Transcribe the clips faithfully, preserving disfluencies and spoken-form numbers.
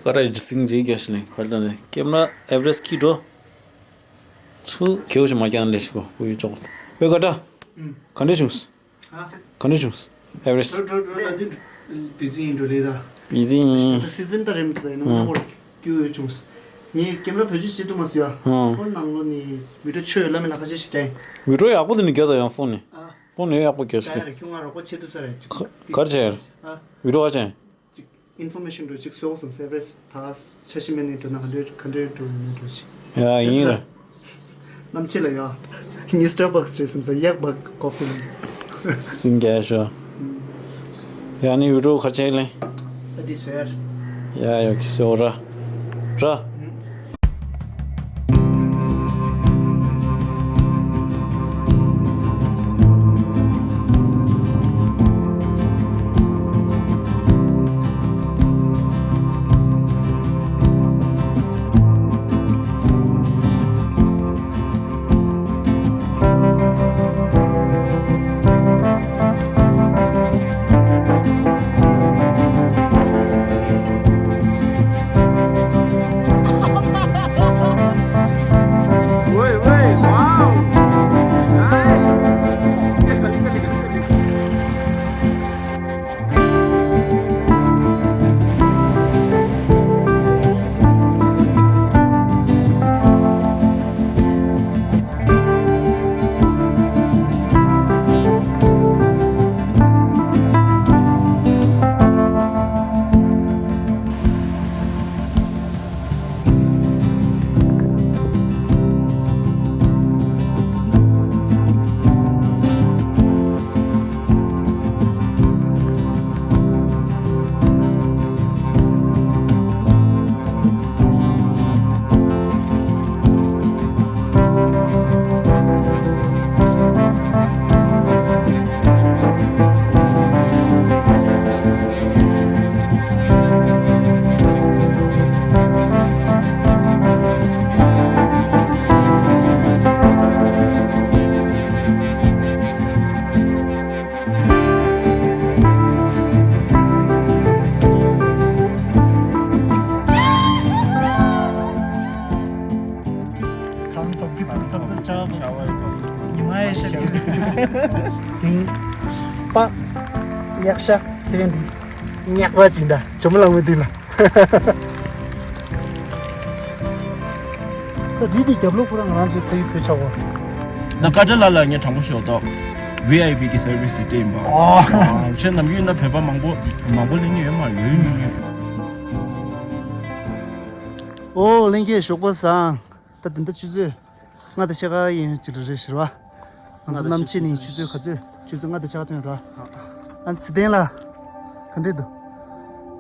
ཀ་ར་ཡི་སིང་ཇི་རྒྱ་ཤི་ལེན་ཁ་ལ་ནས་ཀེམ་ར་ཨེ་ཝ་རེ་སི་ཁྱི་འགྲོ། ཚུ་ཁེའུ་ཞིག་མ་ཀྱང་ལས་ཤིག་གོ་བུ་ཡུ་ཅོག་ཏུ་བེ་ཀ་ཏྲ། ཨུམ། ག་འདྲ་བྱུང་། ཨ། ག་འདྲ་བྱུང་། ཨེ་ཝ་རེ་སི། འགྲོ་འགྲོ་འགྲོ་ལ་འདི་འགྲོ། བི་ཛི་ཡིན་འགྲོ་ལེ་ད། བི་ཛི་ཡིན། ད་སི་ཛིན་ད་རེམ་ད་ཡིན་ན་ཧོ། ང་ཧོར་ཀྱུ་ཡོད་བྱུང་། ངས་ཀེམ་ར་བེད་སྤྱོད་བྱེད་ཐུབ་མ་སོང་ཡ། ཧོ། ཧོར་ནང་ལོ་ནི་བི་ཌིའོ་ཆོས་ལ་མི་ལ་ཁ་ཆེ་ཞིག་ཀྱང་། བི་ཌིའོ་ཡག་པོ་དེ་ནི་རྒྱ་ད་ཡང་ཕོན་ནི། ཨ། ཕོན་ནི་ཡག་པོ་རྒྱ་ད་ཞིག་ཡ་རེ་ཁྱོད་ང་རོགས་པ་བྱེད་ཐུབ་ས་རེད། ག་རེ་བྱས། ཨ། བི་ཌིའོ་ཨ་ཅན། ཅིག་ཨིན་ཕོར་མེ་ཤན་འགྲོ་ཅིག་སོགས་སམ་སེ་བེ་རེས་ད་ཆ་ཤི་མེ་ནི་འགྲོ་ན་ག་འདྲ་ག་འདྲ་འགྲོ་ཡིན་འགྲོ་ཅིག་ཡ་ཡིན་ར། གནམ་ཕྱི་ལ་ཡ། ངའི་སི་ཊར་བྷག་སི་རེད་སམ་ས་ཡག་བག་ཀོ་ཕི་ལ། སིང་རྒྱ་ཤོ། ཡ་ནི་བི་ཌིའོ་ག་རེ་བྱས་ལེ། ད་འདི་བཟོས་ཡ། ཡ་ཡོ་ཁི་སོ་ར། ར། གང་ཐོབ་ཀྱི་ཐོབ་ཐོབ་ཏུ་བྱ་བ་ཉི་མ་ཡི་ཤར་གྱི་དིང་པ་ཉག་ཤ་སི་བན་དི་ཉག་པ་ཅིག་འདྲ་ཇོ་མོ་གླང་མའི་དུས་ལ། ད་རི་དེ་རྒྱབ་ལོགས་ཁོ་རང་ང་རང་ཚོའི་ཕ་ཡུལ་བོད་ཆགས་པ། ད་ཀ་ཏྲ་ལ་ལ་ངས་དྲང་པོ་ཤོད་དོ། ཝི་ཨའི་པི་གི་སར་བི་སི་དེ་སྤྲད་ཡིན་པ། ཨོ། ཨ། ཁྱེད་ནམ་རྒྱུན་ན་བོད་པ་མང་པོ་མང་པོ་སླེབས་མྱོང་ཡོད་མ་ཡོད་མྱོང་ཡོད། ཨོ་ལྷན་རྒྱས་ཞོགས་པ་བཟང་། ད་དེ་འདྲ་ཆུ་ཚོད་ལྔ་དང་ཕྱེད་ཀ་ཡིན་ཅི་རེད་ཟེར་བ། ང་ཚོ་གནམ་ཕྱེད་ནས་ཆུ་ཚོད་ག་ཚོད་ཆུ་ཚོད་ལྔ་དང་ཕྱེད་ཀ་ཐོན་ར། ཨ་ཚེ་བརྟན་ལ་ག་འདྲས་འདུག་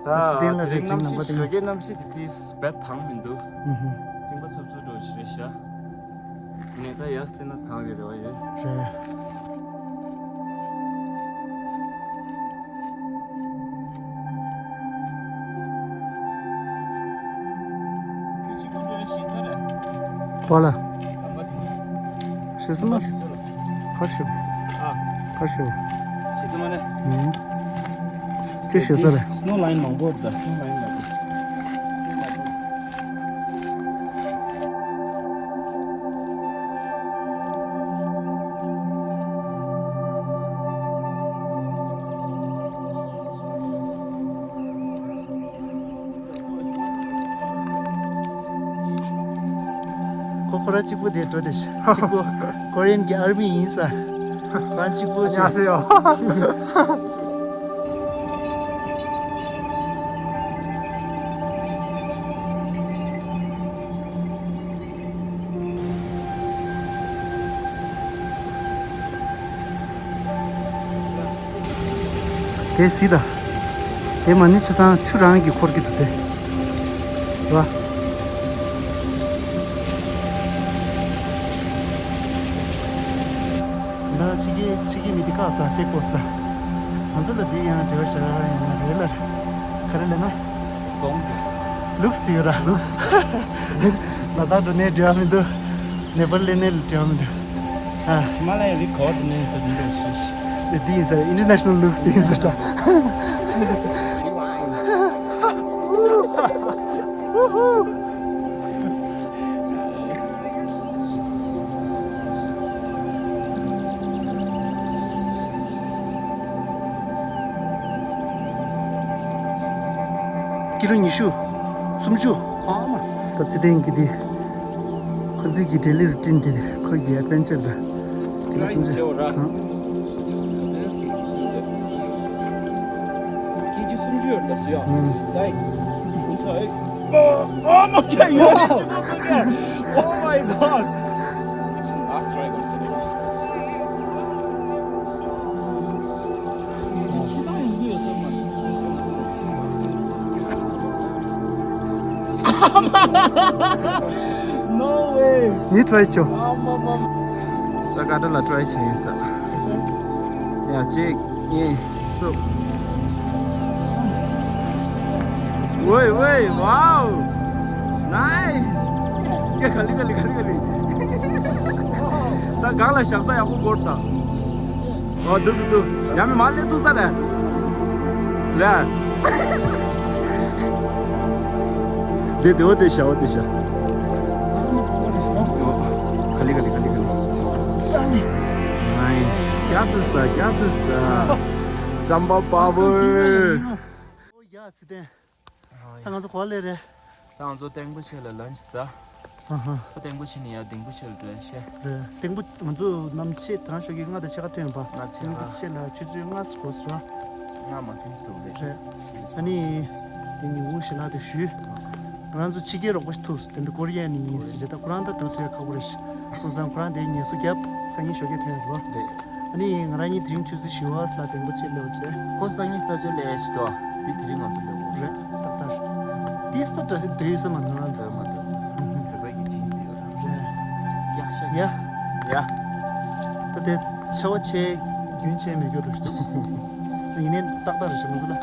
ད་ཚེ་བརྟན་ལ་རེད་གཟིགས་གནང་པ་དེ་ནི། ཞོགས་ཀའི་གནམ་གཤིས་དེ་དུས་རྦད་དྭངས་མི་འདུག་ཨུ་ཧུ། སྤྲིན་པ་འཚུབ་འཚུབ་འགྲོ་བཞིན་རེད་ཤག་ངས་ད་ཡར་སླེབས་ན་དྭངས་རེ་རེ་བ་ཡོད། རེད། ག་ལ། ཤེས་སུ་མ། ཕར་ཤོག་ཨ། ཕར་ཤོག་ཤེས་སུ་མ་ནས། ཨུམ། དེ་ཤེས་ས་རེད། སྣོ་ལ་ཡིན་མང་པོ་རེད་ད། སྣོ་ལ་ཡིན་མང་པོ། ཁོ་ཁོ་རང་གཅིག་པུ་དེ་འགྲོ་དེ་གཅིག་པུ་ཀོ་རི་ཡན་གྱི་ཨར་མི་ཡིན་ས། ཁོ་རང་གཅིག་པུ་ཅིག་དེ་སི་ད། དེ་མ་ཎི་ཆ་ཚང་ཆུ་རང་གི་འཁོར་གྱི་འདུག་དེ། ར། ད་ཕྱི་གི་ཕྱི་གི་མི་དེ་ཁ་ས་ཅེག་པོ་སི་ད། ང་ཚོ་ལ་དེ་ཡང་འབྲེལ་བ་བྱ་ཡ་ཡོད་ན་རེད་ལ། ག་རེ་ལབ་ན། གདོང་གི། ལུགས་སི་དེ་ཡོད་ར། ལུགས་སི། ལུགས་སི། ལ་དྭགས་འགྲོ་ནས་འབྲེལ་བ་མི་འདུག་ནེ་པལ་སླེབས་ནས་འབྲེལ་བ་མི་འདུག་ཨ། ཧི་མ་ལ་ཡའི་རི་གོ་འགྲོ་ནས་འདུག་འདུག་ཤི་ཤི། དེ་ཡིན་ཟེར། ཨིན་ཊར་ནེ་ཤ་ནལ་ལུགས་སི་དེ་ཡིན་ཟེར་ད། ཀི་ལོ་ཉི་ཤུ། སུམ་ཅུ། ཨ་མ། ད་ཚེ་བརྟན་གྱིས་དེ། ཁོ་ཚོའི་གི་འབྲས་ལེབ་རུ་བསྐྲུན་ཏེ་ཁོ་གི་ཨེ་ཌི་ཝེན་ཅར་དང་། ཀི་ལོ་སུམ་ཅུ། ཀྲའི་བྱེད་འོ་ར། ཨང་། ཁྱེད་ཀྱི་སུམ་ཅུ་ཡོད་ད་སུ་ཡ། ཨང་། ལའིག་ཁོ་ཚོ་ཨེ། ཨ་མ་ཁྱེད་ཡོད་རེད། Oh my god. Last try got success. No way. ངས་ཊི་རའི་བྱོས། ད་ཀ་ཏ་ལ་ཊི་རའི་བྱས་ཡིན་ས། ཡ་གཅིག་གཉིས། སུ། ཝེ་ཝེ། Wow. Nice. ཡ་ག་ལེ་ག་ལེ་ག་ལེ་ག་ལེ། ད་སྒང་ལ་བཞག་ས་ཡག་པོ་དགོས་ད། ཨོ་འདུག་འདུག་འདུག་ཡ་མི་མ་ལེ་འདུག་ས་རེད། རེད། དེ་དེ་འོ་དེ་ཤ་འོ་དེ་ཤ། ཨོ་ག་ལེ་ག་ལེ་ག་ལེ་ག་ལེ། Nice. རྒྱ་ཐུས་ད་རྒྱ་ཐུས་ད། རྩམ་པ་པ་བོ། ཨོ་ཡ་ཚེ་བརྟན། ད་ང་ཚོ་ག་པར་སླེབས་རེད། ད་ང་ཚོ་ཏེང་པོ་ཆེ་ལ་ལན་ཆི་ཟ། ཨ་ཧ། ད་ཏེང་པོ་ཆེ་ནས་ཡར་ལྡིང་པོ་ཆེ་ལ་འགྲོ་ཡ་ཆེ། རེད། ཏེང་པོ་ང་ཚོ་ནམ་ཕྱེད་དང་ཞོགས་ཀྱི་ལྔ་དང་ཕྱེད་ཀ་ཐོན་པ། ལྔ་ཕྱེད་ཀ། ཏེང་པོ་ཆེ་ལ་ཆུ་ཚོད་ལྔ་འགོར་སོང་། ལྔ་མ་ཟིན་སོང་རེད། རེད། ཨ་ནི། དེ་ཉིན་གུང་ཞིག་ལ་དེ་ཞུས། ང་རང་ཚོ་ཕྱི་རྒྱལ་རོགས་པ་ཞིག་ཐུག་སོང་། དེ་འདི་ཀོ་རི་ཡ་ནས་ཡིན་ཟེར་བྱས། ད་ཁོ་རང་ད་དུང་ཐུག་ཡ་ཁག་པོ་རེད། སོང་ཙང་ཁོ་རང་དེ་ངལ་གསོ་བརྒྱབ། སང་ཉིན་ཞོགས་ཀས་ཐོན་ཡ་རེད་པ། རེད། ཨ་ནི་ང་རང་གཉིས་དེ་རིང་ཆུ་ཚོད་བཞི་པ་ལ་ཏེང་པོ་ཆེ་སླེབས་བྱས། ཁོ་སང་ཉིན་ས་ཆ་སླེབས་ཤི་ཏོ། དེ་དེ་རིང་ང་ཚོ་སླེབས་འོ། རེད་ཏག་ཏག་རེད། ཏིས་ཏ་འདྲ་ཞིག་འདོད་ཡོད་ས་མ་ནོར་ང་ཚོ། ཚོད་མ་འདོད། བོད་པའི་གི་ཅིང་དེ་ཡོད་རེད། ཡག་ཤ་ཡ། ཡ། ད་དེ་ཆེ་བ་ཆེ་རྒྱུན་ཆད་མེད་རྒྱུ་རེད། ཡིན་ནའི་ཏག་ཏག་རེད་ཤག་ང་ཚོ་ལ།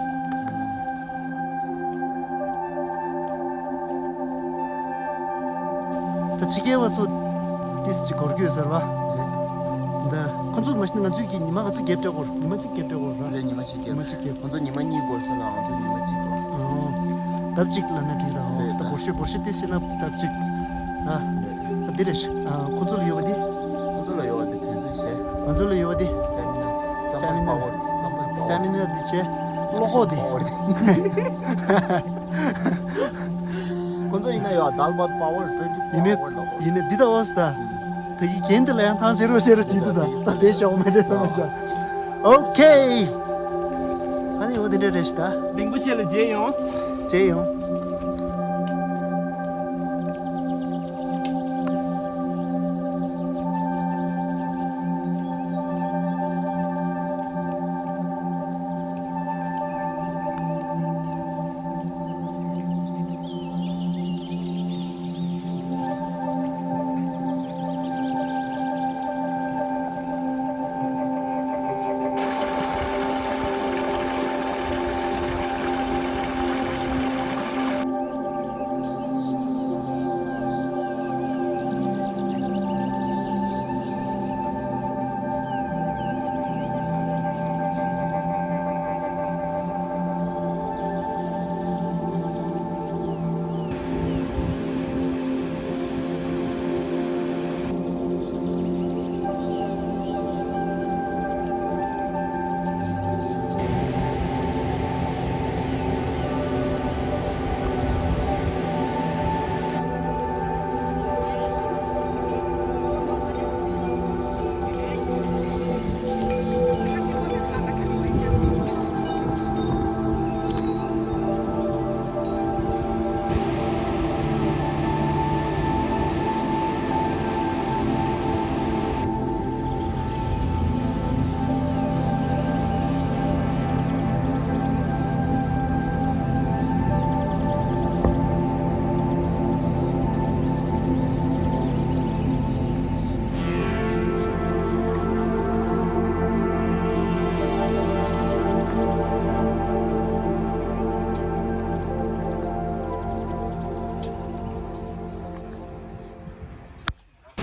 ད་ཕྱི་རྒྱལ་བ་ཚོ་ཏིས་ཅིག་འགོར་རྒྱུ་ཟེར་བ། རེད། འདི་ཁོ་ཚོ་མ་གཞི་ང་ཚོའི་གི་ཉི་མ་ག་ཚོད་རྒྱབ་སྤྲད་དགོས་རེད། ཉི་མ་གཅིག་རྒྱབ་སྤྲད་དགོས་རེད། རེད། ཉི་མ་གཅིག་རྒྱབ། ཉི་མ་གཅིག་རྒྱབ། ཁོ་ཚོ་ཉི་མ་གཉིས་འགོར་ས་ལ་ང་ཚོ་ཉི་མ་གཅིག་འགོར། ཨོ། ལྡབ་གཅིག་ལབ་ན་འགྲིག་རེད། ཨོ། རེད། ད་འགོར་ཤུགས་འགོར་ཤུགས་ཏིས་ཡིན་ན་ལྡབ་གཅིག་རེད། ད་འདི་རེད། ཨ། ཁོ་ཚོ་ལ་ཡོད་པ་འདི། ཁོ་ཚོ་ལ་ཡོད་པ་འདི་དུས་ཚོད་བྱས། ང་ཚོ་ལ་ཡོད་པ་འདི། སི་ཊེ་མི་ན། རྩམ་པའི་པ་ཝར་འདི། རྩམ་པའི་པ་ཝར། སི་ཊེ་མི་ན་འདི་བྱས། བློ་ཁོག་འདི། པ་ཝར་འདི། ཁོ་ཚོ་ཡིན་ན་ཡོད། དཱལ་བྷ་ཏི་པ་ཝར་ཊུ་ཝེན་ཊི་ཕོར་ཡིན་ནི་ཨ་ཝར་ལ། ཡིན་ནི་འདི་ད་འོ་སི་ད། ད་ཡི་གེན་འདི་ལ་ཡང་ཐང་ཤེར་རོ་ཤེར་རོ་བྱེད་འདུག་ད་ད་དེ་ཤོག་མེད་རེད་ད་མ་ཆ། ཨོ་ཁེ། ཨ་ནི་འོ་དེ་འདྲ་རེད་ཤི་ད། ལྡིང་པོ་ཆེ་ལ་མཇལ་ཡོང་། མཇལ་ཡོང་།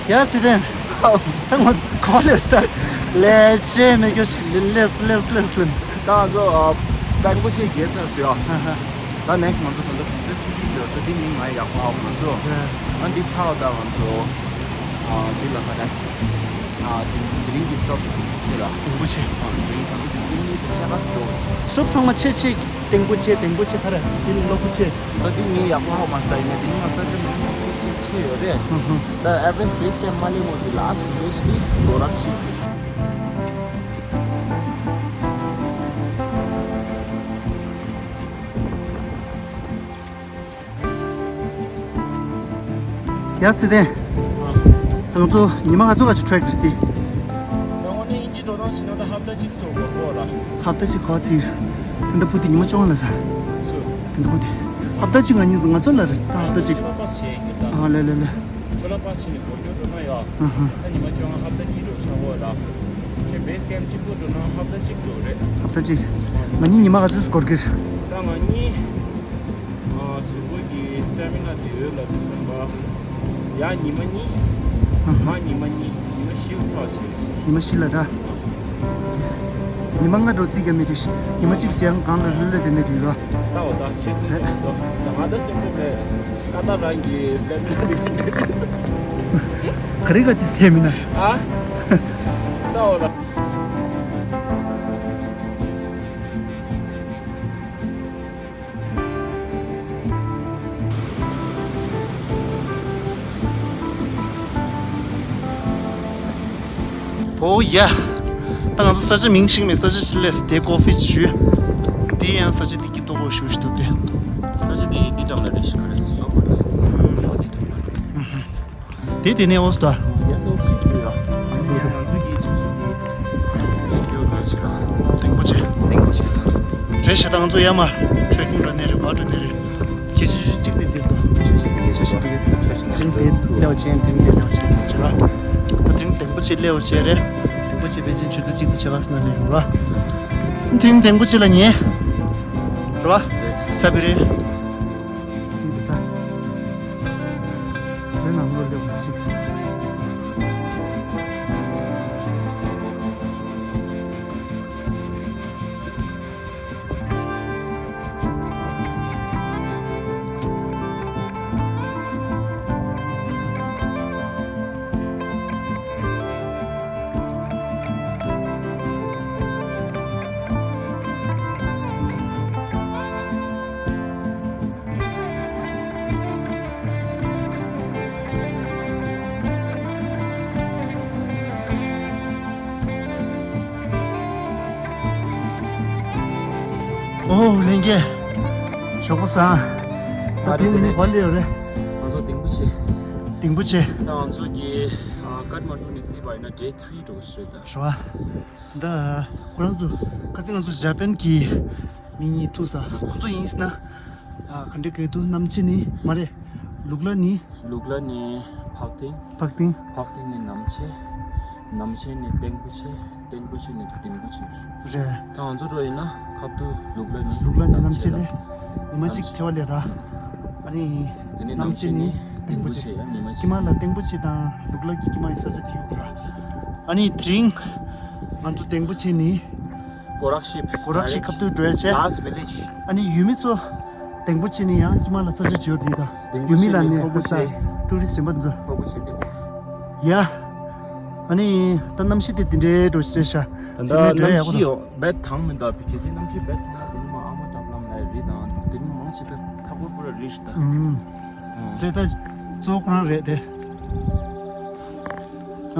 ཡ་ཚེ་བརྟན། ད་ངོ་གོ་ལེ་སི་ད། ལས་བྱེད་མི་རྒྱུ་ལེ་སི་ལེ་སི་ལེ་སི་ལེ་སི་ལེ། ད་ང་ཚོ་ཨ། པེང་པོ་ཆེ་བརྒལ་ཚར་སོང་ཡ། ཧ་ཧ། ད་ནེག་སི་ང་ཚོ་ད་ལྟ་གྲོང་གསེབ་ཆུང་ཆུང་འབྱོར། ད་འདི་མིང་ང་ཡག་པོ་ཧ་གོ་མ་སོང་། ཡ། ང་འདི་ཚར་བ་ད་ང་ཚོ་ཨ། འདི་ལ་ག་རེ། ཨ་དེ་དེ་རིང་གི་སི་ཊོབ་ཆེ་ར། ཏེང་པོ་ཆེ། ཨ་དེ་རིང་ད་ལྟ་ཆུ་ཚོད་གཉིས་དང་ཕྱེད་ཀ་སི་ཊོབ། སི་ཊོབ་ཚང་མ་ཆེ་ཆེ། ཏེང་པོ་ཆེ། ཏེང་པོ་ཆེ་ག་རེ། དེ་ནི་གློ་བུར་ཆེ། ད་དེ་ངས་ཡག་པོ་ཧ་མ་ཟ་ཡིན་ན་དེ་ནི་ང་ས་ཆ་མང་ཆེ་ཆེ་ཆེ་ཆེ་ཡོད་རེད། ཧུ་ཧུ། ད་ཨེ་ཝ་རེ་སི་ཊི་བེ་སི་ཀེམ་མ་སླེབས་སྔོན་གྱི་ལ་སི་ཊི་བི་ལེ་ཇི་དེ་གོ་རག་ཤིབ་རེད། ཡ་ཚེ་བརྟན། ང་ཚོ་ཉི་མ་ག་ཚོད་ག་ཅིག་ཊེག་རེད་དེ། ད་དངོས་གནས་དབྱིན་ཇི་འགྲོ་སྟངས་བྱས་ན་ད་ཧབ་ཏ་གཅིག་ཙམ་འགོར་གོ་ར། ཧབ་ཏ་གཅིག་གོ་ཚིག་དེ་འདྲ་བུ་དེ་ཉི་མ་བཅོ་ལྔ་ལ་ཟ། སུ། དེ་འདྲ་བུ་དེ། ཧབ་ཏ་གཅིག་ང་གཉིས་ང་ཚོ་ལ་རེད་ད་ཧབ་ཏ་གཅིག་ཆོ་ལ་པ་སི་བྱས་ཡིན་གྱི་ད། ཨ་ལེ་ལེ་ལེ། ཆོ་ལ་པ་སི་བྱས་ནས་སྒོ་སྐྱོར་འགྲོ་ན་ཡ། ཨ་ཧ། ད་ཉི་མ་བཅོ་ལྔ་ཧབ་ཏ་གཉིས་འགྲོ་ཆགས་གོ་ར། ཁྱེད་བེ་སི་ཀེམ་གཅིག་པུ་འགྲོ་ན་ཧབ་ཏ་གཅིག་འགྲོ་རེད། ཧབ་ཏ་གཅིག་ང་གཉིས་ཉི་མ་ག་ཚོད་འགོར་གྱི་རེད། ད་ང་གཉིས། ཨ་གཟུགས་པོ་གི་སི་ཊ་མི་ན་དེ་ཡོད་ལབ་དུས་ཙམ་པ། ཡ་ཉི་མ་གཉིས། ཨ་ཧ། མ་ཉི་མ་གཉིས། ཉི་མ་བཞི་ཚར་བྱས་ཤག་ཉི་མ་བཞི་ལ་ར། ཉི་མ་ལྔ་འགྲོ་རྩིས་ཀྱང་མི་འགྲིག་ཉི་མ་གཅིག་ཟེར་ཡང་གང་ལ་ལྷོད་ལྷོད་དེ་ནས་འགྲིག་ར། ལྟ་བ་ད་ཆེ་ཐུང་རེད། ཐུང་དོ། ད་ང་ད་སེམས་ཁོམ་མེད། ཀ་ད་རང་གི་སི་ཊ་མི་ན་དེ་ག་འདྲ་འདུག་ག་རེ་ག་ཅི་སི་ཊ་མི་ན། ཨ། ལྟ་བ་ད། ཨོ་ཡ། ད་ང་ཚོ་ས་ཆ་མིང་ཤེས་མེད། ས་ཆ་ཆི་ལས་དེ་ཀོ་ཕི་ཞུས། དེ་ཡང་ས་ཆ་དེ་སྐྱིད་ཏོག་ཏོག་ཞུ་ཞུ་འདུག་སྟེ། ས་ཆ་དེ་འདི་འགྲམ་ལ་རེད་ཤག་རེད་སོ་མ་རེད། ཨོ་འདི་འགྲམ་ལ་རེད། དེ་དེ་ནས་འོ་སྟོ། ཡ་སོ་ཞིག་འདུག་ཡ། ཚིག་འདུག་སྟེ། ང་ཚོ་གི་ཆུ་ཞིག་གི། དེ་འདྲ་ཞིག་ལ། ཏེང་པོ་ཆེ། ཏེང་པོ་ཆེ། རེད་ཤག་ད་ང་ཚོ་ཡར་མར་ཊེ་རེ་ཀིང་འགྲོ་ནི་རེད། ག་འགྲོ་ནི་རེད། ཁྱེད་ཆུ་ཞིག་གཅིག་དེ་འདིར་འདུག་ཆུ་ཞིག་དེ་ཆུ་ཞིག་དེ་ཆུ་ཞིག་དེ་སླེབས་ཆེན་དེ་འདིར་སླེབས་ཆེན་ཟེར་བ། ད་དེ་རིང་ཏེང་པོ་ཆེ་སླེབས་ཆེ་རེད། ཏེང་པོ་ཆེ་ཕལ་ཆེར་ཆུ་ཚོད་གཅིག་དེ་ཆེ་ཁ་སྣ་ནས་ཡོང་ར། དེ་རིང་ཏེང་པོ་ཆེ་ལ་ཉེ། རེད་བ། ས་བི་རེད། སིང་དེ་ད། རེད་ནང་ལོགས་སླེབས་མ་ཤེས། ཨོ་ལྷན་རྒྱས། ཞོགས་པ་བཟང་། ད་དེ་མི་ནི་ག་ལེ་ཡོད་རེད། ང་ཚོ་ཏེང་པོ་ཆེ། ཏེང་པོ་ཆེ། ད་ང་ཚོ་གི་ཨ་ཀཏ་མན་ཌུ་ནས་བརྩིས་པ་ཡིན་ན་ཌེ་ཐི་རི་འགྲོ་གི་རེད་ད། རེད་བ། ད་ཁོ་རང་ཚོ་ཁ་སང་ང་ཚོ་ཇ་པན་གྱི་མི་གཉིས་ཐུག་ས་ཁོ་ཚོ་ཡིན་ཟེར་ན། ཨ་ག་འདྲ་གི་འདུག་གནམ་ཕྱེད་ནི་མ་རེད། ལུག་ལ་ནི། ལུག་ལ་ནི་འཕགས་ཐེངས། འཕགས་ཐེངས། འཕགས་ཐེངས་ནི་གནམ་ཕྱེད། གནམ་ཕྱེད་ནི་ཏེང་པོ་ཆེ། ཏེང་པོ་ཆེ་ནི་ཏེང་པོ་ཆེ། རེད། ད་ང་ཚོ་འགྲོ་ཡིན་ན་ཁ་ཐུག་ལུག་ལ་ནི། ལུག་ལ་ནི་གནམ་ཕྱེད་ལ། ཉི་མ་གཅིག་ཐལ་བ་ལས་ར། ཨ་ནི། དེ་ནི་གནམ་ཕྱེད་ནི་ཏེང་པོ་ཆེ། ཉི་མ་གཅིག་དཀྱིལ་མ་ལ་ཏེང་པོ་ཆེ་དང་ལུག་ལ་གི་དཀྱིལ་མ་ཡི་ས་ཆ་དེ་ཡོད་ར། ཨ་ནི་དེ་རིང་ང་ཚོ་ཏེང་པོ་ཆེ་ནི། གོ་རག་ཤིབ། གོ་རག་ཤིབ་ཁ་ཐུག་འགྲོ་ཡ་བྱས། ལ་སི་ཊི་བི་ལེ་ཇི། ཨ་ནི་ཡུལ་མི་ཚོ། ཏེང་པོ་ཆེ་ནི་ཡང་དཀྱིལ་མ་ལ་ས་ཆ་བྱོས་རེད་ད། ཏེང་པོ་ཡུལ་མི་ཆེ་ལ་ནི་ནི་ཁོ་ཁོ་ས་ཆ་ཊུ་རི་སི་ཊི་གཞན་པ་ཚོ། ཁོ་ཁོ་ཆེ་དེ་གོ། ཡ། ཨ་ནི་ད་གནམ་གཤིས་དེ་འདི་འདྲའི་འགྲོ་ཤེས་ཤ། ད་ད་གནམ་གཤིས་ཡོ་བེད་ཐང་མི་འདུག་བི་ཁེ་སི་གནམ་གཤིས་བེད་ཐང་ན་དེ་ནི་མ་ཨ་མ་དྲག་ལམ་ལ་རི་དང་དེ་ནི་མང་ཆེ་ད་ཐག་པོ་པོ་ར་རི་ཤི་ད། ཨུམ། རེད་ད། གཙོ་བོ་ཁོ་རང་རེད་དེ།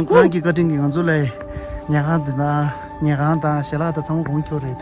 ཁོ་རང་གི་བཀའ་དྲིན་གྱིས་ང་ཚོ་ལ་ཉལ་ཁང་འདི་ན་ཉལ་ཁང་དང་ཞལ་ལག་དང་ཚང་མ་གོང་ཁྱོད་རེད།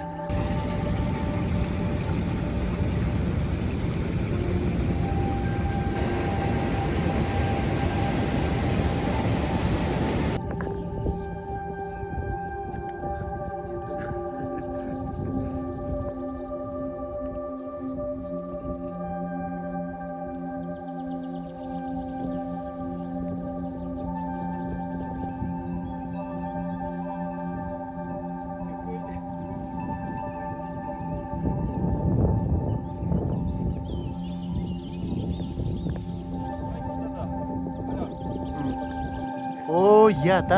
ཨོ་ཡ་ད།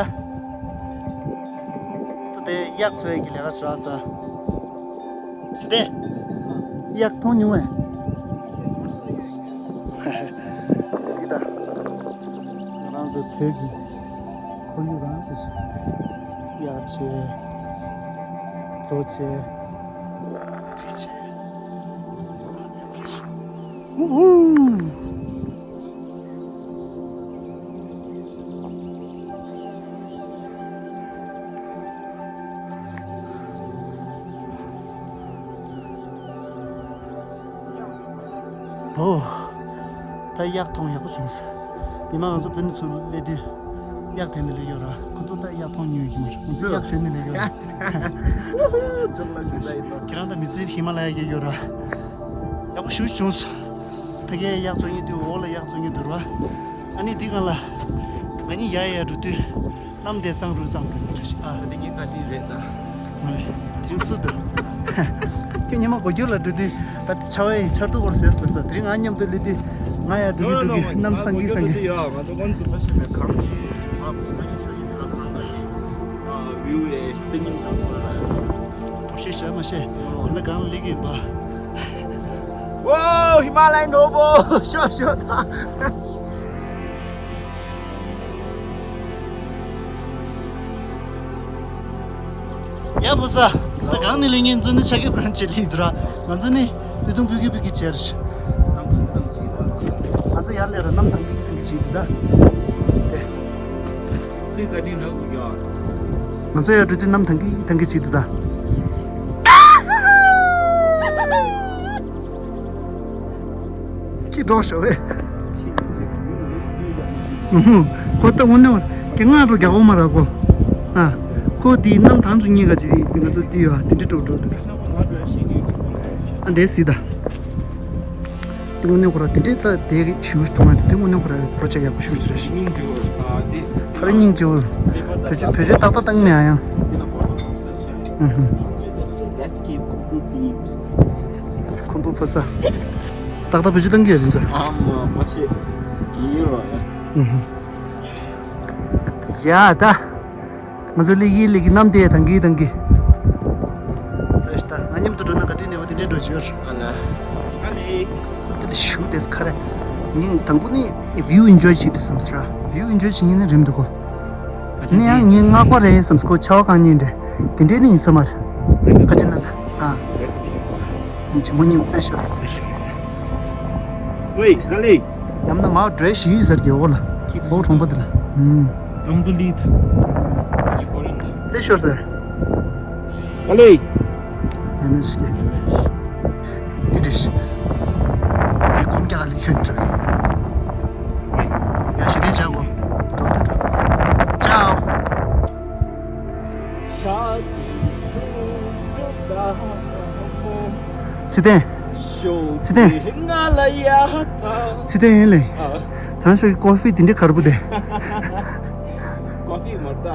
ད་དེ་གཡག་འཚོ་ཡས་ཀྱི་ལས་ཀ་བྱས་ས། ཚེ་བརྟན། གཡག་མཐོང་མྱོང་ངས། སྲིད་ད། ང་རང་ཚོ་བོད་ཀྱི། ཁོར་ཡུག་རང་དེ་བཞིན་གཡག་བྱས། མཛོ་བྱས། འབྲི་བྱས། ཧུ་ཧུ། ཨོ། ད་གཡག་མཐོང་ཡག་པོ་བྱུང་ས། ཉི་མ་ང་ཚོ་བོད་ནས་ཚུར་སླེབས་དུས་གཡག་དེད་ནས་སླེབས་ཡོད་ར། ཁོ་ཚོ་ད་གཡག་མཐོང་མྱོང་གི་མ་རེད། ང་ཚོ་གཡག་ཞོན་ནས་སླེབས་ཡོད་ར། ཁྱེད་རང་ད་མི་ཚེ་ཧི་མ་ལ་ཡ་གི་ཡོད་ར། ཡག་པོ་ཞེ་པོ་བྱུང་སོང་། ཕ་གིའི་གཡག་འཚོ་མཁན་དུས་འོག་ལ་གཡག་འཚོ་མཁན་དུ་ར། ཨ་ནི་འདི་སྒང་ལ་ང་གཉིས་ཡར་ཡར་འགྲོ་དུས། གནམ་དེ་གཙང་རུ་གཙང་རུ་ཡིན་རེད། ཨ། ད་དེ་ངའི་བཀའ་དྲིན་རེད་ད། ཨ་རེད། དེ་རིང་སུ་འདུག་ཁྱོད་ཉི་མ་སྒོ་རྒྱུ་ལ་འགྲོ་དུས་ད་ཆར་པའི་ཆར་གདུགས་སྐོར་ཟེར་ལ་ས། དེ་རིང་ང་མཉམ་དུ་སླེབས་དུས་ང་ཡར་འགྲོ་གི་འགྲོ་གི། གནམ་སངས་ཀྱི་སངས་ཀྱི། ཡ་ང་ཚོ་ཀོན་ཙུ་པ་ཤི་མེ་གང་ཅི་ཨ་ཁུ་སངས་ཀྱི་ཤར་གྱི་འདི་ལ་གང་ལ་ཤི་ཨ་བིའུ་ཨེ་པེ་ཉིན་ཙང་ཚོ་ལ་ཡ། བོ་ཤི་ཤ་མ་ཤེས། ད་ལྟ་གང་ལ་སླེབས་ཀྱི་ཡིན་པ། ཝའོ། ཧི་མ་ལ་ཡའི་སྣུམ་འབུབ་ཤོག་ཤོག་ད། ཡ་བུ་ས། ད་གང་ནས་ལེན་ཉན་ཚོ་ནི་ཆ་གི་གང་བྱེད་ལེ་འདུག་ར། ང་ཚོ་ནི་དུས་ཐུང་ཕུད་ཀི་ཕུད་ཀི་བྱེད་ར། ང་ཚོ་ཡར་ལས་ར་གནམ་ཐང་གི་ཐང་གི་བྱེད་འདུག་ད། སུའི་བཀའ་དྲིན་རག་གི་ཡོད། ང་ཚོ་ཡར་འགྲོ་དུས་གནམ་ཐང་གི་ཐང་གི་བྱེད་འདུག་ད། ཁྱི་འགྲོ་ཤོག་ཨེ། ཁོ་ལྟ་དངོས་གནས་བར་ཀྱི་ང་འགྲོ་རྒྱག་འོ་མ་ར་ཁོ། ཨ། ཁོ་དེའི་གནམ་ཐང་ཚོ་གཉིས་ཀ་ཅིག་དེ་ང་ཚོ་དེ་ཡོད་ཨ། དེ་འདྲ་འགྲོ་འགྲོ་འདུག་ཨ་འདྲས་སྲིད་ད། དེ་དངོས་གནས་ཁོ་ར་དེ་འདྲས་ད་དེ་ཞུ་མཐོང་ཨ། དེ་དངོས་གནས་ཁོ་ར་པྲོ་ཅེག་ཡག་པོ་ཞུ་ཅི་ར་ཞིག་སྙིང་རྗེ་བོ་ཨ་དེ། ཁོ་ར་སྙིང་རྗེ་བོ། བོད་ཆོས་བོད་ཆོས་ཏག་ཏག་བཏང་མེད་ཨ་ཡང་། ཨུ་ཧུ། Let's keep ཁུམ་བུ་ཏི། ཁུམ་བུ་ཕོ་ས། ཏག་ཏག་བེད་སྤྱོད་གཏང་གི་ཡོད་རེད་འཛའ། ཨ་མ་མ་ཤེས། ཡིན་རོ་ཡ། ཨུ་ཧུ། ཡ་ད། ང་ཚོ་ལི་ཡི་ལི་གི་གནམ་དེ་དང་གི་དང་གི། རེད་ད། ང་མཉམ་དུ་འགྲོ་ན་ག་དུས་ནས་བ་དེ་འདྲའི་འགྲོ་བྱོས། ཨ་ལ། ཨ་ལི། ཁུ་དེ་ལ་ཞུ་དེས་ཁ་རེ། ངས་དང་པོ་ནི་བིའུ་ཨིན་ཇོའི་བྱེད་དུས་བསམ་སྲ། བིའུ་ཨིན་ཇོའི་བྱེད་ཉིན་ནི་རིམ་འདུག་གོ། ནི་ཡང་ངའི་སྔགས་པ་རེད་བསམ་སྐོ་ཆ་བ་གང་ཉིན་རེད། དེ་འདྲའི་ནི་ཡིན་ས་མ་རེད། ཁ་ཅི་ན་ན། ཨ། ངའི་ཇི་མོ་ཉིམ་བཙན་ཤོར་བཙན་ཤོར། ཝེ་ག་ལེ། ཡམ་ན་མ་འགྲོས་ཞིག་ཡོད་ཟེར་གི་འོ་ལ། འོ་གྲོང་པ་དེ་ལ། ཨུམ། གྲོང་ཚོ་ལིད། བཙན་ཤོར་ཟེར། ག་ལེ། ཡ་མེད་ཤི་ཀེ། འདི་རེད་ཤི། འདི་གོམ་རྒྱག་ལས་ཁྱོད་འདྲ། ཡ་ཞུ་དེ་ཅག་གོ། འགྲོ་དེ་འགྲོ། ཅའོ། ཚེ་བརྟན། ཚེ་བརྟན། ཚེ་བརྟན་ཡིན་ལེ། ཨ། དྲང་ཤོས་ཀྱི་ཀོ་ཧྥི་དེ་འདྲའི་གར་པོ་དེ། ཀོ་ཧྥི་མ་རེད་ད།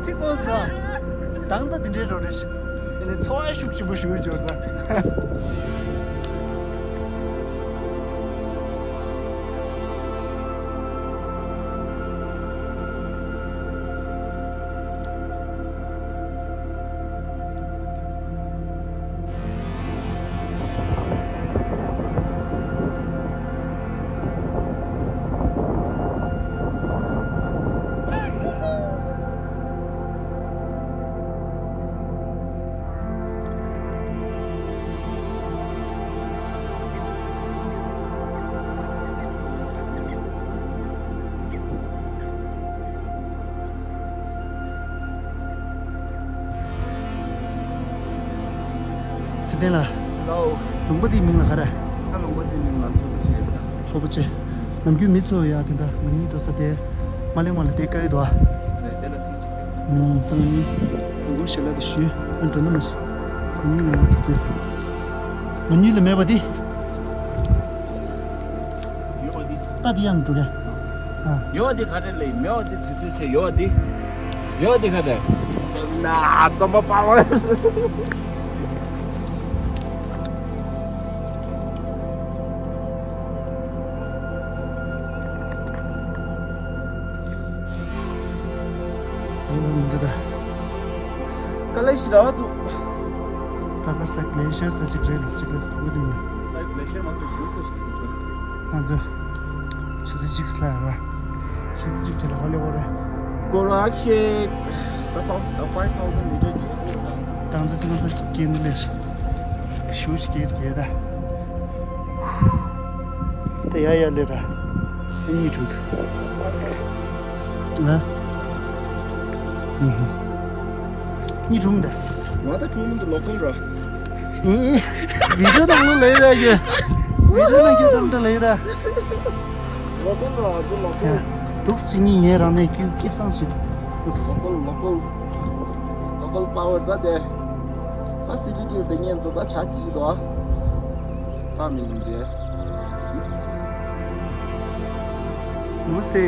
ཚིག་ཀོ་སོ། དང་ད་དེ་འདྲའི་རོ་རེ་ཞིག་ཨེ་ནས་འཚོ་བ་ཤུགས་ཆེན་པོ་ཞུ་འབྱོར་ད། ཚེ་བརྟན་ལགས། ལའོ། ལུང་པ་འདིའི་མིང་ལ་ག་རེ། ད་ལུང་པ་འདིའི་མིང་ལ་ལྷོ་པོ་ཆེ་ཟེར། ལྷོ་པོ་ཆེ། ནམ་རྒྱུན་མི་ཚོ་ཡ་དེ་འདྲ་ང་གཉིས་འགྲོ་ས་དེ། མ་གླེང་བ་ལ་དེ་དཀའ་གི་འདུག་ཨ། རེད་དེ་ལ་ཚིག་གཅིག་ཨུམ། ད་ང་གཉིས་དང་པོ་ཞལ་ལག་དེ་ཞུས། ཨ་འགྲོ་ན་མ་ཞུ། ང་གཉིས་ལ་མེད་པ་དེ། ང་གཉིས་ལ་མེད་པ་དེ། ད་དེ་ཡང་འགྲོ་ག་ཨ། ཡོད་དེ་ག་རེ་ལས་མེད་དེ་དུས་ཚོད་ཆེ་ཡོད་དེ། ཡོད་དེ་ག་རེ། སེམས་ན་རྩོམ་པ་པ་བ། དཀའ་ལས་ཞེ་དྲག་འདུག་ད་གར་ས་གླེ་ཤར་ས་ཅིག་རེད་ལ་ཅིག་ལས་དང་པོ་དེ་མིན། ད་གླེ་ཤར་མང་དུ་བྱུང་ས་ཞིག་ད་དེང་སང་། ང་ཚོ་ཆུ་ཚོད་གཅིག་ལ་ར། ཆུ་ཚོད་གཅིག་བྱས་ལ་ཧོ་ལེ་ཧོ་རེད། Gorakship. The five thousand meter. ད་ང་ཚོ་དེ་ང་ཚོ་སྐྱེལ་འདི་ལས་ཞུ་ཞིག་སྐྱེལ་གྱི་ད། ད་ཡ་ཡ་ལེ་ར། གཉིས་བྱུང་འདུག་ང་། ཨུ་ཧུ། གཉིས་བྱུང་འདུག་ང་ད་བྱུང་མི་འདུག་ལོ་ཀལ་ར། ཨེ། བི་ཌིའོ་ནང་ལོ་ལེ་ར་ཡོད། བི་ཌིའོ་ནང་གི་དམ་དྲ་ལེ་ར། ལོ་ཀལ་ར་ང་ཚོ་ལོ་ཀལ། འདུག་སེ་གཉིས་ངས་རང་ནས་ཀིབ་ཀིབ་སང་ཞིག་འདུག་སེ། ལོ་ཀལ་ལོ་ཀལ། ལོ་ཀལ་པ་ཝར་ད་དེ། ད་སི་ཊི་ཀིབ་དེ་ངས་ཚོ་ད་ཆ་ཀི་དོ། ད་མི་འཇེ། ནོ་སེ།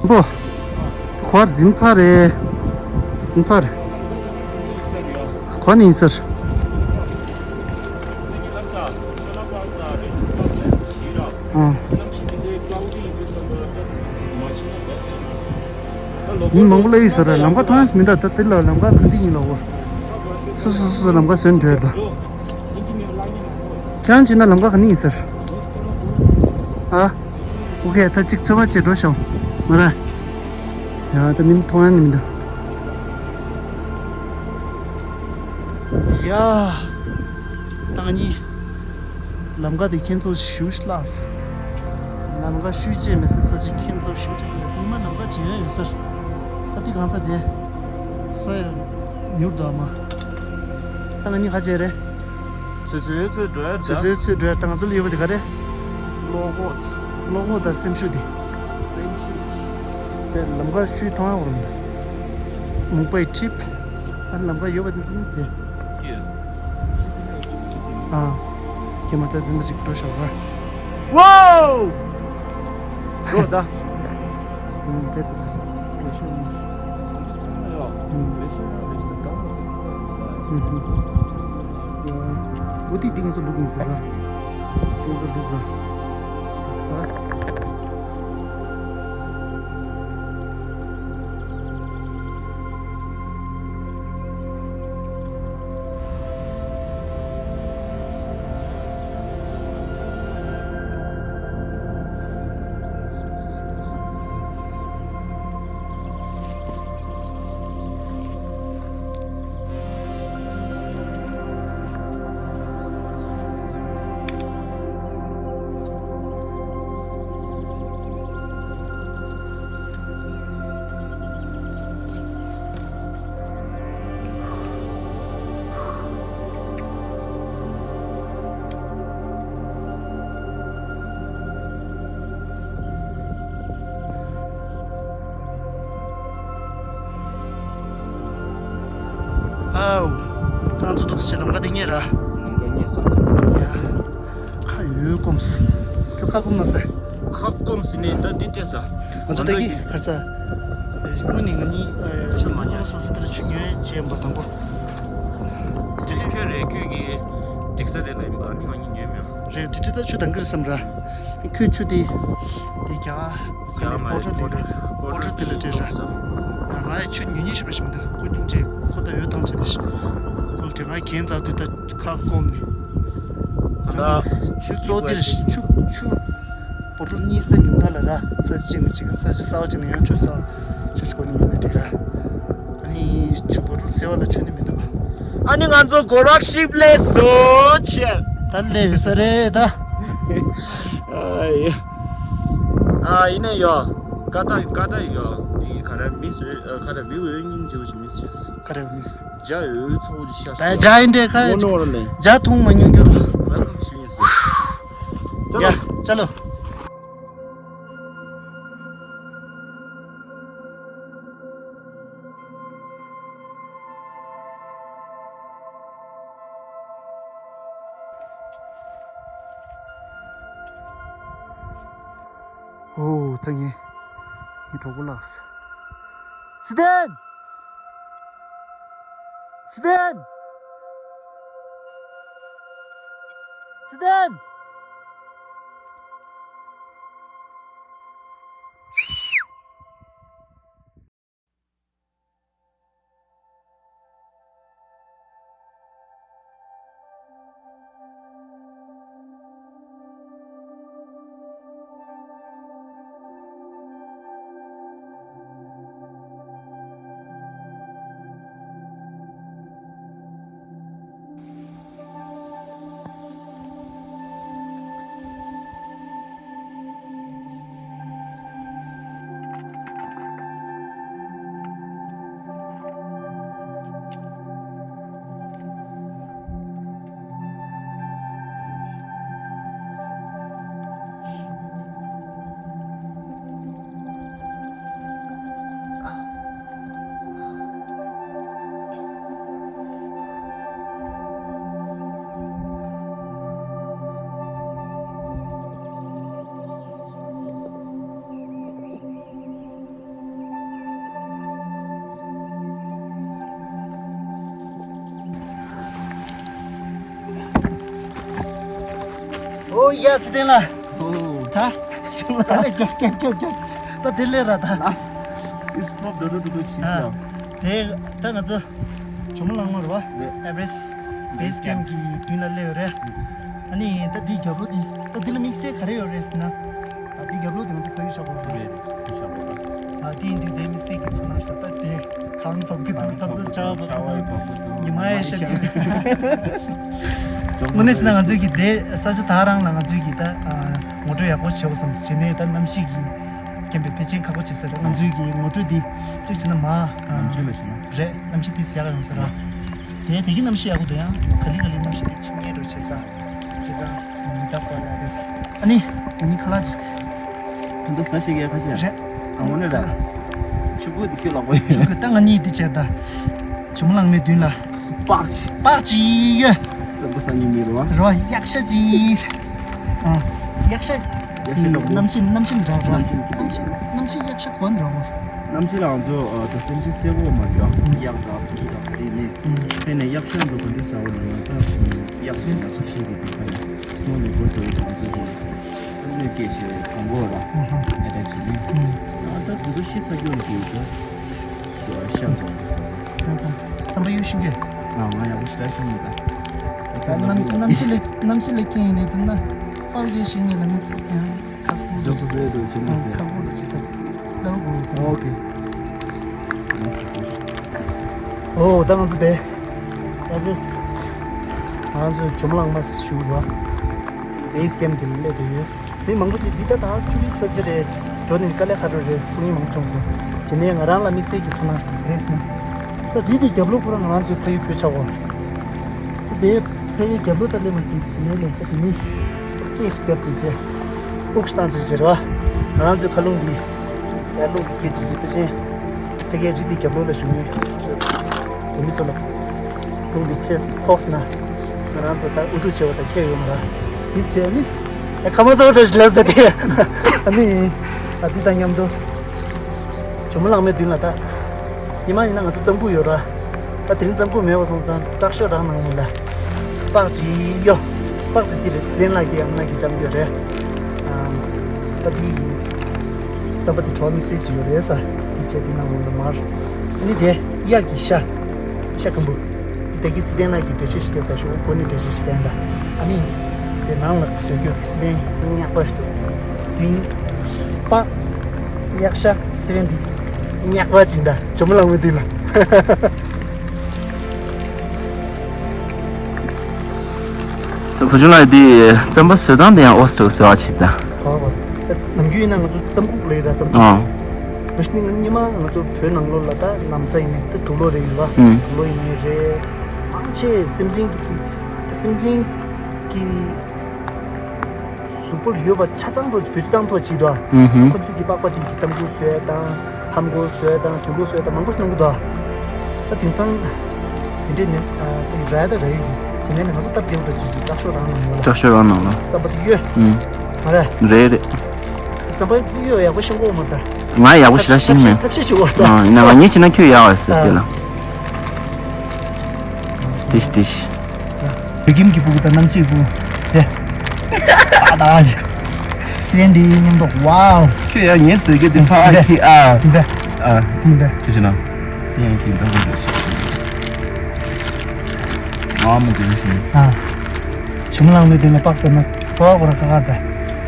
པོ། ཁོར་འཛིན་ཕ་རེ། འཛིན་ཕ་རེ། ཁོ་ནི་ཡིན་ཟེར། ཨང་། མི་མང་པོ་ལ་ཡིན་ཟེར་ལམ་ཁ་མཐོང་ཡ་མི་འདུག་ད་དེ་ལ་ལམ་ཁ་ག་འདི་ཡིན་ལོ། སོ་སོ་སོ་སོ་ལམ་ཁ་བཟོས་འགྲོ་ཡ་ད། ཁྱེད་རང་ཕྱིན་ན་ལམ་ཁ་ག་ནས་ཡིན་ཟེར། ཨ། ཨོ་ཁེ། ད་གཅིག་ཚོད་མ་བྱེད་འགྲོ་ཤོག་མ་ར། ཡ་ད་མི་མཐོང་ཡ་ནི་མི་འདུག་ཡ། ད་ང་གཉིས་ལམ་ཁ་དེ་ཁྱེད་ཚོ་ཞུ་ཤ་ལགས། ལམ་ཁ་ཤུལ་ཅེས་མི་སྲིད་ས་ཅིག་ཁྱེད་ཚོ་ཤུལ་ཅེས་མི་སྲིད། ཉི་མ་ལམ་ཁ་ཇི་ཡོད་ཡོད་ཟེར། ད་དེ་གང་ཚ་དེ་ས་ཡ་མྱུར་དུ་ཨ་མ། ད་ང་གཉིས་ག་བྱས་རེད། ཚོད་ཚོད་ཚོད་འགྲོ་ཡ་ཚོད་ཚོད་ཚོད་འགྲོ་ཡ། ད་ང་ཚོ་ལ་ཡོད་པ་དེ་ག་རེད། བློ་ཁོག་བློ་ཁོག་དང་སེམས་ཤུགས་དེ། སེམས་ཤུགས། དེ་ལམ་ཁ་ཤུལ་མཐོང་ཡ་འོར་མ། མུམ་བྷའི་ཊིབ། ཨ་ལམ་ཁ་ཡོད་པ་དེ་ཚོ་ནི་དེ། ཨ། ཁྱེད་མ་ཐག་དེ་འདྲ་ཞིག་འགྲོ་ཤོག་ར། ཝའོ། འགྲོ་ད། ཨུམ། དེ་དེ་རེད་ཤོག་ཨུམ། ཨུམ། འོ་དེ་དེ་ང་ཚོ་ལུག་ཡིན་ཟེར་ར། ང་ཚོ་ལུག་ར། ས། ཨའུ། ད་ང་ཚོ་འདུག་སེ་ལམ་ཁ་དེ་རྙེད་ར། ལམ་ཁ་རྙེད་སོང་། ཡ། ཁ་ཡོད་སྐོམ་སི། ཁྱོད་ཁ་སྐོམ་ན་ཟེ། ཁ་སྐོམ་སི་ནས་ད་འདི་སྤྲད་ས། ང་ཚོ་ད་གི་ཁར་ས། དངོས་གནས་ང་གཉིས་ཆུ་མ་ཉོས། ས་ས་དེར་ཆུ་ཉོས་བྱས་ཡིན་པ་དང་པོ། དེ་ལས་ཁྱོད་རེད། ཁྱོད་ཀྱི་འགྲིག་ས་རེད་ལ་ཡིན་པ། ཨ་ནི་ང་གཉིས་ཉོས་མེད། རེད། དེ་དུས་ད་ཆུ་དང་གིར་བསམ་ར། ཁྱོད་ཆུ་དེ། དེ་རྒྱ་གར་ཁ་ནས་པོ་ཊར་ལས་རེད། པོ་ཊར་དེ་ལ་སྤྲད་ར། ང་ཡི་ཆུ་ཉོ་ཉོ་ཞིག་མ་ཞིག་མི་འདུག་ཀུན་སྙིང་རྗེ། ཁོ་ད་འོས་ཐང་ཆེ་ལ་ཞིག་ཁོ་ལ་དེ་ང་གན་ཚ་དུས་ད་ཁ་སྐོམ་ནས། ད་ཆུ་གཙོ་དེ་རེད། ཆུ་ཆུ། པོ་ཊལ་གཉིས་སྟེང་ཉུང་མཐའ་ལ་ར། ས་གཅིག་ནས་གཅིག་ས་གཅིག་གསར་པ་གཅིག་ནས་ཡང་ཆུ་གསར་པ་ཆུ་གཅིག་པོ་ནས་ཉོས་ནས་རེད་ར། ཨ་ནི་ཆུ་པོ་ཊལ་ཟེར་བ་ལ་ཆུ་ནི་མི་འདུག་ཨ་ནི་ང་ཚོ་གོ་རག་ཤིབ་ལས་བཟོ་ཆེ། ད་ལས་ཡོད་ས་རེད་ད། ཨ་ཡ། ཨ་ཡིན་ན་ཡོ། ཀ་ཏ་ཀ་ཏ་ཡོ། འདི་ག་རེ་མིས་འོས་ག་རེ་བི་འོས་སྙིང་རྗེ་བོ་ཞིག་མིས་བྱས། ག་རེ་མིས། ཇ་འོས་ཚ་བོ་ཞིག་ཤ་ད་ཇ་ཡིན་འདྲེ་ཁ། ཇ་འཐུང་མ་མྱོང་རྒྱུ་ར། ཝེལ་ཀམ་ཞུ་ཡིན་ཟེར། ཡ་ཅ་ལོ། ཨོ་ད་ངས་ངའི་གྲོགས་པོ་ལགས། ཚེ་བརྟན། ཚེ་བརྟན། ཚེ་བརྟན། ཨོ་ཡ་ཚེ་བརྟན་ལགས། ཨོ། ད། ད་ལས་རྒྱབ་རྒྱབ་རྒྱབ་རྒྱབ། ད་དེ་ལས་ར་ད། ཨིས་ཕོབ་འགྲོ་འགྲོ་འགྲོ་འགྲོ་བྱེད་ཨ། ཀྱང་། དེ་ད་ང་ཚོ་ཇོ་མོ་གླང་མ་རེད་བ། རེད། ཨེ་ཝ་རེ་སི་ཊི་བེ་སི་ཀེམ་གི་མདུན་ལ་སླེབས་ཡོད་རེད། ཨ་ནི་ད་འདི་རྒྱབ་ལོགས་འདི་ད་འདི་ལ་དམིགས་བསལ་ག་རེ་ཡོད་རེད་ཟེར་ན། ད་འདི་རྒྱབ་ལོགས་འདི་ང་ཚོ་ཕ་ཡུལ་ཆགས་པ་རེད། རེད་རེད། ཕ་ཡུལ་ཆགས་པ་རེད། ཨ་དེ་ཡིན་དུས་དེ་དམིགས་བསལ་གྱི་ཚོར་སྣང་ཞིག་ད་དེ་གང་ཐོབ་ཀྱི་འདུག་ད་ཚོ་ཆར་པ་ཐོབ་ཀྱི་འདུག་ཉི་མ་ཡང་ཤར་གྱི་འདུག་དངོས་གནས་བྱས་ན་ང་ཚོས་ཀྱི་དེ་ས་ཆ་ད་རང་ལ་ང་ཚོས་ཀྱི་ད་ཨ་ངོ་སྤྲོད་ཡག་པོ་བྱེད་དགོས་བསམ་བྱས་ནས་ད་གནམ་གཤིས་ཀྱི་རྐྱེན་པས་ཕལ་ཆེར་ཁག་པོ་བྱེད་ས་རེད། ང་ཚོས་ཀྱི་ངོ་སྤྲོད་འདི་གཅིག་བྱས་ན་མ་ཨ་ནམ་ཆོས་ལ་བྱས་ན། རེད། གནམ་གཤིས་དེ་ཡག་ཡོང་ས་རེད། དེ་དེ་གི་གནམ་གཤིས་ཡག་པོ་འདུག་ཡང་ག་ལེ་ག་ལེ་གནམ་གཤིས་དེ་ཚུར་ཉལ་འགྲོ་བྱེད་ས། བྱེད་ས་མི་འདག་པ་ལ་རེད། ཨ་ནི་ང་གཉིས་ཁ་ལག་ཅིག་ད་ལྟ་ཟ་ཤེས་ཀྱི་ཁ་ཤས། རེད། དང་པོ་ནས་ད། ཆུ་བུ་དེ་ཁྱོད་ལག་པ་ཡོད། ཆུ་བུ་ད་ང་གཉིས་དེ་བྱས་ད། ཇོ་མོ་གླང་མའི་མདུན་ལ། པགས་ཅིག་པགས་ཅིག་ཡོད། བཙན་པོ་ས་ཉིན་མི་རུ་བ། རོ་ཡག་ཤ་ཅིག་ཨ། ཡག་ཤ། ཡག་ཤ་ལ་གནམ་གཤིས་གནམ་གཤིས་འདྲ་ར། གནམ་གཤིས་གནམ་གཤིས་ཡག་ཤ་གོ་འདྲ་བོ། གནམ་གཤིས་ལ་ང་ཚོ་ད་སེམས་ཤིང་གསལ་པོ་མ་འདུག་ཡག་དང་ཁུ་དང་དེ་ནས། དེ་ནས་གཡག་ཤ་འདུག་ག་འདི་ཟ་བ་ལ་ང་ད་གཡག་ཤ་ཡག་ཤ་ཤེས་ཀྱི་འདུག་ག་ལ་སྣོ་ལུག་པ་འགྲོ་ཡི་ང་ཚོ་གི་སྣོ་སྐྱེས་ཤེས་གོང་གོ་ལ་ཨ་ད་དེ་ཚོ་ཤི་ཚ་རྒྱུ་ལ་གི་ད་ཤ་འཛོམས་འདུག་ཟ་བ། རྩམ་པ་ཡོད་ཤིང་གི་ང་ང་ཡག་པོ་ཞེ་དྲག་ཤེས་མེད་ད། གནམ་གནམ་གཤིས་ལ་གནམ་གཤིས་ལ་རྐྱེན་ཡིན་ནས་འདུག་ན་པགས་ཡོད་ཤིང་ངེད་ལ་ནི་ཚིག་ཀྱང་། ཁག་པོ་འཇོག་ས་ཟེར་དུ་ཕྱིན་ན་ཟེར། ཁག་པོ་འཇོག་ས་ལྟ་བུ་དགོས། ཨོ་ཁེ། ཨོ་ད་ང་ཚོ་དེ་ཨེ་ཝ་རེ་སི་ཊི་ང་ཚོ་ཇོ་མོ་གླང་མ་ཞུ་རོ། བེ་སི་ཀེམ་དེ་སླེབས་བསྡད་ཡོད། མི་མང་པོ་ཞིག་འདི་ལྟ་ད་ཊུ་རི་སི་ཊི་ས་ཆ་རེད། འགྲོ་ནས་དཀའ་ལས་ཁག་པོ་རེད་གསུང་མི་མང་པོ་བྱུང་སོང་། བྱས་ནས་ང་རང་ལ་དམིགས་བསལ་གྱི་ཚོར་སྣང་རེད་ཟེར་ན། ད་རི་དེ་རྒྱབ་ལོགས་ཁོ་རང་ང་རང་ཚོའི་ཕ་ཡུལ་བོད་ཆགས་པ། དེ་ཕ་ཡུལ་རྒྱབ་ལོགས་ད་སླེབས་མ་ཟིན་གྱི་ནས་ལས་ཀ་དེ་ནི་སྐད་ཞིག་རྒྱབ་ཅིག་བྱས། དབུགས་བཏང་ཅིག་བྱས་ར། ང་རང་ཚོའི་མཁའ་རླུང་འདི་ཡར་རླུང་གི་སྐད་ཅིག་ཅིག་ཕལ་ཆེར་ཕ་གིའི་རི་དེ་རྒྱབ་ལོགས་ལ་བཞུགས་མཁན་བོད་མི་ཚོ་ལ་རླུང་འདི་ཕེབས་ཕོག་སོང་ན་ང་རང་ཚོ་ད་ཨུ་ཐུག་བྱས་པ་དང་ཁྱད་ཡོད་མ་ར། འདི་བྱས་ནི་ཨེ་ཁ་མ་ཚོ་འདྲ་ཞིག་ལབ་ཟེར་ཏེ་ཨ་ནི་ད་འདི་དང་མཉམ་དུ། ཇོ་མོ་གླང་མའི་མདུན་ལ་ད། ཉི་མ་ཡིན་ན་ང་ཚོ་རྩམ་ཁུག་ཡོད་ར། ད་དེ་རིང་རྩམ་ཁུག་མེད་པ་སོང་ཙང་དྲག་ཤོས་རང་ནང་ལ། པགས་ཅིག་གཡོ། པགས་དེ་འདི་རེད་ཚེ་བརྟན་ལགས་ཀྱིས་ཨ་མ་ལགས་ཀྱིས་བཅམ་རྒྱུ་རེད། ཨ། ད་དེ་རྩམ་པ་དེ་བྲོ་བ་དམིགས་བསལ་ཅིག་ཡོད་རེད་ས། དེ་བྱས་དེ་ནང་ལ་མར། ཨ་ནི་དེ་གཡག་གི་ཤ། ཤ་སྐམ་པོ། དེ་གི་ཚེ་བརྟན་ལགས་ཀྱིས་འགྲེལ་བཤད་ཞིག་བྱས་ས་ཞུ་གོ་ནི་འགྲེལ་བཤད་ཞིག་བྱས་ད། ཨ་ནི། དེ་ནང་ལ་བཟོས་རྒྱུ་སི་པན་ཉག་པ་ཞིག་འདུག་དེ་པགས་གཡག་ཤ་སི་པན་དེ་ཉག་པ་ཅིག་ད་ཇོ་མོ་གླང་མའི་མདུན་ལ། ད་བུ་ཆུང་ལགས་དེ་རྩམ་པ་བཟོ་སྟངས་དེ་ཡང་ཨོ་སི་ཊོ་བཟོ་བ་ཞིག་ད། ཧོ་ཧོ། ནམ་རྒྱུན་ཡིན་ན་ང་ཚོ་རྩམ་ཁུག་ལ་ཡོད་ར་རྩམ་ཁུག་ཨ། མ་གཞི་ནི་ང་སྔོན་མ་ང་ཚོ་བོད་ནང་ལོགས་ལ་ད་ལམ་ས་ཡིན་ནའི་ད་དུག་ལོག་རེད་ཡིན་པ། ཨུམ། དུག་ལོག་ཡིན་ནའི་རེད། མང་ཆེ་སེམས་ཅན་གྱི་དུག་སེམས་ཅན་གྱི་གཟུགས་པོ་ལ་ཡོད་པ་ཆ་ཚང་འགྲོ་བེད་སྤྱོད་བཏང་ཐུབ་པ་བྱེད་དོ། ཨུ་ཧུམ། ཁོ་ཚོས་ཀྱི་པགས་པ་དེ་གི་རྩམ་ཁུག་བཟོས་དང་ཧམ་གོ་བཟོས་དང་དུག་ལོག་བཟོས་དང་མང་པོ་ཞིག་གནང་གི་འདུག་ད་དེང་སང་དེ་འདྲས་ནི་ར་ཡ་ད་ར་ཡོད་ཀྱི་དེ་ནས་ནི་ང་ཚོ་སྟབས་བདེ་བོ་འདྲ་བྱེད་ཀྱི་སྟག་ཤོར་རང་ནང་ཡོད་ལ། སྟག་ཤོར་རང་ནང་ལ། བསམ་པ་དེ་ཡོད། ཨུ། མ་རེད། རེད་རེད། རྩམ་པ་གཡོ་ཡག་པོ་ཤེས་གོ་མ་ད། ང་ཡག་པོ་ཞེ་དྲག་ཤེས་མེད། ཐབས་ཤེས་ཤིག་བར་ད། ཨ་ཡིན་ན་ང་ཉིད་ཤེས་ན་ཁྱོད་ཡག་བ་ཟེར་དེ་ལ། ཏིཤ་ཏིཤ། བོད་ཁྱིམ་གྱི་སྤུ་གུ་དང་གནམ་གཤིས་སྤུ་གུ་དེ། ཨ་ད་ཨ་ཅིག་སི་པན་འདི་མཉམ་དུ་ཝའོ། ཁྱོད་ཡང་ངའི་ཟེར་གི་དེ་ཕ་ཨ་ཁི་ཨ། འདི་འདི། ཨ་འདི་འདི། དེ་བྱས་ན། དེ་ཡང་ཁྱི་འདང་དགོས་རེད་ཤག་ཨ་མ་དེ་བཞིན། ཨ། ཇོ་མོ་གླང་མའི་མདུན་ལ་སྤགས་ཟེར་ན་ཚོར་བ་ཁོ་རང་ཁ་ཁར་ད།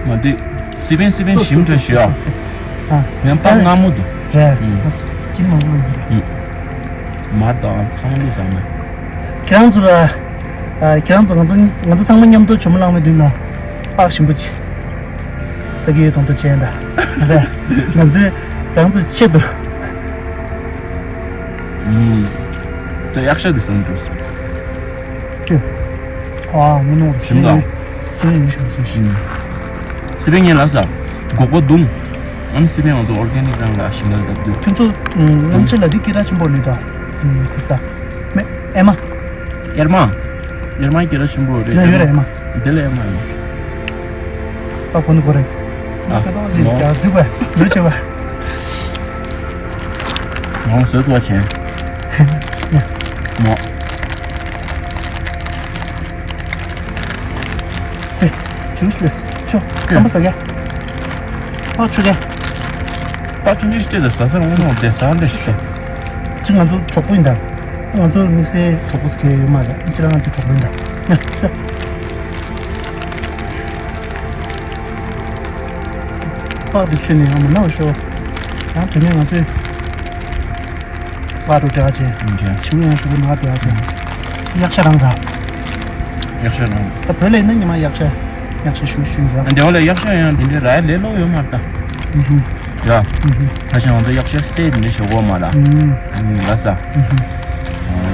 མ་འདི། སི་པན་སི་པན་ཞིམ་དྲགས་ཤག་ཨ། ཡང་སྤགས་མངར་མོ་འདུག་རེད། ཨུམ། ཅི་མང་པོ་ཡོད་རེད། ཨུམ། མར་དང་ཚང་མ་བླུགས་བཟང་མོ། ཁྱེད་རང་ཚོ་ལ། ཨ། ཁྱེད་རང་ཚོ་ང་ཚོ་ང་ཚོ་ཚང་མ་མཉམ་དུ་ཇོ་མོ་གླང་མའི་མདུན་ལ་སྤགས་ཞིམ་པོ་ཅིག་ཟ་གི་ཡོད་དང་དུ་བྱས་ད། རེད། ང་ཚོས་རང་ཚོའི་ཆེད་དུ། ཨུམ། ད་གཡག་ཤ་འདི་བཟང་འགྲོ། ཨ་ངོ་ནོར་ཞིམ་དང་། སི་པན་ཡིན་ཞུ་སི་ཞིམ། སི་པན་ངས་ལབ་ས། སྒོག་པ་བརྡུངས། ཨ་ནི་སི་པན་ང་ཚོ་ཨོར་གེ་ནིག་རང་ལ་ཞིམ་ལ་ལབ་རྒྱུ། ཁྱོད་ཚོ་གནམ་ཕྱི་ལ་འདི་སྐད་གྲགས་ཆེན་པོ་ལོས་དོ། ཁ་ས། མེ་ཨེ་མ། ཨེར་མ། ཨེར་མ་སྐད་གྲགས་ཆེན་པོ་རེད། དེ་ལ་ཡོད་རེད་ཨེ་མ། དེ་ལ་ཨེ་མ་ཨེ་མ། ཨ་ཁོ་ནི་ཁོ་རེད། ཨ་ཁ་ཏོག་ཅིག་ནོ། རྒྱ་རྫིག་པ་རུ་ཆེ་བ། ང་བཟོས་ཐུབ་པ་བྱས། མོ། ཨེ། ཇུས་ལེས། ཆོ། རྩམ་པ་ཟ་གས། ཨ་ཆོ་གས། ཨ་ཆུང་ཆུང་ཞིག་ལ་ཟ་ས་རུང་མོ་དེ་ཟ་འདྲ་ཞིག་ཅི་ང་ཚོ་གྲོགས་པོ་ཡིན་ད། ང་ཚོ་དམིགས་བསལ་གྲོགས་པོ་ཟེར་མཁན་ཡོད་མ་རེད། ཁྱེད་རང་ང་ཚོ་གྲོགས་པོ་ཡིན་ད། ཡ་ཤོ། སྤགས་དེ་ཆུ་ནས་ཡང་མ་ན་བ་ཤོ། ཡང་དེ་ནས་ང་ཚོས། པ་རུ་དེ་བ་ཅན། ཆུ་ཡང་ཞུ་གི་ནང་དེ་བ་ཅན། གཡག་ཤ་རང་ར། གཡག་ཤ་རང་། ད་བོད་ལ་ཡིན་ན་ཉི་མ་གཡག་ཤ། གཡག་ཤ་ཞུ་ཞུ་ར། ཨ་འདི་བ་ལ་གཡག་ཤ་ཡང་འདི་འདྲའི་ར་ལས་ལོག་ཡོད་མ་རེད་ད། ཡ། ད་ཆ་ང་ཚོ་གཡག་ཤ་སེ་འདི་འདྲ་ཞོག་གོ་མ་ར། ཨ་ནི་ལ་ས།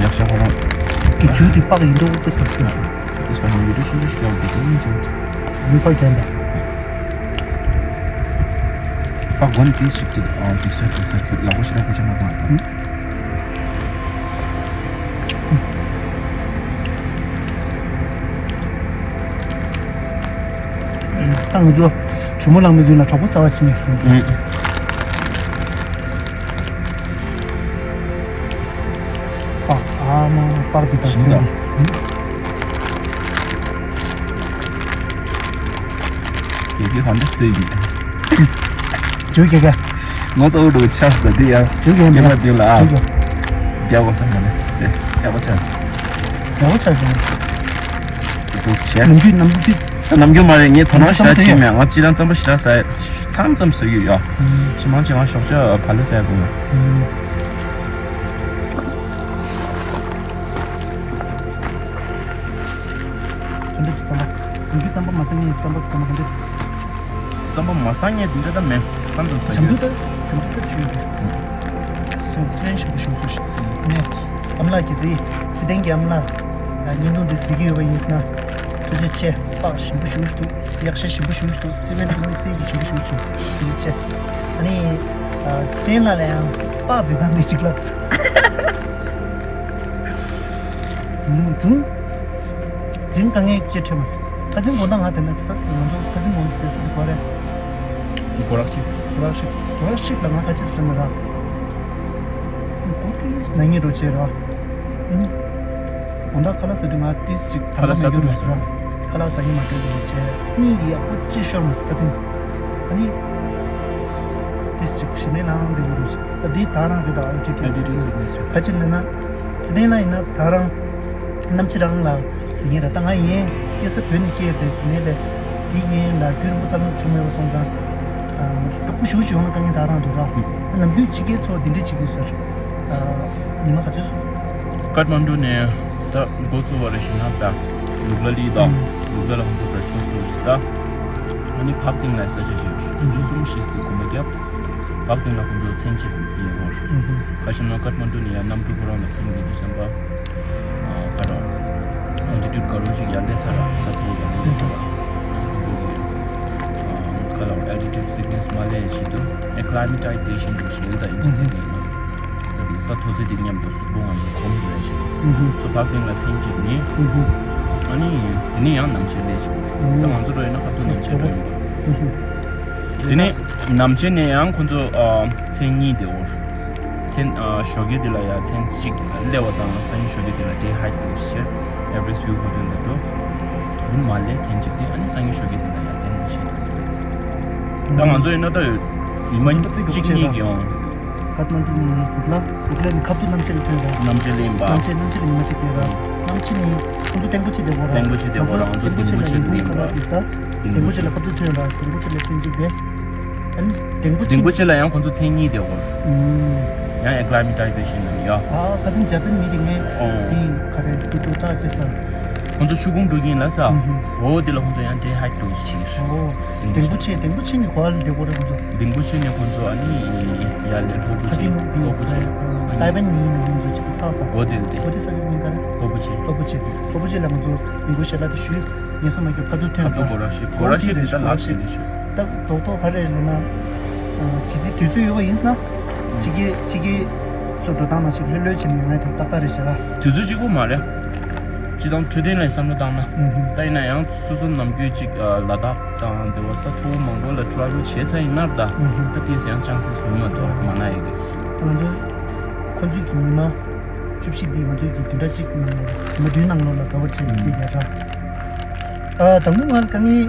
གཡག་ཤ་ཁོ་རང་། གི་ཇུ་དེ་པག་ཡིན་འདུག་པ་ས་ས། དེ་ས་ནི་བི་ཌིའོ་ཆུང་ཆུང་ཞིག་ཡོད་འདུག་དེ་ཡིན་ཅིང་། ཡུལ་ཁ་རྒྱན་པ། ད་དགོན་དེ་ཞིག་དེ་ཨ་འགྲིག་ས་འགྲིག་ས་ཁྱོད་ལག་པ་ཞེ་དྲག་གོ་ཆ་མ་གཏོང་བ་དང་། ད་ང་ཚོ་ཇོ་མོ་གླང་མའི་མདུན་ལ་གྲོགས་པོ་གསར་པ་ཕྱིན་ནས་སོང་། ཨ་མ་པགས་འདི་དང་ཚོན་འདི། ཡི་གེ་གང་འདྲ་སེ་ཡིན། ཇུ་གེ་གེ། ང་ཚོ་འུ་ཆགས་ད་འདི་ཡང་ཇུ་གེ་ཉི་མ་འདི་ལ་ཨ། ཇུ་གེ། རྒྱག་གོ་ས་མ་ནི་དེ་རྒྱག་པ་ཆགས། རྒྱག་པ་ཆགས་ཀྱི། འདུག་བྱས། ནམ་རྒྱུན་ནམ་རྒྱུན། ནམ་རྒྱུན་མ་རེད། ངས་དོ་སྣང་ཞེ་དྲག་བྱས་མེད། ང་སྤྱིར་བཏང་རྩམ་པ་ཞེ་དྲག་ཟ་མཚམས་མཚམས་ཟ་གི་ཡོད། ཞེ་མང་ཆེ་ང་ཞོགས་ཇ་བ་ལེ་ཟ་ཡ་དགོས་ན། ག་འདྲ་རྩམ་པ། ཡིན་རྒྱུ་རྩམ་པ་མ་ཟ་མཁན་རྩམ་པ་ཟ་ན་ག་འདྲ། རྩམ་པ་མ་ཟ་མཁན་དེ་འདྲ་ད་མེད། མཚམས་མཚམས་ཟ་ཇམ་རྒྱུ་དུ་ད་ཇམ་རྒྱུ་ད་ཆུ་ཡོད་རེད། སེམས་སེམས་ཞུ་གི་ཞུ་སོ་ཞིག་ནས་ཨམ་ལགས་ཀྱི་ཟི་ཚེ་བརྟན་གྱི་ཨམ་ལགས་ལ་བརྙན་ཐུང་འདི་གཟིགས་ཀྱི་ཡོད་པ་ཡིན་ན་ཐུགས་རྗེ་ཆེ། སྤགས་ཞིམ་པོ་ཞུ་ཞུ་འདུག་གཡག་ཤ་ཞིམ་པོ་ཞུ་ཞུ་འདུག་སི་པན་དུ་དམིགས་བསལ་གྱི་ཞིམ་པོ་ཞུ་ཞུ་ཐུགས་རྗེ་ཆེ། ཨ་ནི་ཚེ་བརྟན་ལགས་ལ་ཡང་སྤགས་གཟིགས་སྟངས་འདི་གཅིག་ལབ། ཨུམ་དུང་། དེ་རིང་དཀའ་ངལ་ཅིག་འཕྲད་མ་སོང་། ཁ་སང་དགོང་དག་ང་དེ་ན་ས་ང་ཚོ་ཁ་སང་དགོང་དག་དེ་ས་དེ་གོ་རེད། གོ་རག་ཅིག་གོ་རག་ཤིག་གོ་རག་ཤིག་ལ་ང་ཁ་ཅིག་སོང་ན་ར། ཁོ་ཏིས་ན་ངེ་རོ་ཆེ་ར། དགོང་དག་ཁ་ལག་ཟ་དུས་ང་ཏིས་ཅིག་ཁ་ལག་ཟ་གི་མ་ཐུབ་ར། ཁ་ལག་ཟ་གི་མ་ཐུབ་པའི་ཆེ། གཉིད་ཡག་པོ་ཅིག་ཤོར་མ་སོང་ཁ་སང་། ཨ་ནི། ཏིས་ཅིག་ཞིམ་མེད་ལངས་འདི་གི་རུ་ཆེ། ད་འདི་ད་རང་རེད་ད་ཨ་ལི་ཊི་ཊུཌ་ཨ་ལི་ཊི་ཊུཌ་སི་ཀ་ནེས་ཡོད། ཁ་ཅིག་ལ་ན། ཚེ་བརྟན་ལགས་ཡིན་ན་ད་རང་། གནམ་ཕྱི་རང་ལ་ཡིན་ར། ད་ང་ཡིན་སྐྱེ་ས་བོད་ནས་སྐྱེས་པའི་ཇི་ནས་ལས་དེ་ཡིན་ལ་རྒྱུན་རིང་པོ་ཚ་ལོང་བྱུང་མེད་པ་སོང་ཙང་། ང་ཚོ་མགྱོགས་པོ་ཞུ་ཞུ་ཡོང་ན་དཀའ་ངལ་ད་རང་འདུག་ར། ད་ནམ་རྒྱུན་ཕྱི་རྒྱལ་ཚོ་འདི་འདྲས་བྱེད་དགོས་ཟེར། ཉི་མ་ག་ཚོད་སོང་། ཀཏ་མན་ཌུ་ནས་ད་འགོ་ཚུགས་པ་རེ་བཞིན་ན་ད་ལུག་ལ་ལི་དང་ལུག་ལ་ལ་ཁོང་ཚོ་བྲེག་ཕ་སི་ཊི་འདྲ་བོ་ཞིག་ཟ། ཨ་ནི་ཕག་སྟེང་ལ་ས་ཆ་ཞིག་ཆུ་ཚོད་གསུམ་བཞི་ཙམ་གོམ་པ་བརྒྱབ། ཕག་སྟེང་ལ་ཁོང་ཚོ་མཚན་ཕྱེད་ཉལ་བར། ཁ་ཤས་ན་ཀཏ་མན་ཌུ་ནས་ཡར་གནམ་གྲུ་ཁོ་རང་ལ་ཐིམ་གི་དུས་ཙམ་པ། ཨ་ག་ར། ཨལ་ཊི་ཊུཌ་ག་རོ་ཞིག་ཡར་སླེབས་ས་ར་ས་མཐོ་ཡར་སླེབས་ས་ར། ཁོང་ཚོ་གི་ཨ་ག་ར་ཨལ་ཊི་ཊུཌ་སིག་ནེས་མ་སླེབས་ཆེད་དུ་ཨེ་ཀི་ལི་མེ་ཊའི་ཛེ་ཤན་འདྲ་བོ་ཞིག་ཡོད་ད་ཨིན་ཇི་ཟེར་ནས་ཡིན་ན། ད་དེ་ས་མཐོ་ཚད་དེ་མཉམ་དུ་གཟུགས་པོ་ང་ཚོ་གོམས་འགྲོ་ཡ་ཞིག་ཚོ་ཕག་སྟེང་ལ་མཚན་ཕྱེད་ཉལ། ཨ་ནི་དེ་ནས་ཡང་གནམ་ཕྱེད་སླེབས་ཆོག་རེད། ད་ང་ཚོ་འདྲ་ཡིན་ན་ཁ་ཐུག་གནམ་ཕྱེད་འགྲོ་ཡིན་པ། དེ་ནས་ནམ་ཕྱེད་ནས་ཡང་ཁོང་ཚོ་ཨ་མཚན་གཉིས་དེ་འོར། མཚན་ཨ་ཞོགས་ཀས་དེ་ལ་ཡང་མཚན་གཅིག་སླེབས་པ་དང་སང་ཉིན་ཞོགས་ཀས་དེ་ལ་day hike འགྲོ་ཞེས་Everest View Hotel ལ་འགྲོ། དེ་མ་སླེབས་མཚན་གཅིག་དེ་ཨ་ནི་སང་ཉིན་ཞོགས་ཀས་དེ་ལ་ཡང་ལྟད་མོ་བྱེད། ད་ང་ཚོ་ཡིན་ན་ད་ཡོད་ཉི་མ་གཅིག་གཉིས་ཀྱི་ཡོང་། ཁ་ཐུག་ནང་ནས་གུག་ལ་གུག་ལ་ནི་ཁ་ཐུག་གནམ་ཕྱེད་ལ་ཐོན་ར། གནམ་ཕྱེད་ལ་ཡིན་པ། གནམ་ཕྱེད་གནམ་ཕྱེད་ལ་ཉི་མ་གཅིག་ཕེབས་ར། གནམ་ཕྱེད་ནི་ཁོང་ཚོ་ལྡེང་པོ་ཆེ་དེ་གོ་ར། ལྡེང་པོ་ཆེ་དེ་གོ་ར། ང་ཚོ་ལྡེང་པོ་ཆེ་ལ་ཡིན་པ་ཁ་ལ་དེ་ས། ལྡེང་པོ་ཆེ་ལ་ཁ་ཐུག་ཐོན་ར། ལྡེང་པོ་ཆེ་ལ་ཕན་ཅིག་དེ། ཨ་ནི་ལྡེང་པོ་ཆེ། ལྡེང་པོ་ཆེ་ལ་ཡང་ཁོང་ཚོ་མཚན་གཉིས་དེ་གོ། ཨུམ། ཡང་acclimatization ལ་ཡ། ཨ་ཁ་སང་ཇ་པན་མི་དེ་ངས་ཨོ། དེ་ག་རེ་དེ་ཏུ་ཏྲ་ཟེར་ས། ཁོང་ཚོ་ཆུ་ཁུང་འགྲོ་གིན་ལ་ས། ཨུམ་ཧུམ། འོ་དེ་ལ་ཁོང་ཚོ་ཡང་day hike འགྲོ་གི་ཆེ། ཨོ། ལྡེང་པོ་ཆེ་ལྡེང་པོ་ཆེ་ནི་གོ་ལ་དེ་གོ་ར་ཁོང་ཚོ། ལྡེང་པོ་ཆེ་ནས་ཁོང་ཚོ་ཨ་ནི་ཡར་ལ་ལྷོ་པོ་ཆེ། ཁ་སང་དེ་ལྷོ་པོ་ཆེ། ཨ་ནི་ཏའེ་ཝན་མི་ཡིན་ན་ང་ཚོ་ཅིག་ཏག་ས། འོ་དེ་དེ། འོ་དེ་ས་ཆ་མིང་ག་རེ། ལྷོ་པོ་ཆེ། ལྷོ་པོ་ཆེ། ལྷོ་པོ་ཆེ་ལ་ང་ཚོ་མི་གོ་ཞལ་ལག་དེ་ཞུས། ངས་སོ་མ་ཁྱོད་ཁ་ཐུག་ཐོན་ཁ་ཐུག་གོ་ར་ཤི་གོ་ར་ཤི་དེ་ད་ལབ་ཤི་དེ་ཤི། ད་རྡོག་རྡོག་ག་རེ་ལབ་ན། གལ་སྲིད་དུས་ཚོད་ཡོད་པ་ཡིན་ན། ཕྱི་རྒྱལ་ཕྱི་རྒྱལ་ཚོ་འགྲོ་སྟངས་ནང་བཞིན་ལྷོད་ལྷོད་བྱས་ནས་ཡོང་ཡ་དེ་ཏག་ཏག་རེད་ཤག་ར། དུས་ཚོད་གཅིག་པོ་མ་རེད། སྤྱི་བཏང་འཕྲོད་བསྟེན་ལ་བསམ་བློ་བཏང་ན། ཨུ་ཧུ། ད་ཡིན་ན་ཡང་སོ་སོ་ནམ་རྒྱུན་ཅིག་ལ་དྭགས་དང་དེ་བ་ས་མཐོ་པོ་མང་པོ་ལ་travel བྱས་ཚར་ཡིན་ན་ད། ཨུ་ཧུ། ད་དེས་ཡང་chances ཡོང་མ་ཐུབ་མ་ན་ཡི་གེ། ད་ང་ཚོ་ཁོ་ཚོའི་གི་ཉི་མ་བཅུ་བཞི་འདི་ང་ཚོའི་གི་བདུན་ཕྲག་གཅིག་ནང་ལ་ཉི་མ་བདུན་ནང་ལོགས་ལ་cover བྱས་ནས་རྩིས་རྒྱག་ར། ཨ་དང་པོ་ང་དཀའ་ངལ་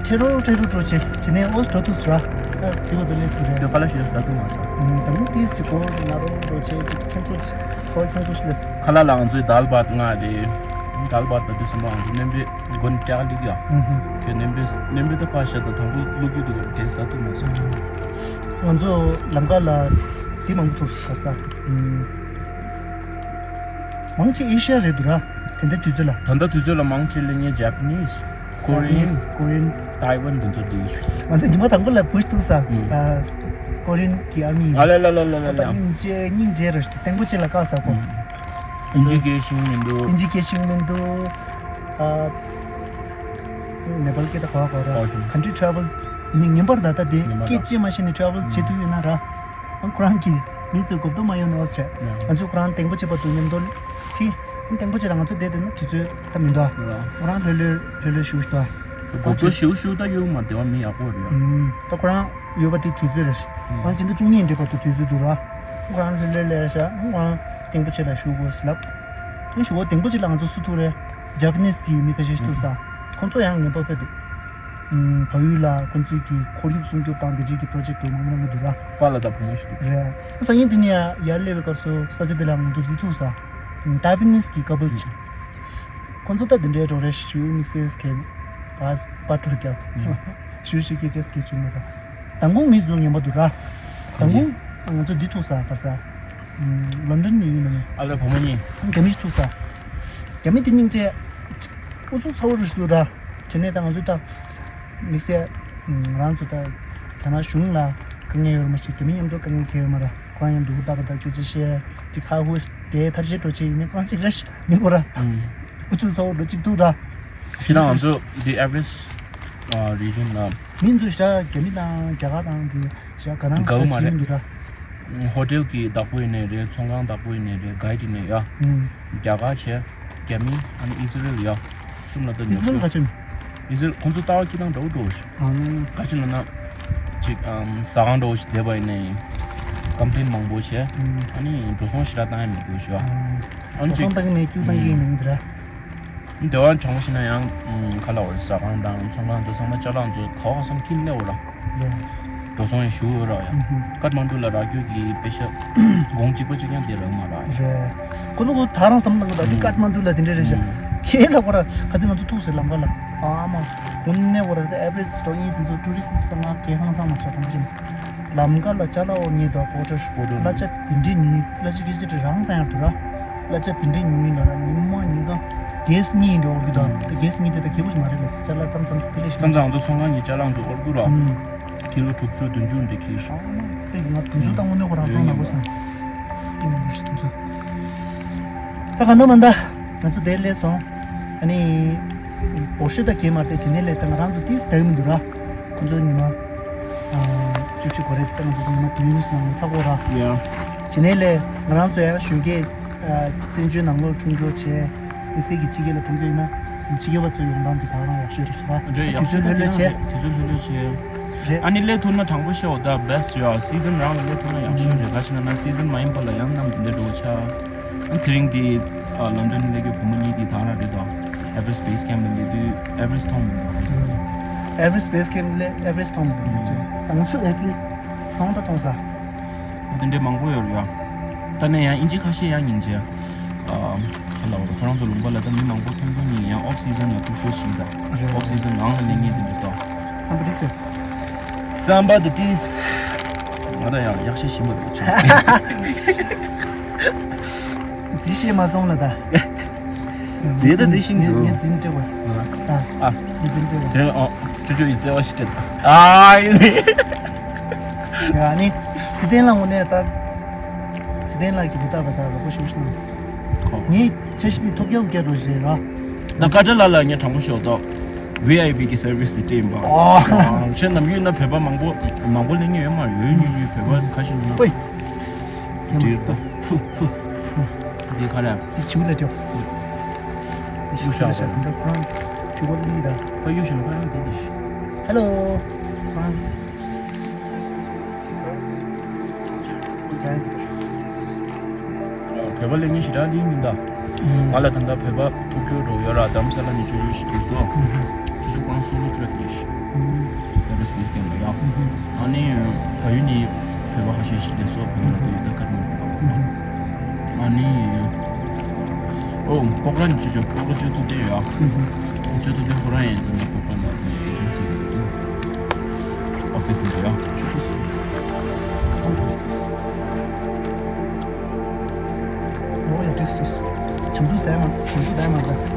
འཕྲད་རོགས་འཕྲད་རོགས་འགྲོ་བྱས་བྱས་ནས་ཨོ་འགྲོ་ཐུབ་སོང་ར། ཨ་དེ་བ་དུ་ལས་ཐུབ་རེད། དེ་ཁ་ལག་ཞིག་ཟ་ཐུབ་མ་སོང་། ཨུམ་དང་པོ་དེ་སི་ཀོ་ན་རོགས་འགྲོ་བྱས་ཅིག་ཁྱེད་ཚོ་ཁོ་ཁྱེད་ཚོ་ཞིག་ལས། ཁ་ལག་ལ་ང་ཚོའི་dal bhat ང་རེད། dal bhat ད་དུས་སེམས་པ་ང་ཚོ་སྣོན་པའི་སྒོ་ནས་སྐྲག་འདུག་ཡ། ཨུམ་ཧུམ། ཁྱོད་སྣོན་པའི་སྣོན་པའི་ད་ཕ་ཤ་ད་དང་པོ་བླུག་རྒྱུ་འདུག་དེ་ཟ་ཐུབ་མ་སོང་། ང་ཚོ་ལམ་ཁ་ལ་དེ་མང་པོ་ཐུག་སོང་ས། ཨུམ། མང་ཆེ་ཨེ་ཤ་ཡ་རེད་འདུག་ར། དེ་འདྲ་དུས་ཚོད་ལ། ད་ལྟ་དུས་ཚོད་ལ་མང་ཆེ་ལ་ངས་Japanese, Korean, Japanese, Korean, Taiwan དེ་ཚོ་འདི་ཡིན་ཤོད། ང་ཚོ་ཉི་མ་དང་པོ་ལ་བུ་ཐུག་ས། ཨ་Korean གི་ཨ་མི་ཡིན། ཨ་ལ་ལ་ལ་ལ་ལ། ད་སྙིང་རྗེ་སྙིང་རྗེ་རེད། ལྡེང་པོ་ཆེ་ལ་བཀག་ས་གོ། ཨིན་ཇི་སྐད་ཤེས་མི་འདུག་ཨིན་ཇི་སྐད་ཤེས་མི་འདུག་ཨ་ནེ་པཱལ་སྐད་ད་ག་བ་ག་བ་ར། ཨོ་ཤུ། country travel ཡིན་ནི་ངན་པར་ད་ལྟ་དེ་ངན་པར་སྐད་ད་ཅིག་མ་ཤེས་ནས་travel བྱེད་ཐུབ་ཡོད་ན་ར། ཁོ་རང་གི་མི་ཚོའི་གོ་བརྡ་མ་ཡོང་ནས་ཨོ་ཟེར། ང་ཚོས་ཁོ་རང་ལྡེང་པོ་ཆེ་བར་དུ་མཉམ་དུ་ཁྲིད། ལྡེང་པོ་ཆེ་ལ་ང་ཚོ་བསྡད་བསྡད་ན་དུས་ཚོད་ད་མི་འདུག་ང་རང་ལྷོད་ལྷོད་ལྷོད་ལྷོད་ཞུ་ཞུ་འདུག་གོ་བརྡ་ཞུ་ཞུ་ད་ཡོད་མ་བདེ་བ་མི་ཡག་པོ་རེད། ཨུམ། ད་ཁོ་རང་ཡོད་པ་དེ་དུས་ཚོད་རེད། ང་ཕྱི་ཟླ་བཅུ་གཉིས་འདྲ་བར་དུ་དུས་ཚོད་འདུག་ར། ཁོ་རང་ལྷོད་ལྷོད་ལྷོད་ཤག་ཁོ་རང་ལྡེང་པོ་ཆེ་ལ་ཞུ་དགོས་ལབ། ཁོ་ཞུ་བ་ལྡེང་པོ་ཆེ་ལ་ང་ཚོ་སུ་ཐུག་རེད། Japanese གི་མི་ཁ་ཤས་ཤིག་ཐུག་ས། ཁོང་ཚོ་ཡང་ངན་པ་ཕེབས་འདུག་ཨུམ། བལ་ཡུལ་ལ་ཁོང་ཚོའི་གི་ཁོར་ཡུག་སྲུང་སྐྱོབ་དང་དེ་འདྲའི་གི་project འགྲོ་མང་མང་གི་འདུག་ར། པཱ་ལགས་དང་བུ་མོ་ཞིག་འདུག་རེད། སང་ཉིན་དེ་ནས་ཡར་སླེབས་པའི་སྐབས་སུ་ས་ཆ་དེ་ལ་ང་ཚོ་འདི་ཐུག་ས། Taiwanese གི་couple ཅིག་ཁོང་ཚོ་ད་དེ་འདྲའི་འགྲོ་རེད་ཞུ་དམིགས་བསལ་གྱི་བ་བ་ཊར་རྒྱབ། ཞུ་ཞུ་གི་ཅེས་གི་ཅུང་མ་ས། མདང་དགོང་མི་ཚོ་ངན་པ་འདུག་ར། མདང་དགོང་ང་ཚོ་འདི་ཐུག་ས་ག་ས། ལོན་ཌོན་ནས་ཡིན་ནམ། ཨ་ལེ་བུ་མོ་གཉིས། རྒྱ་མི་ཞིག་ཐུག་ས། རྒྱ་མི་དེ་སྙིང་རྗེ། ཨུ་ཚུགས་ཚ་བོ་རུ་ཞིག་འདུག་ར། དེ་ནས་ད་ང་ཚོ་ད། དམིགས་བསལ། ང་རང་ཚོ་ད། རྒྱ་ནག་གཞུང་ལ་དཀའ་ངལ་ཡོད་རེད་མ་གཞི་རྒྱ་མི་མཉམ་དུ་དཀའ་ངལ་འཁྱེར་ཡོད་མ་རེད། ཁོ་རང་ཡང་སྡུག་པོ་ལྟ་བུ་དང་སྐད་ཆ་བཤད། ཅིག་ཧ་ཧུ་དེ་ཐབས་ཤེས་འགྲོ་ཆེ་ཡིན་ནས་ཁོ་རང་ཅིག་རེ་ཞིག་མི་གོ་ར། ཨུ་ཚུགས་ཚ་བོ་འགྲོ་གཅིག་འདུག་ར། ཕྱི་ནང་ང་ཚོ་འདི་Everest region ལ། མི་ཚོ་ཞེ་དྲག་རྒྱ་མི་དང་རྒྱ་གར་དང་གི་ཞེ་དྲག་ག་རང་དགའ་བོ་ཞེ་དྲག་མ་བྱེད་རེད། ཀྱི་འདུག་ར། ཧོ་ཊེལ་གྱི་བདག་པོ་ཡིན་ནའི་རེད། ཚོང་ཁང་བདག་པོ་ཡིན་ནའི་རེད། གའིཌ་ཡིན་ནའི་ཡ། ཨུམ། རྒྱ་གར་བྱས། རྒྱ་མི་ཨ་ནི་ཨི་ཟི་རེལ་ཡ། གསུམ་ལ་ད་ཨི་ཟི་རེལ་ག་ཅིག་ཨི་ཟི་རེལ་ཁོང་ཚོ་ལྟ་བ་སྐྱིད་ཐང་འདྲ་བོ་འགྲོ་བ་ཞིག་ཨང་། ག་ཅི་ལབ་ན། ཅིག་ཨམ་ཟ་ཁང་འདྲ་བོ་ཞིག་བསྡད་པ་ཡིན་ནའི། ཀམ་པི་ལེན་མང་པོ་བྱས། ཨང་། ཨ་ནི་འགྲོ་སོང་ཞེ་དྲག་བཏང་ཡ་མི་དགོས་ཞུ་བ། ཨང་། ཨ་ནི་འགྲོ་སོང་ཅིག་བཏང་གི་མེད་ཀྱི་བཏང་གི་ཡིན་ནི་འདི་ར། འདི་བ་དྲང་པོ་བཤད་ན་ཡང་ཁ་ལག་བར་ཟ་ཁང་དང་ཚོང་ཁང་ཚོ་ཚང་མ་ཅ་ལག་ཚོ་ག་བ་བསམ་ཁྱིམ་གནས་འོ་ར། འགྲོ་སོང་ཡང་ཞུ་འོ་ར་ཡ། ཀཏ་མན་ཌུ་ལ་རག་རྒྱུ་གི་པེ་ཤ་གོང་གཅིག་པ་གཅིག་ཀྱང་དེ་རག་མ་ར་ཡ། རེད། ཁོ་ཚོ་གོ་ད་རང་བསམ་བློ་བཏང་གི་ད་འདི་ཀཏ་མན་ཌུ་ལ་དེ་འདྲ་རེད་ཤག་ཁྱེད་ལ་ཁོ་ར་ཁ་ཚིག་ང་ཚོ་ཐུག་ཟེར་ལམ་ཁ་ལ་ཨ་མ་དངོས་གནས་འོ་ར་ཨེ་ཝ་རེ་སི་ཊི་འགྲོ་ཡིན་དེ་ཚོ་ཊུ་རི་སི་ཊི་ཚང་མ་གས་ཧང་སང་མ་ཟེར་དྲང་པོ་བཤད་ན། ལམ་ཁ་ལ་ཅ་ལག་འོ་ཉེ་དོ་པོ་ཊར་པོ་ཊར་གླ་ཆ་དེ་འདྲའི་ཉུང་ཉུང་གླ་ཆ་གི་ཆ་དེ་རང་ས་ཡང་དུ་ར། གླ་ཆ་དེ་འདྲའི་ཉུང་ཉུང་ལ་ར་ཉི་མ་ཉིན་གང་གེ་སི་གཉིས་འགྲོ་འོ་གི་དོ། ད་གེ་སི་གཉིས་དེ་ད་ཁེ་པོ་ཞིག་མ་རེད་ལ་ཅ་ལག་ཙམ་ཙམ་དེ་ལས་ཤིག་མཚམས་མཚམས་ང་ཚོ་ཚོང་ཁང་གི་ཅ་ལག་ཚོ་ཨོར་ཌར་ར། ཀི་ལོ་དྲུག་ཅུ་བདུན་ཅུ་འདྲ་ཁེ་ཤིག་ཨ་ང་དེ་ཚོ་ད་དངོས་གནས་ཁོ་རང་ཡོད་སོང་ན་གོ་སོང་། ཨེ་ང་ལས་ཤིག་དེ་ཚོ། ད་ག་འདྲ་མ་འདྲ་ང་ཚོ་དེ་ལས་སོང་། ཨ་ནི། འོ་ཤོད་ད་གེ་མ་དེ་བྱེད་ནས་ལས་ད་ང་རང་ཚོ་ཏིས་དྲག་མི་འདུག་ར། ཁོ་ཚོ་ཉི་མ། བཅུ་བཞི་གོ་རེད་ད་ང་ཚོ་ཉི་མ་བདུན་ནང་ལ་ཚགས་པོ་ར། ཡ། བྱེད་ནས་ལས་ང་རང་ཚོ་ཡང་གཞོན་སྐྱེས། བཙན་བྱོལ་ནང་ལོགས་སྲུང་སྐྱོབ་བྱས། དམིགས་བསལ་གྱི་ཕྱི་རྒྱལ་ལ་སྲུང་སྐྱོབ་ཡིན་ན། ཕྱི་རྒྱལ་བ་ཚོའི་ཡོང་སྟངས་འདི་ག་རང་ཡག་ཤོས་རེད་ར། དུས་ཚོད་ལྷོད་ལྷོད་བྱས། དུས་ཚོད་ལྷོད་ལྷོད་བྱས། རེད། ཨ་ནི་སླེབས་ཐུབ་ན་དྲང་པོ་བཤད་འོ་ད་བེ་སི་ཡོད། སི་ཛན་རང་ལ་སླེབས་ཐུབ་ན་ཡག་ཤོས་རེད། ག་ཅི་ན་ན་སི་ཛན་མ་ཡིན་པ་ལ་ཡང་གནམ་དེ་འདྲ་འགྲོ་ཆ། ཨ་དེ་རིང་དེ་ཨ་ལོན་ཌོན་ནས་སླེབས་རྒྱུ་བུ་མོ་གཉིས་དེ་ད་ར་རེད་དོ། ཨེ་ཝེ་རེ་སི་སི་པེ་སི་ཁེམ་ལ་སླེབས་དུས་ཨེ་ཝེ་རེ་སི་མཐོང་མི་འདུག་ཨེ་ཝེ་རེ་སི་སི་པེ་སི་ཁེམ་ལ་ཨེ་ཝེ་རེ་སི་མཐོང་མི་འདུག་ད་ང་ཚོ་ཨེ་ཊི་ལི་སི་ཊི་མཐོང་ད་མཐོང་ས། ཨ་དེ་འདྲའི་མང་པོ་ཡོད་རེད་ཡ། ད་ནས་ཡང་ཨིན་ཇི་ཁ་ཤས་ཡང་ཡིན་ཅེ། ཨ་ཁ་ལ་བ་ཁོ་རང་ཚོ་ལུང་པ་ལ་ད་མི་མང་པོ་མཐོང་མཐོང་ཡིན་ཡང་ཨོཕ་སི་ཛན་ལ་ཐུག་ཤོས་ཤིག་ད། རེད། ཨོཕ་སི་ཛན་ནང་ལ་སླེབས་ངེས་དེ་འདྲ་ད། རྩམ་པ་འགྲིག་སེ། རྩམ་པ་དེ་ཏིས། ང་ད་ཡང་ཡག་ཤས་ཤིག་མ་འདུག་ཆུ། རྫི་ཤེས་མ་སོང་ལ་ད། རྫི་ད་རྫི་ཤིང་འདུག་ངས་འཛིན་སྤྲད་པ། ཨ། ངས་འཛིན་སྤྲད་པ། དེ་རིང་ཨོ་ཅོ་ཅོ་ཡི་བརྩེ་བ་ཞིག་སྤྲད་ད། ཨ་ཡིན། ཡ་ནི། ཚེ་བརྟན་ལ་དངོས་གནས་ད། ཚེ་བརྟན་ལགས་ཀྱིས་མི་རྟག་པ་ད་རོགས་པ་ཞུ་ཤི་ནང་། ཁོ། ངས་འཆར་གཞི་འདི་ཐོབ་རྒྱལ་སྐད་འགྲོ་བཞིན་ར། ད་ཀ་ཏྲ་ལ་ལ་ངས་དྲང་པོ་ཤོད་དོ། ཝི་ཨའི་པི་གི་སར་བི་སི་དེ་སྤྲད་ཡིན་པ། ཨོ། ཁྱེད་ནམ་ཡོད་ན་བོད་པ་མང་པོ་མང་པོ་ལེན་ངེས་ཡོད་མ་རེད། ཡོད་ཉུང་ཉུང་བོད་པ་ཁ་ཤས་ཉུང་། ཨོའི། འདིར་ད་ཕུ་ཕུ། འདི་ག་རེ། འདི་ཆུ་ལ་ཅོ། ཡུ་ཤ་ཤ་ད་ཁོ་རང་ཆུ་བོ་ལི་ད། ཁོ་ཡུ་ཤ་ན་ཁོ་རང་འདི་འདི་ཤི། ཧེ་ལོ། ཁོ་རང་། བོད་པ་ལེན་མཁན་ཞེ་དྲག་ལེན་མི་འདུག་ང་ལ་ད་ལྟ་བོད་པ་ཐུག་ཁྱོད་འགྲོ་ཡོད་ར། རྡ་རམ་ས་ལ་ནས་ཅོ་ཅོ་ཞིག་ཐུག་སོང་། ཅོ་ཅོ་ཁོ་རང་སོ་ལོ་ཊེག་ལས་ཤི། ཨེ་ཝེ་རེ་སི་པེ་སི་ཁེམ་ལ་ཡ། ཨ་ནི་ཕ་ཡུལ་ནས་བོད་པ་ཁ་ཤས་ཤིག་སླེབས་སོང་། བོད་ལ་ཡོད་ད་ཀ་ཐ་མན་ཌུ་ལ། ཨ་ནི་ཨོ་སྤོག་ར་ནས་ཅོ་ཅོ་སྤོག་ར་ཅོ་ཐུབ་བསྡད་ཡོད། ཅོ་ཐུབ་བསྡད་ཁོ་རང་ཡིན་ད་ནི་སྤོག་ར་ནས་ཨེ་ཇེན་སི་གི་འདུག་ཨོ་ཕི་སི་ནས་ཡ། ཅོ་ཐུབ་སོང་། ཨོ་ཡ་ཏིས་ཏིས། བྱང་ཆུབ་ཟས་མ་བྱང་ཆུབ་ཟས་མ་ཟ།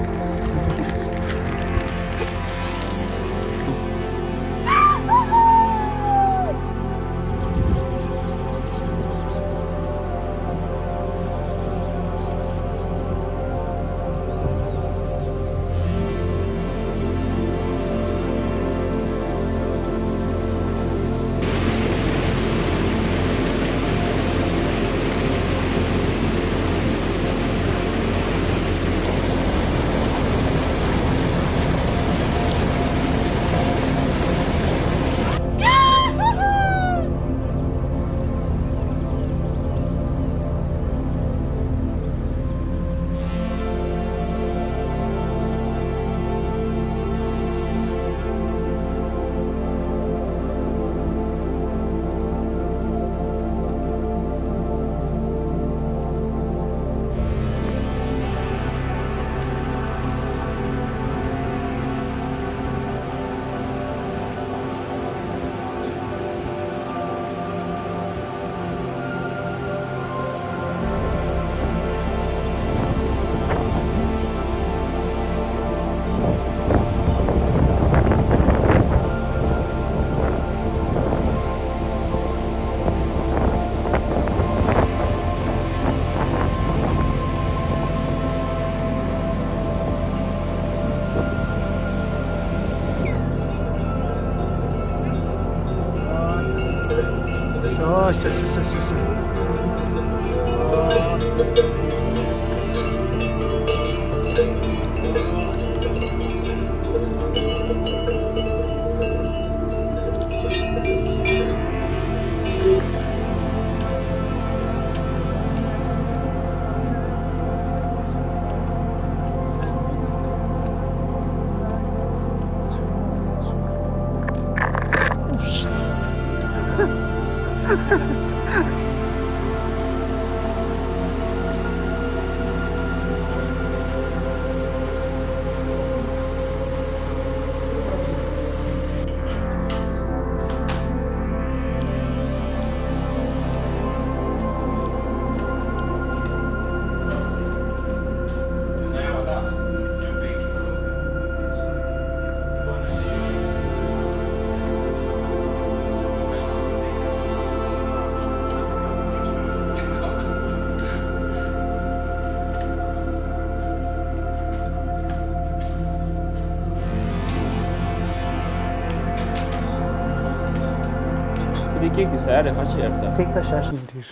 ཁྱེད་ཀྱི་ཀེག་འདི་ཟ་ཡ་རེད། ཁ་ཤས་ཡར་ལྟ། ཀེག་ད་ཤ་ཞིག་འདིར།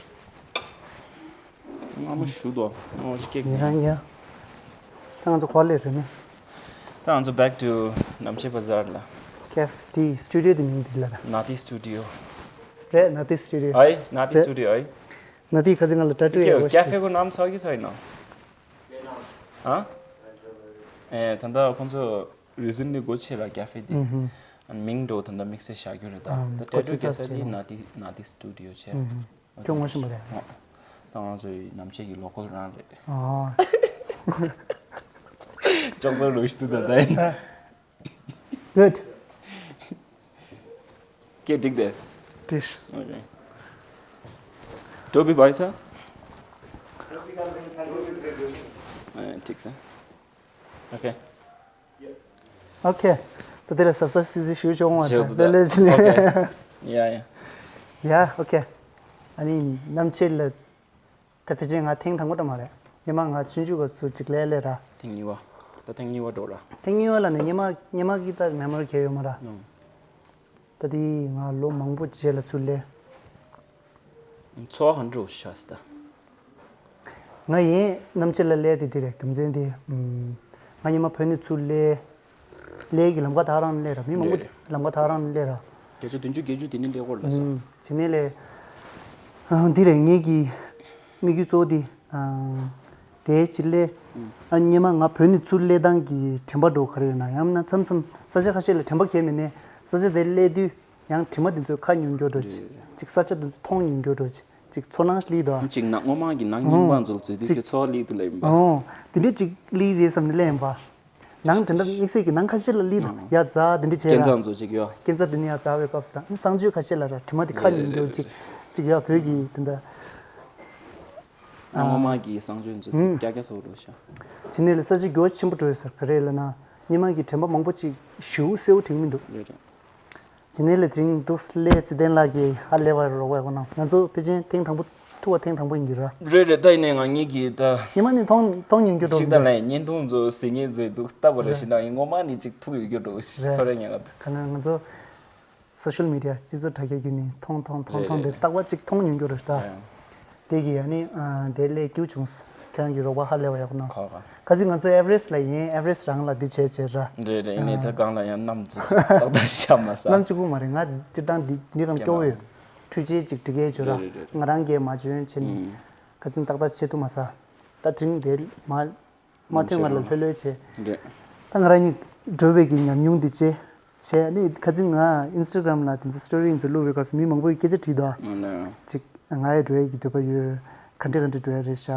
སྔ་མོ་ཞུ་དོ། སྔ་མོ་ཅིག་ཀེག་ཡ་ཡ། ད་ང་ཚོ་ག་པར་སླེབས་རེད་ནི། ད་ང་ཚོ་back to Namche Bazaar ལ། ཀེ་ཧྥེ་དེའི་སི་ཊུ་ཌི་ཡོ་དེ་མིང་དེ་ལ་ད། ནཱ་ཏི་སི་ཊུ་ཌི་ཡོ། རེད། ནཱ་ཏི་སི་ཊུ་ཌི་ཡོ། ཨའི་ནཱ་ཏི་རེད། སི་ཊུ་ཌི་ཡོ་ཨའི། ནཱ་ཏི་ཁ་སང་ང་ལ་ཊ་ཊུ་ཡག་པོ་ཞིག་བྲིས། ཀེ་ཧྥེ་གོ་ནམ་ཚགས་ཀྱི་ཚོད་ཡིན་ནམ། ཨ། ཨེ་ད་ལྟ་ཁོང་ཚོ་རི་སེན་ལི་སྒོ་ཕྱེ་ར་ཀེ་ཧྥེ་དེ། ཨ་མིང་འགྲོ་ད་ལྟ་དམིགས་བསལ་བཞག་རྒྱུ་རེད་ད། ད་ཊ་ཊུ་རྒྱག་ས་དེ་ནཱ་ཏི་ནཱ་ཏི་སི་ཊུ་ཌི་ཡོ་བྱས། ཁྱོད་ངོ་ཤེས་པ་རེད། ད་ང་ཚོའི་ནམ་ཕྱེད་ཀྱི་ལོ་ཀལ་རང་རེད། ཨོ། ཅོག་ཙེ་ལོས་ཤི་དུ་ད་ད་ཡིན། Good. ཀེ་འགྲིག་དེ། Dish. Okay. Toby भाई साहब। ཨ་ཐིག་སེ། Okay. Okay. ད་དེ་ལ་སབ་སབ་སི་སི་ཞུ་ཆོག་མ་ཞུ་རེད། དུ་དེ་ལས་ཅི་ནས། Okay. Yeah, yeah. Yeah, okay. ཨ་ནི་ནམ་ཕྱེད་ལ་ད་ཕལ་ཆེར་ང་ཐེངས་དང་པོ་ད་མ་རེད། སྔོན་མ་ང་ཆུང་ཆུང་སྐབས་སུ་ཅིག་ལས་ལས་ར། ཐེངས་གཉིས་པ། ད་ཐེངས་གཉིས་པ་འགྲོ་ར། ཐེངས་གཉིས་པ་ལ་ནི་སྔོན་མ་སྔོན་མ་གི་ད་མེ་མོ་རི་གས་ཡོད་མ་ར། ནང་། ད་དེ་ང་ལོ་མང་པོ་རྗེས་ལ་ཚུར་ལས། འཚོ་བ་ག་འདྲ་བོ་ཤག་ཟེར་ད། ང་ཡིན་ནམ་ཕྱེད་ལ་ལས་དེ་དེ་རེད། རྒྱུ་མཚན་དེ་ང་སྔོན་མ་བོད་ནས་ཚུར་ལས། ལས་ཀྱི་ལམ་ཁ་ད་རང་ལས་ར། མི་མང་པོ་རེད་རེད། ལམ་ཁ་ད་རང་ལས་ར། བརྒྱ་ཆ་བདུན་ཅུ་བརྒྱད་ཅུ་དེ་ནི་ལས་སྐོར་ལ་ས། ཨུམ། དེ་ནས་ལས། ཨ་འདི་རེད་ངེད་ཀྱི་དམིགས་ཡུལ་གཙོ་བོ་དེ། ཨ་དེའི་ཕྱིར་ལས། ཨ་སྔོན་མ་ང་བོད་ནས་ཚུར་ལས་སྟངས་ཀྱི་དྲན་པ་འགྲོ་ག་རེ་ཡོད་ན། ཡང་ན་མཚམས་མཚམས་ས་ཆ་ཁ་ཤས་ལ་དྲན་པ་གས་མེད་ནས་ས་ཆ་དེ་སླེབས་དུས་ཡང་དྲི་མ་དེ་ཚོས་ཁ་ཉུང་འགྱོ་འགྲོ་ཅིག་ཅིག་ས་ཆ་དེ་ཚོ་མཐོང་ཉུང་འགྱོ་འགྲོ་ཅིག་ཅིག་ཚོར་སྣང་སླེབས་འདུག་ཨ། ཅིག་ནང་སྔོན་མ་གི་ནང་རྙིང་པ་ཚོར་འཛུལ་དུས་ཀྱི་ཚོར་སླེབས་འདུག་ལབ་ཡིན་པ། ཨོ། དེ་འདྲས་ཅིག་སླེབས་རེད་བསམ་ནས་སླེབས་ཡིན་པ། ནང་དེ་འདྲ་དམིགས་བསལ་གྱི་ནང་ཁ་ཤས་ལ་སླེབས་འདུག་ཡ་ཛ་དེ་འདྲས་བྱས་ར། སྐས་འཛེག་ཚོ་ཅིག་ཡོད། སྐས་འཛེག་དེ་ནས་ཡ་ཛ་བའི་སྐབས་སུ་ར་ནི་གསང་སྤྱོད་ཁ་ཤས་ལ་ར་དྲི་མ་དེ་ཁ་རེད་ཉུང་རེད་འགྱོ་རེད་ཅིག་རེད། ཅིག་ཡ་བོད་ཀྱི་དེ་འདྲ། སྔོན་མ་གི་གསང་སྤྱོད་ཚོ་ཚིག་ཀྱ་ཀྱ་ཚོ་འགྲོ་ཤག་ཅི་ནས་ལ་ས་ཆ་འགྱུར་བ་ཆེན་པོ་འགྲོ་ཡོད་ཟེར། ག་རེ་ལབ་ན་སྔོན་མ་གི་དྲན་པ་མང་པོ་ཅིག་ཞེ་པོ་གསལ་པོ་དྲན་གྱི་མི་འདུག་རེད་རེད། དེ་ནས་ལས་དེ་རིང་འདུག་སླེ་ཚེ་བརྟན་ལགས་ཀྱིས་ཧ་ལས་པར་རོགས་པ་ཡག་པོ་གནང་། ང་ཚོ་ཕལ་ཆེར་ཐེངས་དང་པོ་ཐུག་པ་ཐེངས་དང་པོ་ཡིན་གྱི་ར། རེད་རེད། ད་ཡིན་ནའི་ང་གཉིས་ཀྱིས་ད། ཉི་མ་ནི་མཐོང་མཐོང་ཉུང་རྒྱུ་འགྲོ་ཅིག་ད་ལས་བརྙན་ཐུང་ཚོ་གཟིགས་མཁན་ཚོས་འདུག་ལྟ་བ་རེ་ཞིག་ན་ཡིན་ངོ་མ་ནི་ཅིག་ཐུག་ཡོད་རྒྱུ་འགྲོ་ཞིག་རེད། ཚོར་རེ་ཉན་ག་ད། ག་ན་ང་ཚོ་སོ་ཤལ་མི་ཌི་ཡ་སྤྱི་ཚོགས་དྲ་རྒྱ་བརྒྱུད་ནས་མཐོང་མཐོང་མཐོང་མཐོང་དེ་རྟག་པར་ཅིག་མཐོང་ཉུང་རྒྱུ་རེད་ད། དེ་གི་ཡང་ནི་དེ་ལས་སྐྱིད་བྱུང་། ཁྱེད་རང་གི་རོགས་པ་ཧ་ལས་པ་ཡག་པོ་གནང་སོང་། ཁ་ཁ་ཁ་ཚིག་ང་ཚོ་ཨེ་ཝ་རེ་སི་ལ་ཡིན། ཨེ་ཝ་རེ་སི་རང་ལ་འདི་བྱས་བྱས་ར། རེད་རེད། ཡིན་ནའི་ད་གང་ལ་ཡང་གནམ་ཚོ་ཚོ་ཏག་ཏག་ཤ་མ་ཟ། གནམ་གཅིག་པུ་མ་རེད། ང་སྤྱིར་བཏང་འདི་འདི་རང་སྐྱོ་བོ་ཡོད། འཕྲུལ་ཆས་ཅིག་འབྲི་གས་བྱོས་ར། རེད་རེད་རེད། ང་རང་གིས་མ་འཇོན་བྱས་ནས་ཁ་ཚིག་ཏག་ཏག་བྱེད་ཐུབ་མ་ཟ། ད་དེ་རིང་དེ་མ་མ་ཐོན་སྔ་ལ་ལྷོད་ལྷོད་བྱས། རེད། ད་ང་རང་གཉིས་འགྲོ་བའི་གི་ཉམས་མྱོང་འདི་བྱས། བྱས་ནས་ཁ་ཚིག་ང་ཨིན་སི་ཊ་གྷ་རམ་ལ་དེ་ཚོ་སི་ཊོ་རི་ཚོ་བླུགས་པའི་སྐབས་སུ་མི་མང་པོས་སྐད་ཆ་དྲིས་འདུག་ཨ། ཅིག་ང་ཡང་འགྲོ་ཡས་ཀྱི་འདོད་པ་ཡོད། ག་འདྲས་ག་འདྲས་འགྲོ་ཡས་རེད་ཤག་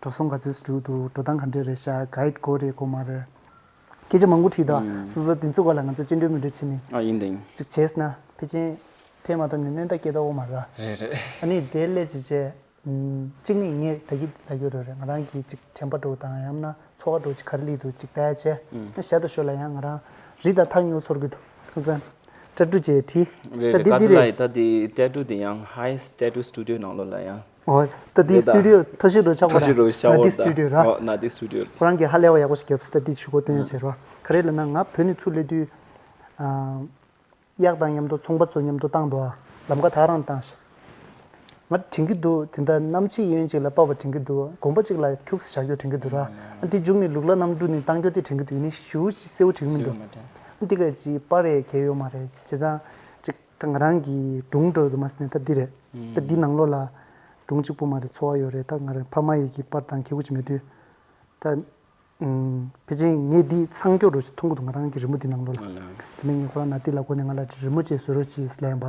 འགྲོ་སོང་ག་ཚོད་འགྲོ་འདུག་འགྲོ་སྟངས་ག་འདྲས་རེད་ཤག་གྷའིཌ་དགོས་རེད་དགོས་མ་རེད། སྐད་ཆ་མང་པོ་དྲིས་འདུག་ཨ། སོ་སོ་དེ་ཚོ་སྐོར་ལ་ང་ཚོ་སྤྱན་འབུལ་མི་འདྲ་བྱས་ནས། ཨ་ཡིན་དེ་ཡིན། ཅིག་བྱས་ན་ཕལ་ཆེར་ཕན་མ་ཐོགས་ནས་གནོད་ད་སྐྱེལ་ད་འོ་མ་ར། རེད་རེད། ཨ་ནི་དེ་སླེབས་ཅིག་བྱས། གཅིག་ནི་ངས་ད་གི་ད་གི་རོ་རེད། ང་རང་གི་ཅིག་དྲན་པ་འགྲོ་དང་ཡང་ན་ཚོར་བ་འགྲོ་ཅིག་ག་རེ་སླེབས་འདུག་ཅིག་ལྟ་ཡ་བྱས། ཞར་དུ་ཞོར་ལ་ཡང་ང་རང་རི་དང་ཐག་ཉེ་པོ་ཚོར་གི་འདུག་སོང་ཙང་ཊ་ཊུ་བྱས་བྲིས། རེད་ད་རེད། འདི་ག་འདི་དེ་ལ་རེད། ད་དེ་ཊ་ཊུ་དེ་ཡང་ཧའེ་སི་ཊ་ཊུ་སི་ཊུ་ཌི་ཡོ་ནང་ལོགས་ལ་ཡང་། ཨོ་ད་དེ་རེད་ད། སི་ཊུ་ཌི་ཡོ་མཐོ་ཤོས་རུ་ཆགས་པ་མཐོ་ཤོས་རུ་ཆགས་པ་ནཱ་ཏི་ད། སི་ཊུ་ཌི་ཡོ་ར། ཨོ་ནཱ་ཏི་སི་ཊུ་ཌི་ཡོ། ཁོ་རང་གིས་ཧ་ལས་པ་ཡག་པོ་ཞིག་བརྒྱབ་སྟེ་ད་དེ་ཆུ་འགོ་སྟོན་ཡ་བྱས་རོ། ག་རེ་ལབ་ན་ང་བོད་ནས་ཚུར་སླེབས་དུས། གཡག་དང་མཉམ་དུ་ཚོང་པ་ཚོ་མཉམ་དུ་བཏང་འདུག་ཨ། ལམ་ཁ་ད་རང་བཏང་ཤག་ང་དྲན་གྱི་འདུག་དེ་འདྲ་གནམ་ཕྱེད་གཡོན་ཅིག་ལ་པར་པ་དྲན་གྱི་འདུག་དགོན་པ་ཅིག་ལ་ཁྱུགས་སེ་བཞག་རྒྱུ་དྲན་གྱི་འདུག་ར། ཨ་འདི་མཇུག་ནས་ལུག་ལ་གནམ་གྲུ་ནས་བཏང་རྒྱུ་དེ་དྲན་གྱི་འདུག་ཡིན་ནའི་ཞེ་པོ་ཞིག་གསལ་པོ་དྲན་གྱི་མི་འདུག་ཨ་འདི་ག་ཅིག་པར་རེ་གས་ཡོད་མ་རེད། བྱས་ཙང་ཅིག་ད་ང་རང་གི་སྒྲུང་འགྲོ་འདུག་མ་ཟད་ནས་ད་འདི་རེད། ད་འདི་ནང་ལོགས་ལ་སྒྲུང་གཅིག་པུ་མ་རེད། ཚོར་བ་ཡོད་རེད། ད་ང་རང་ཕ་མ་ཡི་གི་པར་དང་ཁེ་གུ་ཅིག་མེད་དུས་ད། ཕལ་ཆེར་ངས་འདི་མཚང་སྐྱོར་རོ་ཞིག་མཐོང་གི་འདུག་ང་རང་གི་རི་མོ་འདི་ནང་ལོགས་ལ། དེ་ནས་ངས་ཁོ་རང་ནཱ་ཏི་ལ་གོ་ནས་ང་ལ་རི་མོ་ཅིག་བཟོ་རོགས་གྱིས་ལབ་པ།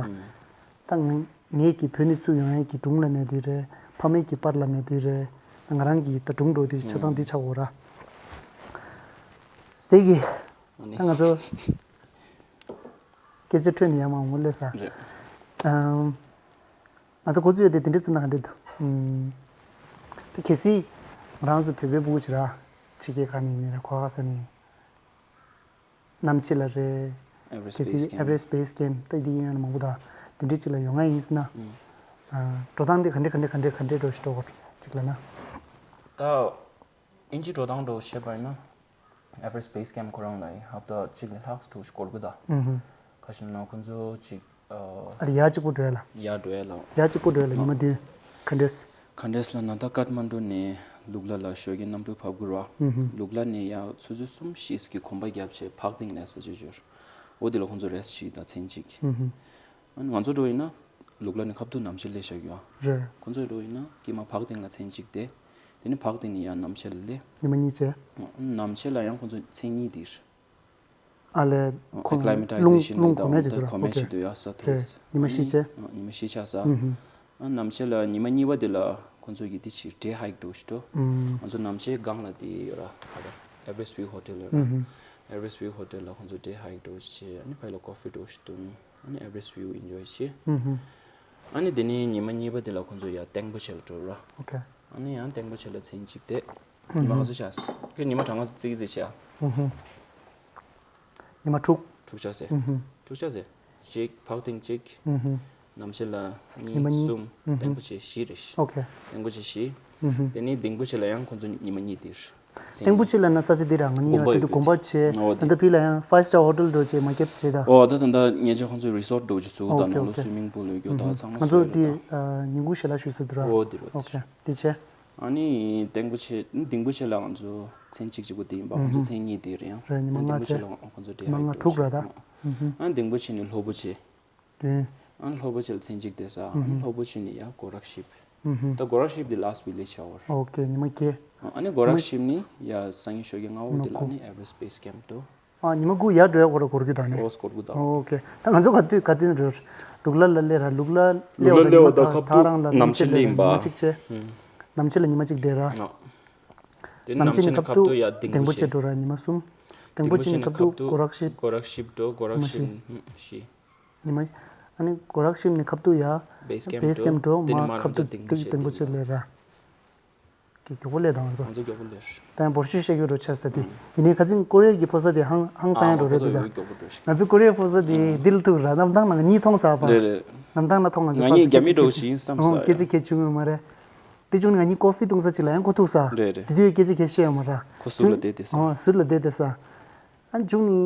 ད་ང་ངས་ཀྱི་བོད་ནས་ཚུར་ཡོང་ཡས་ཀྱི་སྒྲུང་ལབ་ནས་འདི་རེད། ཕ་མའི་གི་པར་ལབ་ནས་འདི་རེད། ང་རང་གི་ད་སྒྲུང་འགྲོ་འདི་ཆ་ཚང་འདི་ཆགས་འོ་ར། དེ་གི་ད་ང་ཚོ་སྐད་ཆ་འཕྲོས་ནས་ཡར་མར་ངོ་ལས་ས། རེད། ཨམ། ང་ཚོ་འགོ་འཛུགས་ཡོད་དེ་དེ་འདྲས་བཙུགས་ན་ག་འདྲས་འདུག་ཨུམ། དེ་གལ་སྲིད་ང་རང་ཚོ་བོད་པའི་ཕྲུ་གུ་ཅིག་ར་ཕྱི་རྒྱལ་ཁག་ནས་ཡིན་ནའི་ར་གོ་ཁ་ས་ནས་གནམ་ཕྱེད་ལ་རེད། Everest Base Camp. Everest Base Camp ད་འདི་ཡིན་ན་མང་པོ་ད་དེ་འདྲས་ཅིག་ལ་ཡོང་ང་ཡིན་ཟེར་ན། ཨུམ། འགྲོ་སྟངས་དེ་ག་འདྲས་ག་འདྲས་ག་འདྲས་ག་འདྲས་འགྲོ་ཞིག་འགྲོ་དགོས་ཅིག་ལབ་ན། ད་ཨིན་ཇི་འགྲོ་སྟངས་འགྲོ་ཤེས་པ་ཡིན་ན། Everest Base Camp ཁོ་རང་ལ་ཧབ་ཏ་གཅིག་ལ་ལྷག་ཙམ་ཞིག་འགོར་གི་ད། ཨུ་ཧུ། ཁ་ཤིམ་ན་ཁོ་ཚོ་གཅིག་ཨ་ཨ་རི་ཡ་གཅིག་པུ་འགྲོ་ཡ་ལ། ཡ་འགྲོ་ཡ་ལ། ཡ་གཅིག་པུ་འགྲོ་ཡ་ལ་ཉི་མ་བདུན། ག་འདྲས། ག་འདྲས་ལ་ན་ད་ཀཏ་མན་ཌུ་ནས་ལུག་ལ་ལ་ཞོགས་ཀས་གནམ་གྲུ་བབས་དགོས་ར། ཨུ་ཧུ། ལུག་ལ་ནས་ཡ་ཆུ་ཚོད་གསུམ་བཞི་གི་གོམ་པ་བརྒྱབ་བྱས་ཕག་སྟེང་ལ་ས་ཆ་འབྱོར། འོ་དེ་ལ་ཁོང་ཚོ་རེས་བྱེད་ད་མཚན་གཅིག་ཨ་ནི་ང་ཚོ་འགྲོ་ཡིན་ན་ལུག་ལ་ནི་ཁ་ཐུག་གནམ་ཕྱེད་ལས་བཞག་ཡོད། རེད། ཁོང་ཚོ་འགྲོ་ཡིན་ན་དཀྱིལ་མ་བག་སྟེང་ལ་མཚན་གཅིག་དེ། དེ་ནི་བག་སྟེང་ནས་ཡང་གནམ་ཕྱེད་ལ་ལས། ཉི་མ་གཉིས་བྱས། གནམ་ཕྱེད་ལ་ཡང་ཁོང་ཚོ་མཚན་གཉིས་དེ། ཨ་ལས། ཁོང་acclimatization རླུང་རླུང་གོ་མེད་ཅིག་འདུག་ར། གོ་མེད་ཅིག་འདུག་ཡ་ས་ཐུག་རེད། ཉི་མ་བཞི་བྱས། ཉི་མ་བཞི་ཆགས་ས། ཨ་གནམ་ཕྱེད་ལ་ཉི་མ་གཉིས་པ་དེ་ལ་ཁོང་ཚོ་གི་དེ་ཅིག་day hike འགྲོ་ཞིག་འགྲོ། ང་ཚོ་གནམ་ཕྱེད་སྒང་ལ་དེ་ཡོད་ར་ག་རེ། Everest View Hotel ཡོད་ར། Everest View Hotel ལ་ཁོང་ཚོ་day hike འགྲོ་ཞིག་བྱས། ཨ་ནི་ཕ་ཡི་ལ་coffee འགྲོ་ཞིག་འཐུང་། ཨ་ནི་Everest View enjoy བྱས། ཨ་ནི་དེ་ནས་ཉི་མ་གཉིས་པ་དེ་ལ་ཁོང་ཚོ་ཡ་ཏེང་པོ་ཆེ་ལ་འགྲོ་ར། ཨ་ནི་ཡང་ཏེང་པོ་ཆེ་ལ་མཚན་གཅིག་དེ། ཉི་མ་ག་ཚོད་ཆགས། ཁྱོད་ཉི་མ་གྲངས་ཀ་ཙིག་ཙིག་བྱས། ཉི་མ་དྲུག་དྲུག་ཆགས་ཟེར། དྲུག་ཆགས་ཟེར། གཅིག་བག་སྟེང་གཅིག་གནམ་ཕྱེད་ལ་ཉི་མ་གཉིས། གསུམ། ཏེང་པོ་ཆེ་བཞི་རེད། ཨོ་ཁེ། ཏེང་པོ་ཆེ་བཞི། དེ་ནས་ཏེང་པོ་ཆེ་ལ་ཡང་ཁོང་ཚོ་ཉི་མ་གཉིས་དེར། ཏེང་པོ་ཆེ་ལ་ན་ས་ཆ་འདི་རང་ཉིད་དགོན་པ་ཡོད་དུས་དགོན་པ་ཆེ། ཨོ་དེ། ད་ལྟ་ཕི་ལ་ཡང་five star hotel འགྲོ་ཆེ་མ་སྐྱབས་ཟེར་ད། ཨོ་ད་ད་ད་ཉེ་ཆར་ཁོང་ཚོ་resort འགྲོ་ཆེ་སུ་ད་ཨོ་ཁེ་ནང་ལོ་ཨོ་ཁེ། swimming pool ཡོད་རྒྱུ་ད་ཚང་མ་ང་ཚོ་འདི་ཉིན་གུང་ཞལ་ལག་ཞུ་ས་འདི་ར། ཨོ་དེ་རོ། ཨོ་ཁེ། དེ་ཆེ། ཨ་ནི་ཏེང་པོ་ཆེ་ཏེང་པོ་ཆེ་ལ་ང་ཚོ་མཚན་གཅིག་གཅིག་པོ་དེ་ཡིན་པ་ཁོང་ཚོ་མཚན་གཉིས་དེ་རེད་ཡང་། རེད་ཉི་མ་ལྔ་ཆེ། ཏེང་པོ་ཆེ་ལ་ཁོང་ཚོ་དེ་ཉི་མ་ལྔ་དྲུག་ར་ད། ཨ་ནི་ཏེང་པོ་ཆེ་ནི་ལྷོ་པོ་ཆེ། བདུན། ཨ་ནི་ལྷོ་པོ་ཆེ་ལ་མཚན་གཅིག་དེ་ས་ཨ་ནི་ལྷོ་པོ་ཆེ་ནི་ཡ་གོ་རག་ཤིབ། ད་གོ་རག་ཤིབ་དེ་last village ཆགས་པ་རེད། ཨོ་ཁེ་ཉི་མ་བརྒྱད། ཨ་ནི་གོ་རག་ཤིབ་ནི་ཡ་སང་ཉིན་ཞོགས་ཀྱི་སྔ་པོ་དེ་ལ་ཨ་ནི་Everest base camp འགྲོ། ཨ་ཉི་མ་དགུ་ཡར་འགྲོ་ཡ་གོ་ར་གོ་ར་གི་ད་ནི། ཨོ་སྐོར་དགུ་ད། ཨོ་ཁེ། ད་ང་ཚོ་ག་དུས་ག་དུས་འགྲོ། ལུག་ལ་ལ་ལས་ར་ལུག་ལ་ལུག་ལ་ལས་པ་ད་ཁ་ཐག་རང་ལ་གནམ་ཕྱེད་ལས་ཡིན་པ། ཉི་མ་གཅིག་ཆེ། གནམ་ཕྱེད་ལ་ཉི་མ་གཅིག་བསྡད་ར། དེ་གནམ་ཕྱེད་ནི་ཁ་ཐུག་ཡ་ཏེང་པོ་ཆེ་འགྲོ་ར་ཉི་མ་གསུམ། ཏེང་པོ་ཆེ་ནི་ཁ་ཐུག་གོ་རག་ཤིབ། གོ་རག་ཤིབ་འགྲོ་གོ་རག་ཤིབ་བཞི། ཉི་མ། ཨ་ནི་གོ་རག་ཤིབ་ནི་ཁ་ཐུག་ཡ། base camp base camp འགྲོ་དེ་ནི་མ་མ་ཁ་ཐུག་ཏེང་པོ་ཆེ་ལས་ར། གི་མགྱོགས་པོ་ལས་དང་ང་ཚོ། ང་ཚོ་མགྱོགས་པོ་ལས། ད་ཡང་འབོར་ཤུ་བཤད་རྒྱུ་འགྲོ་ཆགས་ས་དེ། ཡིན་ནའི་ཁ་ཚིག་ཀོ་རི་ཡར་གྱི་ཕོ་གསར་དེ་ཧང་ཧང་སང་ཡ་འགྲོ་རེད་འདུག་ད། མགྱོགས་པོ་འགྲོ་ཤི། ང་ཚོ་ཀོ་རི་ཡར་ཕོ་གསར་དེ་ལྡི་ལི་ཐུག་ར་གནམ་ཐང་ནང་གཉིས་མཐོང་ས་པ། རེད་རེད། གནམ་ཐང་ན་མཐོང་ང་ཚོ་ང་གཉིས་རྒྱ་མི་འགྲོ་ཞིག་ཡིན་བསམ་ས་ཡ། སྐད་ཆ་གལ་ཆུང་ངུ་མ་རེད། དེ་བྱུང་ནས་ང་གཉིས་ཀོ་ཧྥི་བཏུང་ས་ཅིག་ལ་ཡང་ཁོ་ཐུག་ས། རེད་རེད། དེ་དུས་སྐད་ཆ་གལ་ཤོད་ཡ་མ་ར། ཁོ་ཟུར་ལ་བསྡད་བསྡད་ས། ཟུར་ལ་བསྡད་བསྡད་ས། ཨ་བྱུང་ནི།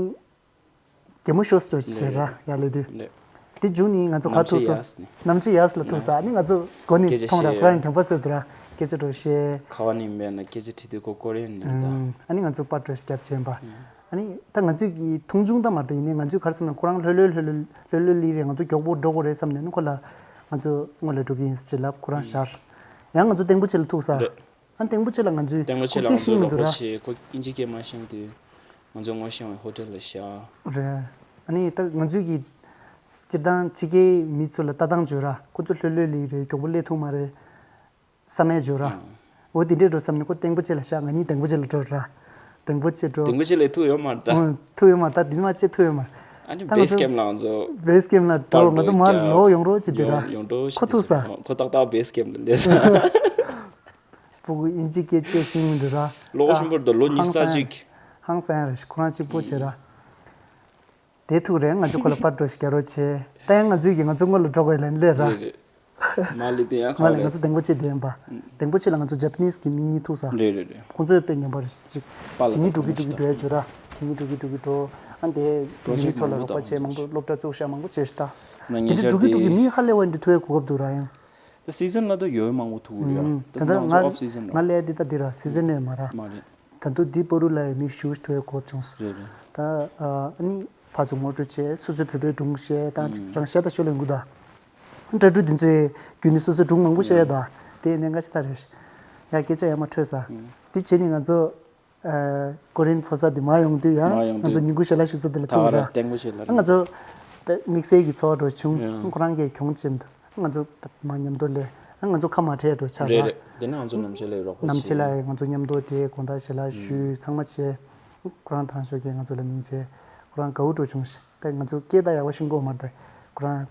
གད་མོ་ཤོར་སོང་ཞེས་ར་ཡ་ལེ་དུས། དེ་བྱུང་ནི་ང་ཚོ་ག་ཐུག་སོང་། གནམ་ཕྱེད་ཡས་ལ་ཐུག་སོང་། ཨ་ནི་ང་ཚོ་སྒོ་ནས་མཐོང་ར་ཁོ་རང་དྲན་པ་གསོས་འདུག་ར་སྐད་ཆ་འགྲོ་ཤེས། ཁ་བ་ནི་མེད་ན་སྐད་ཆ་དྲི་དུས་ཁོ་ཀོ་རེན་ནི་རེད་ད། ཨ་ནི་ང་ཚོ་པར་སྤྲོད་ཤིག་རྒྱབ་ཆེན་པ། ཨ་ནི་ད་ང་ཚོས་ཀྱི་མཐོང་ཆུང་ད་མ་གཏོགས་ཡིན་ནའི་ང་ཚོས་ག་རེ་བསམ་ན་ཁོ་རང་ལྷོད་ལྷོད་ལྷོད་ལྷོད་ལྷོད་ལྷོད་ལི་རེད། ང་ཚོ་མགྱོགས་པོ་འགྲོ་དགོས་རེད་བསམ་ནས་ནི་ཁོ་ལ་ང་ཚོ་སྔོན་ལ་འགྲོ་གི་ཡིན་ཟེར་ལབ་ཁོ་རང་ཤར། ཡང་ང་ཚོ་ཏེང་པོ་ཆེ་ལ་ཐུག་སོང་། ཨ་ཏེང་པོ་ཆེ་ལ་ང་ཚོས་ཏེང་པོ་ཆེ་ལ་ཁོ་ང་ཚོས་ཤེས་མི་འདུག་ར། ཁོ་ཨིན་ཇི་སྐད་མ་ཤེས་དུས། ང་ཚོ་ངོ་ཤེས་པའི་ཧོ་ཊེལ་ལ་བཞག་རེད། ཨ་ནི་ད་ང་ཚོས་ཀྱི་སྤྱིར་བཏང་ཕྱི་རྒྱལ་མི་ཚོ་ལ་ལྟ་སྟངས་བརྗོད་ར་ཁོ་ཚོ་ལྷོད་ལྷོད་ལི་རེད། མགྱོགས་པོ་སླེབས་ཐུབ་མ་རེད། བསམ་ཡས་བརྗོད་ར། འོ་དེ་འདྲས་འགྲོ་བསམ་ནས་ཁོ་ཏེང་པོ་ཆེ་ལ་བཞག་ང་གཉིས་ཏེང་པོ་ཆེ་ལ་འགྲོ་ར། ཏེང་པོ་ཆེ་འགྲོ། ཏེང་པོ་ཆེ་ལ་ཐུག་ཡོད་མ་རེད་ད། ཨོ་ཐུག་ཡོད་མ་རེད་ད། དེ་མ་ཆེ་ཐུག་ཡོད་མ་རེད། ཨ་ནི་ད་ང་ཚོ་བེ་སི་ཀེམ་ལ་ང་ཚོ། བེ་སི་ཀེམ་ལ་འགྲོ་ང་ཚོ་མར་ལོག་ཡོང་རོགས་བྱེད་དུས་ར། ཡོང་ཡོང་འགྲོ་ཁོ་ཐུག་ས། ཁོ་ཏག་ཏག་བེ་སི་ཀེམ་ལ་སླེབས་ས། སྤུ་གུ་ཨིན་ཇི་སྐད་བཅས་ཤིང་འདི་ར། ལོ་ཆེན་པོར་དུ་ལོ་ཉི་ཤུ་རྩ་གཅིག་ཧང་སང་ཡ་རེད་ཁོ་རང་གཅིག་པོ་བྱེད་ར། དེ་ཐུག་རེད་ང་ཚོ་ཁོ་ལ་པར་འགྲོ་ཞིག་རྒྱག་རོགས་བྱེད། ད་ཡང་ང་ཚོས་ཀྱིས་ང་ཚོ་སྔོན་ལ་འགྲོ་དགོས་ལན་སླེབས་ར། རེད་རེད། མ་ལི་དེ་ཡང་ང་ཁ་ལ་ང་རེད། ཚོ་ཏེང་པོ་ཆེ་དེ་ཡིན་པ། ཏེང་པོ་ཆེ་ལ་ང་ཚོ་ཇ་པ་ནིས་ཀྱི་མི་གཉིས་ཐུག་ས། རེད་རེད་རེད། ཁོང་ཚོས་དཔེ་ཉམས་པ་རེད་ཅིག་པ་ལ་དེ་གཉིས་འགྲོ་གི་འགྲོ་གི་འགྲོ་ཡ་བྱོས་ར། དེ་གཉིས་འགྲོ་གི་འགྲོ་གི་འགྲོ། ཨ་འདས་དེ་གཉིས་ཚོ་ལ་རོགས་པ་བྱས་མང་པོ་སློབ་གྲྭ་བཙུགས་ཤག་མང་པོ་བྱས་ཤག་ད། ང་དེ་ཉེ་འདྲ་ཆར་འགྲོ་གི་འདུག་གི་དེ་མི་ཧ་ལས་པ་འདི་ཐུག་ཡ་གོ་སྐབས་འདུག་ར་ཡང་། ད་སི་ཟན་ལ་ད་ཡོད་མང་པོ་ཐུག་ཡོད་ཡ། ད་ད་ང་ང་ལ་ཡ་འདི་ད་འདི་ར་སི་ཟན་ནས་མ་ར། མ་རེད། ད་དུང་འདི་པ་རུ་ལ་ཡ་མི་ཞུ་ཐུག་ཡ་གོ་བྱུང་སོང་། རེད་རེད། ད་ཨ་ནི་ཕར་ཚུར་ངོ་སྤྲོད་བྱས་སོ་སོའི་བོད་པའི་སྒྲུང་བཤད་ད་ཅིག་རང་བཤད་ད་ཤོ་ལེན་གུ་ད། འདྲ་འདྲུ་འདི་ཚོའི་བརྒྱུད་ནས་སོ་སོའི་སྒྲུང་མང་པོ་བཤད་ཡ་ད། དེ་ནས་ང་ཅི་ད་རེད། ཡ་སྐད་ཆ་ཡ་མ་འཕྲོད་ས། དེ་བྱས་ནས་ང་ཚོ། ཨ་ཀོ་རིན་ཕོ་གསར་དེ་མ་ཡོང་དུས་ཡང་མ་ཡོང་ང་ཚོ་དུས་ཉིན་གུང་ཞལ་ལག་ཞུ་ས་དེ་ལ་ཐུག་ར། ཏེང་པོ་ཆེ་ལ་ང་ཚོ་དམིགས་བསལ་གྱི་ཚོར་བ་འགྲོ་བྱུང་། ཡང་ཁོ་རང་གིས་གྱོང་ཅེམ་དུ་ང་ཚོ་མ་མཉམ་དུ་ལས་ང་ཚོ་ཁ་མ་བྲལ་འགྲོ་ཆགས་རེད་ར། རེད། དེ་ནས་ང་ཚོ་གནམ་ཕྱེད་ལ་རོགས་པ་གནམ་ཕྱེད་ལ་ང་ཚོ་མཉམ་དུ་དེ་དགོང་དག་ཞལ་ལག་ཞུས་ཚང་མ་བྱས། ཁོ་རང་ཐང་ཤོག་གིས་ང་ཚོ་ལ་མིང་བྱས་ཁོ་རང་དགའ་བོ་འགྲོ་བྱུང་ཞིང་ད་ང་ཚོ་སྐད་ད་ཡག་པོ་ཤེས་གོ་མ་རེད། ཁོ་རང་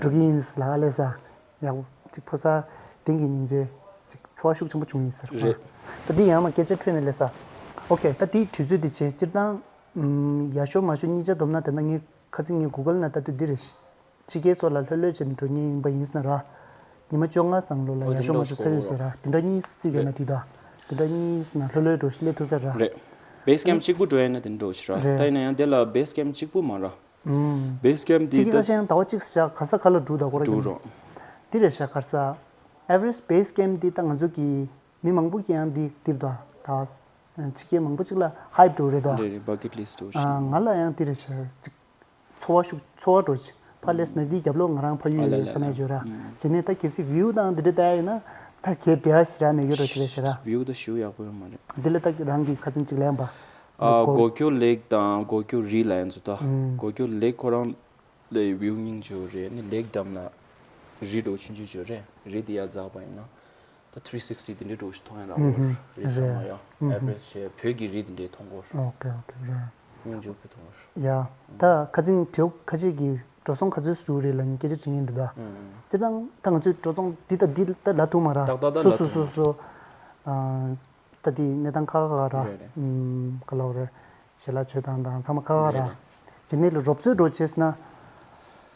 འགྲོ་གི་ཡིན་ལ་ཨ་ལས་ས། ཡག་པོ་ཅིག་ཕོ་གསར་དེང་གི་སྙིང་རྗེ་ཅིག་ཚོར་བ་ཤུགས་ཆེན་པོ་བྱུང་ཡིན་ཟེར། རེད། ད་འདི་ཡང་མ་སྐད་ཆ་འཕྲོས་ནས་ལས་ས། ཨོ་ཁེ་ད་དེའི་དུས་ཚོད་དེ་བྱས་སྤྱིར་བཏང་ཡ་ཤོ་མ་ཤོ་གཉིས་ཆ་བསྡོམས་ན་དེ་ན་ངས་ཁ་སང་ངས་གུ་གལ་ན་ལྟ་དུས་འདི་རེད། ཕྱི་རྒྱལ་ཚོ་ལ་ལྷོད་ལྷོད་བྱས་ནས་འགྲོ་མཁན་ཡིན་པ་ཡིན་ཟེར་ན་ར། ཉི་མ་བཅོ་ལྔ་ཙམ་ལོ་ལ་ཡ་ཤོ་མ་ཤོ་ས་ཡོད་ཟེར་ར་དེ་འདྲ་གཉིས་བརྩིས་ཀྱང་ན་དྲིས་ད། དེ་འདྲ་གཉིས་ན་ལྷོད་ལྷོད་འགྲོ་སླེབས་ཐུབ་ས་ར། རེད། བེ་སི་ཀེམ་གཅིག་པུ་འགྲོ་ཡ་ན་དེ་འགྲོ་ཞིག་ར། རེད། ད་ཡིན་ན་ཡང་དེ་ལ་བེ་སི་ཀེམ་གཅིག་པུ་མ་ར། བེས་ཀེམ་དེ་ཁྱེད་ཀྱིས་ད་ཁ་ཤས་ཡང་ཟླ་བ་གཅིག་བཞག་ག་ས་ག་ལ་འགྲོ་ད་གོ་ར་འགྲོ་ཀྱང་རོགས། དེ་རེད་བཞག་ག་ས། Everest base camp འདི་ད་ང་ཚོ་གི་མི་མང་པོ་གིས་ཡང་འདི་འདིར་ད་ད་ཕྱི་རྒྱལ་མང་པོ་ཅིག་ལ་ཧའིབ་འགྲོ་རེད་ད། རེད་རེད། བ་ཀེཊ་ལིསཊ་འགྲོ་ཞིག་ང་ལ་ཡང་དེ་རེད་བཞག་ཅིག་ཚོར་བ་ཤུགས་ཚོར་བ་འགྲོ་ཆེ། ཕར་སླེབས་ན་འདིའི་རྒྱབ་ལོགས་ང་རང་ཕ་ཡུལ་ཡོད་ས་ནས་བརྗོད་ར། བྱས་ནས་ད་གལ་སྲིད་བིའུ་དང་འདི་འདྲ་ལྟ་ཡ་ཡིན་ན་ད་གལ་འདྲ་ཞིག་ར་ནས་ཡོད་ར་ཅི་རེད་ཤེ་ར། བིའུ་ད་ཞུ་ཡག་པོ་ཡོད་མ་རེད། འདི་ལ་ད་རང་གི་ཁ་ཚིན་གཅིག་ལན་པ། ཨ་སྒོ་སྒོ་སྐྱོ་ལེག་དང་སྒོ་སྐྱོ་རི་ལ་ཡན་ཚོ་ད། སྒོ་སྐྱོ་ལེག་ཁོ་རང་ལས་བིའུ་སྙིང་རྗེ་རེད། ནི་ལེག་འགྲམ་ལ་རི་འགྲོ་ཆུང་ཆུང་ཅིག་རེད། རི་དེ་ཡར་འཛེགས་པ་ཡིན་ན་ད་ཐི་རི་སིག་སི་ཊི་དེ་འདྲའི་འགྲོ་ཞིག་མཐོང་ཡ་རག་གོ། རི་ཚང་མ་ཡ་ཨེ་བྷ་རེཇ་བྱས་བོད་ཀྱི་རི་དེ་འདྲའི་མཐོང་གོ། ཨོ་ཀེ་ཨོ་ཀེ་རེད། སྙིང་རྗེ་བོད་མཐོང་གོ། ཡ་ད་ཁ་ཚིག་དྲེའུ་ཁ་ཆེ་གི་འགྲོ་སོང་ག་ཚོད་ཞུ་རེད་ལ་ངས་སྐད་ཆ་དྲི་ངེས་འདུག་ད། སྤྱིར་བཏང་ད་ང་ཚོའི་འགྲོ་སོང་འདི་ད་འདི་ད་ལ་ཐུག་མ་ར། ཏག་ཏག་ད་སོ་ལ་སོ་ཐུག་སོ་སོ། ད་དེའི་གནས་སྟངས་ཁག་ཁག་ར། རེད་རེད། ཨམ་ག་ལབ་རེད། ཞལ་ལག་མཆོད་སྟངས་དང་ཚང་མ་ཁག་ཁག་ར། རེད་རེད། རྗེས་ནས་ལ་རོབ་ཚོད་འགྲོ་བྱས་ན།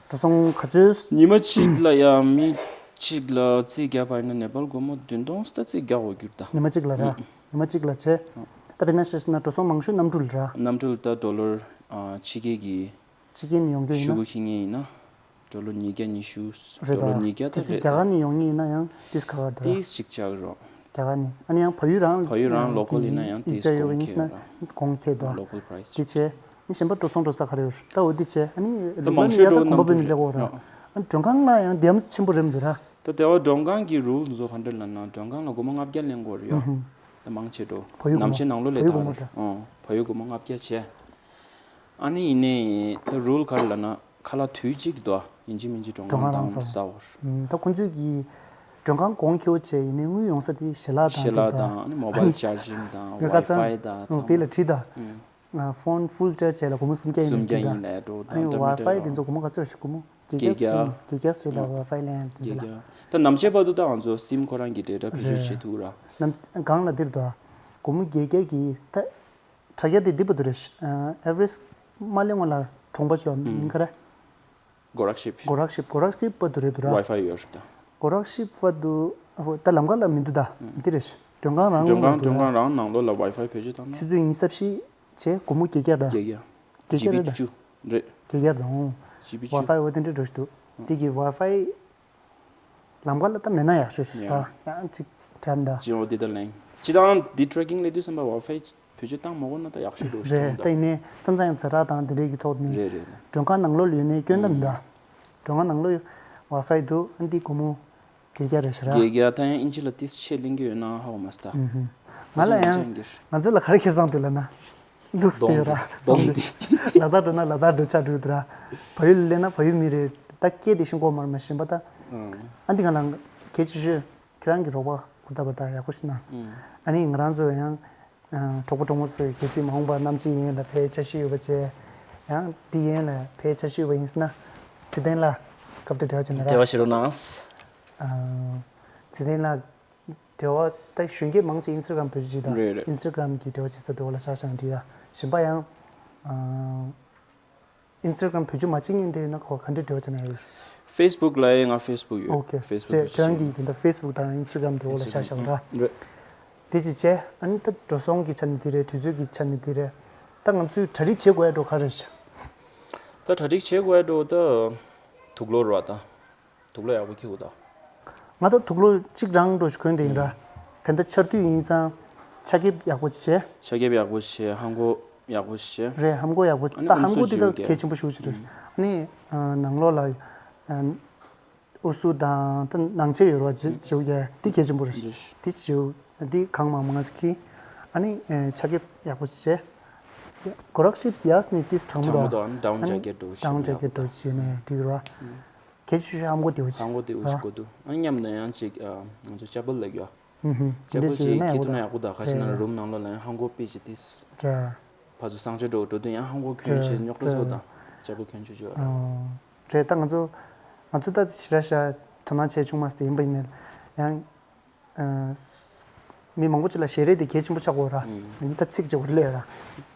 འགྲོ་སོང་ག་ཚོད། ཉི་མ་གཅིག་ལ་ཡ་མི་གཅིག་ལ་རྩིས་བརྒྱབ་པ་ཡིན་ན་ནེ་པལ་སྒོར་མོ་བདུན་སྟོང་ཙམ་རྩིས་རྒྱག་དགོས་རྒྱུ་རེད་ད། ཉི་མ་གཅིག་ལ་ར། ཉི་མ་གཅིག་ལ་བྱས། ད་དཔེར་ན་བཤད་ན་འགྲོ་སོང་མང་ཤོས་གནམ་གྲུ་ལ་ར། གནམ་གྲུ་ལ་ད་ཌོ་ལར་ཕྱི་རྒྱལ་གྱི། ཕྱི་རྒྱལ་ནས་ཡོང་རྒྱུ་ཡིན་ན། ཤུ་གུ་ཁྱི་ངེས་ཡིན་ན། ཌོ་ལར་ཉིས་བརྒྱ་ཉི་ཤུ། རེད་ཌོ་ལར་ད། ཉིས་བརྒྱ་ད་གལ་སྲིད་རེད་རྒྱ་གར་ད། ནས་ཡོང་ངེས་ཡིན་ན་ཡང་ཏིས་ཁ་ཁ་འདུག་ད། ཏིས་ཅིག་ཆགས་རོགས། རྒྱ་གར་ནས་ཨ་ནི་ཡང་བལ་ཡུལ་རང་བལ་ཡུལ་རང་ལོ་ཀལ་ཡིན་ན་ཡང་ཏིས་ཡིག་ཆ་ཡོད་གོང་ཁེ་ཡོད་ར། གོང་ཁེ་འདུག་ལོ་ཀལ་པ་རའི་སི་དེ་བྱས་ཨ་ནི་གཞན་པ་འགྲོ་སོང་འགྲོ་ས་ག་རེ་ཡོད་རེད་ད། འོ་དེ་བྱས་ཨ་ནི་ད་ལུག་མང་ཤོས་ལ་འགྲོ་ཡ་ད་གོམ་པ་ནམ་རྒྱུན་ལེགས་འོ་ར། ཨ་མགྲོན་ཁང་ལ་ཡང་དེ་ཡམ་ཆེན་པོ་རེད་མི་འདུག་ར། ད་དེ་བ་མགྲོན་ཁང་གི་རུལ་བཟོ་ག་འདྲ་ལབ་ན་མགྲོན་ཁང་ལ་སྒོར་མོ་ལྔ་བརྒྱ་ལེན་དགོས་རེད་ཡ། ད་མང་ཆེ་འགྲོ། བལ་ཡུལ་སྒོར་མོ། ནམ་ཕྱེད་ནང་ལོ་ལས་བལ་ཡུལ་སྒོར་མོ་ད། ཨོ་བལ་ཡུལ་སྒོར་མོ་ལྔ་བརྒྱ་བྱས། ཨ་ནི་ཡིན་ནའི་ད་རུལ་ག་རེ་ལབ་ན་ཁ་ལག་དུས་གཅིག་ཏུ་ཡིན་གཅིག་མིན་གཅིག་མགྲོན་ཁང་བཏང་ས་འོར། ད་ཁོང་ཚོས་ཀྱི་མགྲོན་ཁང་གོང་ཁེ་པོ་བྱས་ཡིན་ནའི་དངུལ་ཡོང་ས་དེ་ཞལ་ལག་དང་ཞལ་ལག་དང་ཨ་ནི་མོ་བལ་ཅར་ཇིང་དང་ཝའི་ཕའི་དང་ཚང་མ། དེ་ལ་བྲིས་ད། ཕོན་ཕུལ་ཅར་བྱས་ལ་སྒོར་མོ་སུམ་བརྒྱ་ཡིན་སུམ་བརྒྱ་ཡིན་ལ་འགྲོ་ཨ་ནི་དང་ཝའི་ཕའི་དེ་ཚོ་སྒོར་མོ་ག་ཚོད་རེད་སྒོར་མོ་བརྒྱད་བརྒྱ་བརྒྱད་བརྒྱ་ཟེར་ལ་ཝའི་ཕའི་ལན་དེ་ལ། ད་ནམ་ཕྱེད་བར་དུ་ད་ང་ཚོ་སིམ་ཁོ་རང་གི་ཌེ་ཊ་བེད་སྤྱོད་བྱེད་ཐུབ་ར། ནམ་གང་ལ་འདིར་དུ་སྒོར་མོ་བརྒྱད་བརྒྱ་གི་ད། དྲ་རྒྱ་དེ་འདི་པ་དུ་རེད། ཨ་ཨེ་བྷ་རེཇ་མ་ལེན་སྔོན་ལ་གྲོང་པ་ཞོ་མིན་ག་རེ། སྒོ་རག་ཤིབ། སྒོ་རག་ཤིབ་སྒོ་རག་ཤིབ་པ་དུ་རེད་དུ་ར། ཝའི་ཕའི་ཡོད་རེད་ད། སྒོ་རག་ཤིབ་པ་དུ་ཨ་ཧོ་ད་ལམ་ཁ་ལ་མི་འདུག་ད། འདི་རེད། མགྲོན་ཁང་རང་མགྲོན་ཁང་ལ་འདུག་མགྲོན་ཁང་རང་ནང་ལོགས་ལ་ཝའི་ཕའི་བེད་སྤྱོད་བཏང་ན། ཆུ་ཚོད་ཉི་ཤུ་རྩ་བཞི་བྱས་སྒོར་མོ་བརྒྱད་བརྒྱ་ད། བརྒྱད་བརྒྱ། བརྒྱད་བརྒྱ་ཇི་བི་རེད་ད། བཅུ་རེད། བརྒྱད་བརྒྱ་ད་འོང་། ཇི་བི་བཅུ། ཝའི་ཕའི་འོ་དེ་འདྲ་འགྲོ་ཞིག་འདུག་འདི་གི་ཝའི་ཕའི། ལམ་ཁ་ལ་ད་མེད་ན་ཡག་ཤོས་རེད་ཡ། ཡང་ཅིག་དྲན་ད། ཅི་འོ་འདི་ད་ལེང་། ཅི་དང་འདི་ཊེ་རེ་ཀིང་ལས་དུས་ཙམ་པ་ཝའི་ཕའི་བེད་སྤྱོད་བཏང་མ་དགོས་ན་ད་ཡག་ཤོས་འགྲོ་ཞིག་རེད་ད། ད་ཡིན་ནའི་མཚམས་མཚམས་ཡང་ཛ་དྲག་དང་འདི་འདྲའི་གི་ཐོག་ནས། རེད་རེད་རེད། མགྲོན་ཁང་ནང་ལོགས་ལ་ཡོད་ནའི་སྐྱོན་ད་མི་འདུག་མགྲོན་ཁང་ནང་ལོགས་ཝའི་ཕའི་འདུག་ཨ་འདི་སྒོར་མོ་བརྒྱད་བརྒྱ་རེད་ཤག་ར། བརྒྱད་བརྒྱ་ད་ཡང་ཨིན་ཇི་ལ་ཏིས་ཆེ་ལེན་གི་ཡོད་ན་ཧ་གོ་མ་སོང་ད། ང་ལ་ཡང་ང་ཚོ་ལ་ག་རེ་ཁེ་བཟང་འདུག་ལབ་ན། འདུག་སྟེ་ཡོད་ར། གདོང་འདི། ལ་དྭགས་འགྲོ་ན་ལ་དྭགས་འགྲོ་ཆ་འགྲོ་དུ་ར། བལ་ཡུལ་སླེབས་ན་བལ་ཡུལ་མི་རེད། ད་སྐད་དེ་ཤིང་གོ་མར་མ་ཤེས་པ་ད། ཨ་འདི་ང་ལ་གལ་ཆེ་ཤོས་ཁྱེད་རང་གི་རོགས་པ་ཧུར་ཐག་པ་ད་ཡག་པོ་ཞིག་གནང་སོང་། ཨ་ནི་ང་རང་ཚོ་ཡང་གྲོགས་པོ་གྲོགས་མོ་ཚོས་གལ་སྲིད་མ་འོངས་པར་གནམ་གྱི་ཡན་ལ་ཕེབས་འཆར་གཞི་ཡོད་པ་བྱས། ཡང་འདི་ཡན་ལ་ཕེབས་འཆར་གཞི་ཡོད་པ་ཡིན་ཟེར་ན། ཚེ་བརྟན་ལགས་སྐབས་དེ་འབྲེལ་བ་བྱས་ན་ར། འབྲེལ་བ་བྱེད་རོགས་གནང་། ཚེ་བརྟན་ལགས། འབྲེལ་བ་ད་གཞོན་སྐྱེས་མང་ཆེ་ཨིན་སི་ཊ་གྷ་རམ་བེད་སྤྱོད་བྱེད་དང་རེད་རེད། ཨིན་སི་ཊ་གྷ་རམ་གྱི་འབྲེལ་བ་བྱེད་ས་དེ་འོག་ལ་བཞག་བཞག་ན་འགྲིག་ཡ། གཞན་པ་ཡང་ཨིན་སི་ཊ་གྷ་རམ་བེད་སྤྱོད་མ་བྱེད་མཁན་འདྲ་ཡོད་ན་ཁོ་ག་འདྲས་འབྲེལ་བ་བྱེད་ན་ཡོད། ཕེ་སི་བུག་ལ་ཡང་ང་ཕེ་སི་བུག་ཡོད། ཨོ་ཁེ། ཕེ་སི་བུག་ཁྱེད་རང་གིས་དེ་འདྲ་ཕེ་སི་བུག་དང་ཨིན་སི་ཊ་གྷ་རམ་དེ་འོག་ལ་བཞག་བཞག་ར། རེད། དེ་ཅིག་བྱས་ཨ་ནི་ད་འགྲོ་སོང་གི་ཆ་ནས་དེ་རེད། དུས་ཚོད་ཀྱི་ཆ་ནས་དེ་རེད། ད་ང་ཚོས་གྲ་སྒྲིག་བྱེད་དགོས་ཡ་འགྲོ་ག་རེད་ཤག་ད་གྲ་སྒྲིག་བྱེད་དགོས་ཡ་འགྲོ་ད་དུག་ལོག་ར་ད། དུག་ལོག་ཡག་པོ་འཁྱེར་དགོས་ད། ང་ད་དུག་ལོག་གཅིག་རང་འགྲོ་ཞིག་གོན་དེ་ཡིན་ར། དེ་འདྲ་ཆར་དུས་ཡིན་ཙང་ཆ་རྐྱེན་ཡག་པོ་བྱས། ཆ་རྐྱེན་ཡག་པོ་བྱས། ཧམ་གོ་ཡག་པོ་བྱས། རེད། ཧམ་གོ་ཡག་པོ། ཨ་ནི་ད་ཨམ་ཧམ་གོ་སྲུ་དེ་ད་བྱེད་གལ་ཆེན་པོ་ཞིག་རེད། ཨ་ནི་ནང་ལོགས་ལ་ཨུ་སུ་དང་ད་ནང་ཆས་ཡོད་ར་བྱེད་བྱེད་དེ་གལ་ཆེན་པོ་རེད། དེ་བྱེད་དེ་གང་མང་མང་ཞིག་གིས་ཨ་ནི་ཆ་རྐྱེན་ཡག་པོ་བྱས། གོ་རག་ཤིབ་ཡག་ནི་ཏིས་གྲང་མོ་དང་། གྲང་མོ་དང་ཌའུན་ཇེ་ཀེཊ་འདྲ་བོ་ཞིག་ཌའུན་ཇེ་ཀེཊ་འདྲ་བོ་ཞིག་ཡོད་ནས་འགྲིག་ར། གལ་ཆེ་ཤོས་ཧམ་གོ་དེ་བོ་ཅིག་ཧམ་གོ་དེ་བོ་ཅིག་དགོས་འདུག་ཨ་མཉམ་དུ་ཡང་ཅིག་ཨ་ང་ཚོ་ཅ་པལ་ལབ་ཡོད། ཨུ་ཧུ། ཅ་པལ་ཅིག་ཁྱེར་ཐུབ་ན་ཡག་པོ་འདུག་ཁ་ཤས་ན་རུམ་ནང་ལོགས་ལ་ཡང་ཧམ་གོ་དཔེ་ཅིག་ཏིས། རེད། ཕར་ཚུར་གསང་སྤྱོད་འགྲོ་འགྲོ་དུས་ཡང་ཧམ་གོ་གྱོན་བྱས་རྙོག་དྲ་ཚོ་དང་ཅ་པལ་གྱོན་ཆོག་ཆོག་རེད། རེད། ད་ང་ཚོ་ང་ཚོ་ད་ཞེ་དྲག་ཤ་དོ་སྣང་བྱས་བྱུང་མ་སྟེ་ཡིན་པ་ཡིན་ནའི་ཡང་མི་མང་པོ་ཅིག་ལ་ཞལ་རས་དེ་གལ་ཆེན་པོ་ཆགས་ཡོད་ར། ཨུ་ཧུ། ད་ཚིག་ཅིག་འོ་ལས་ར།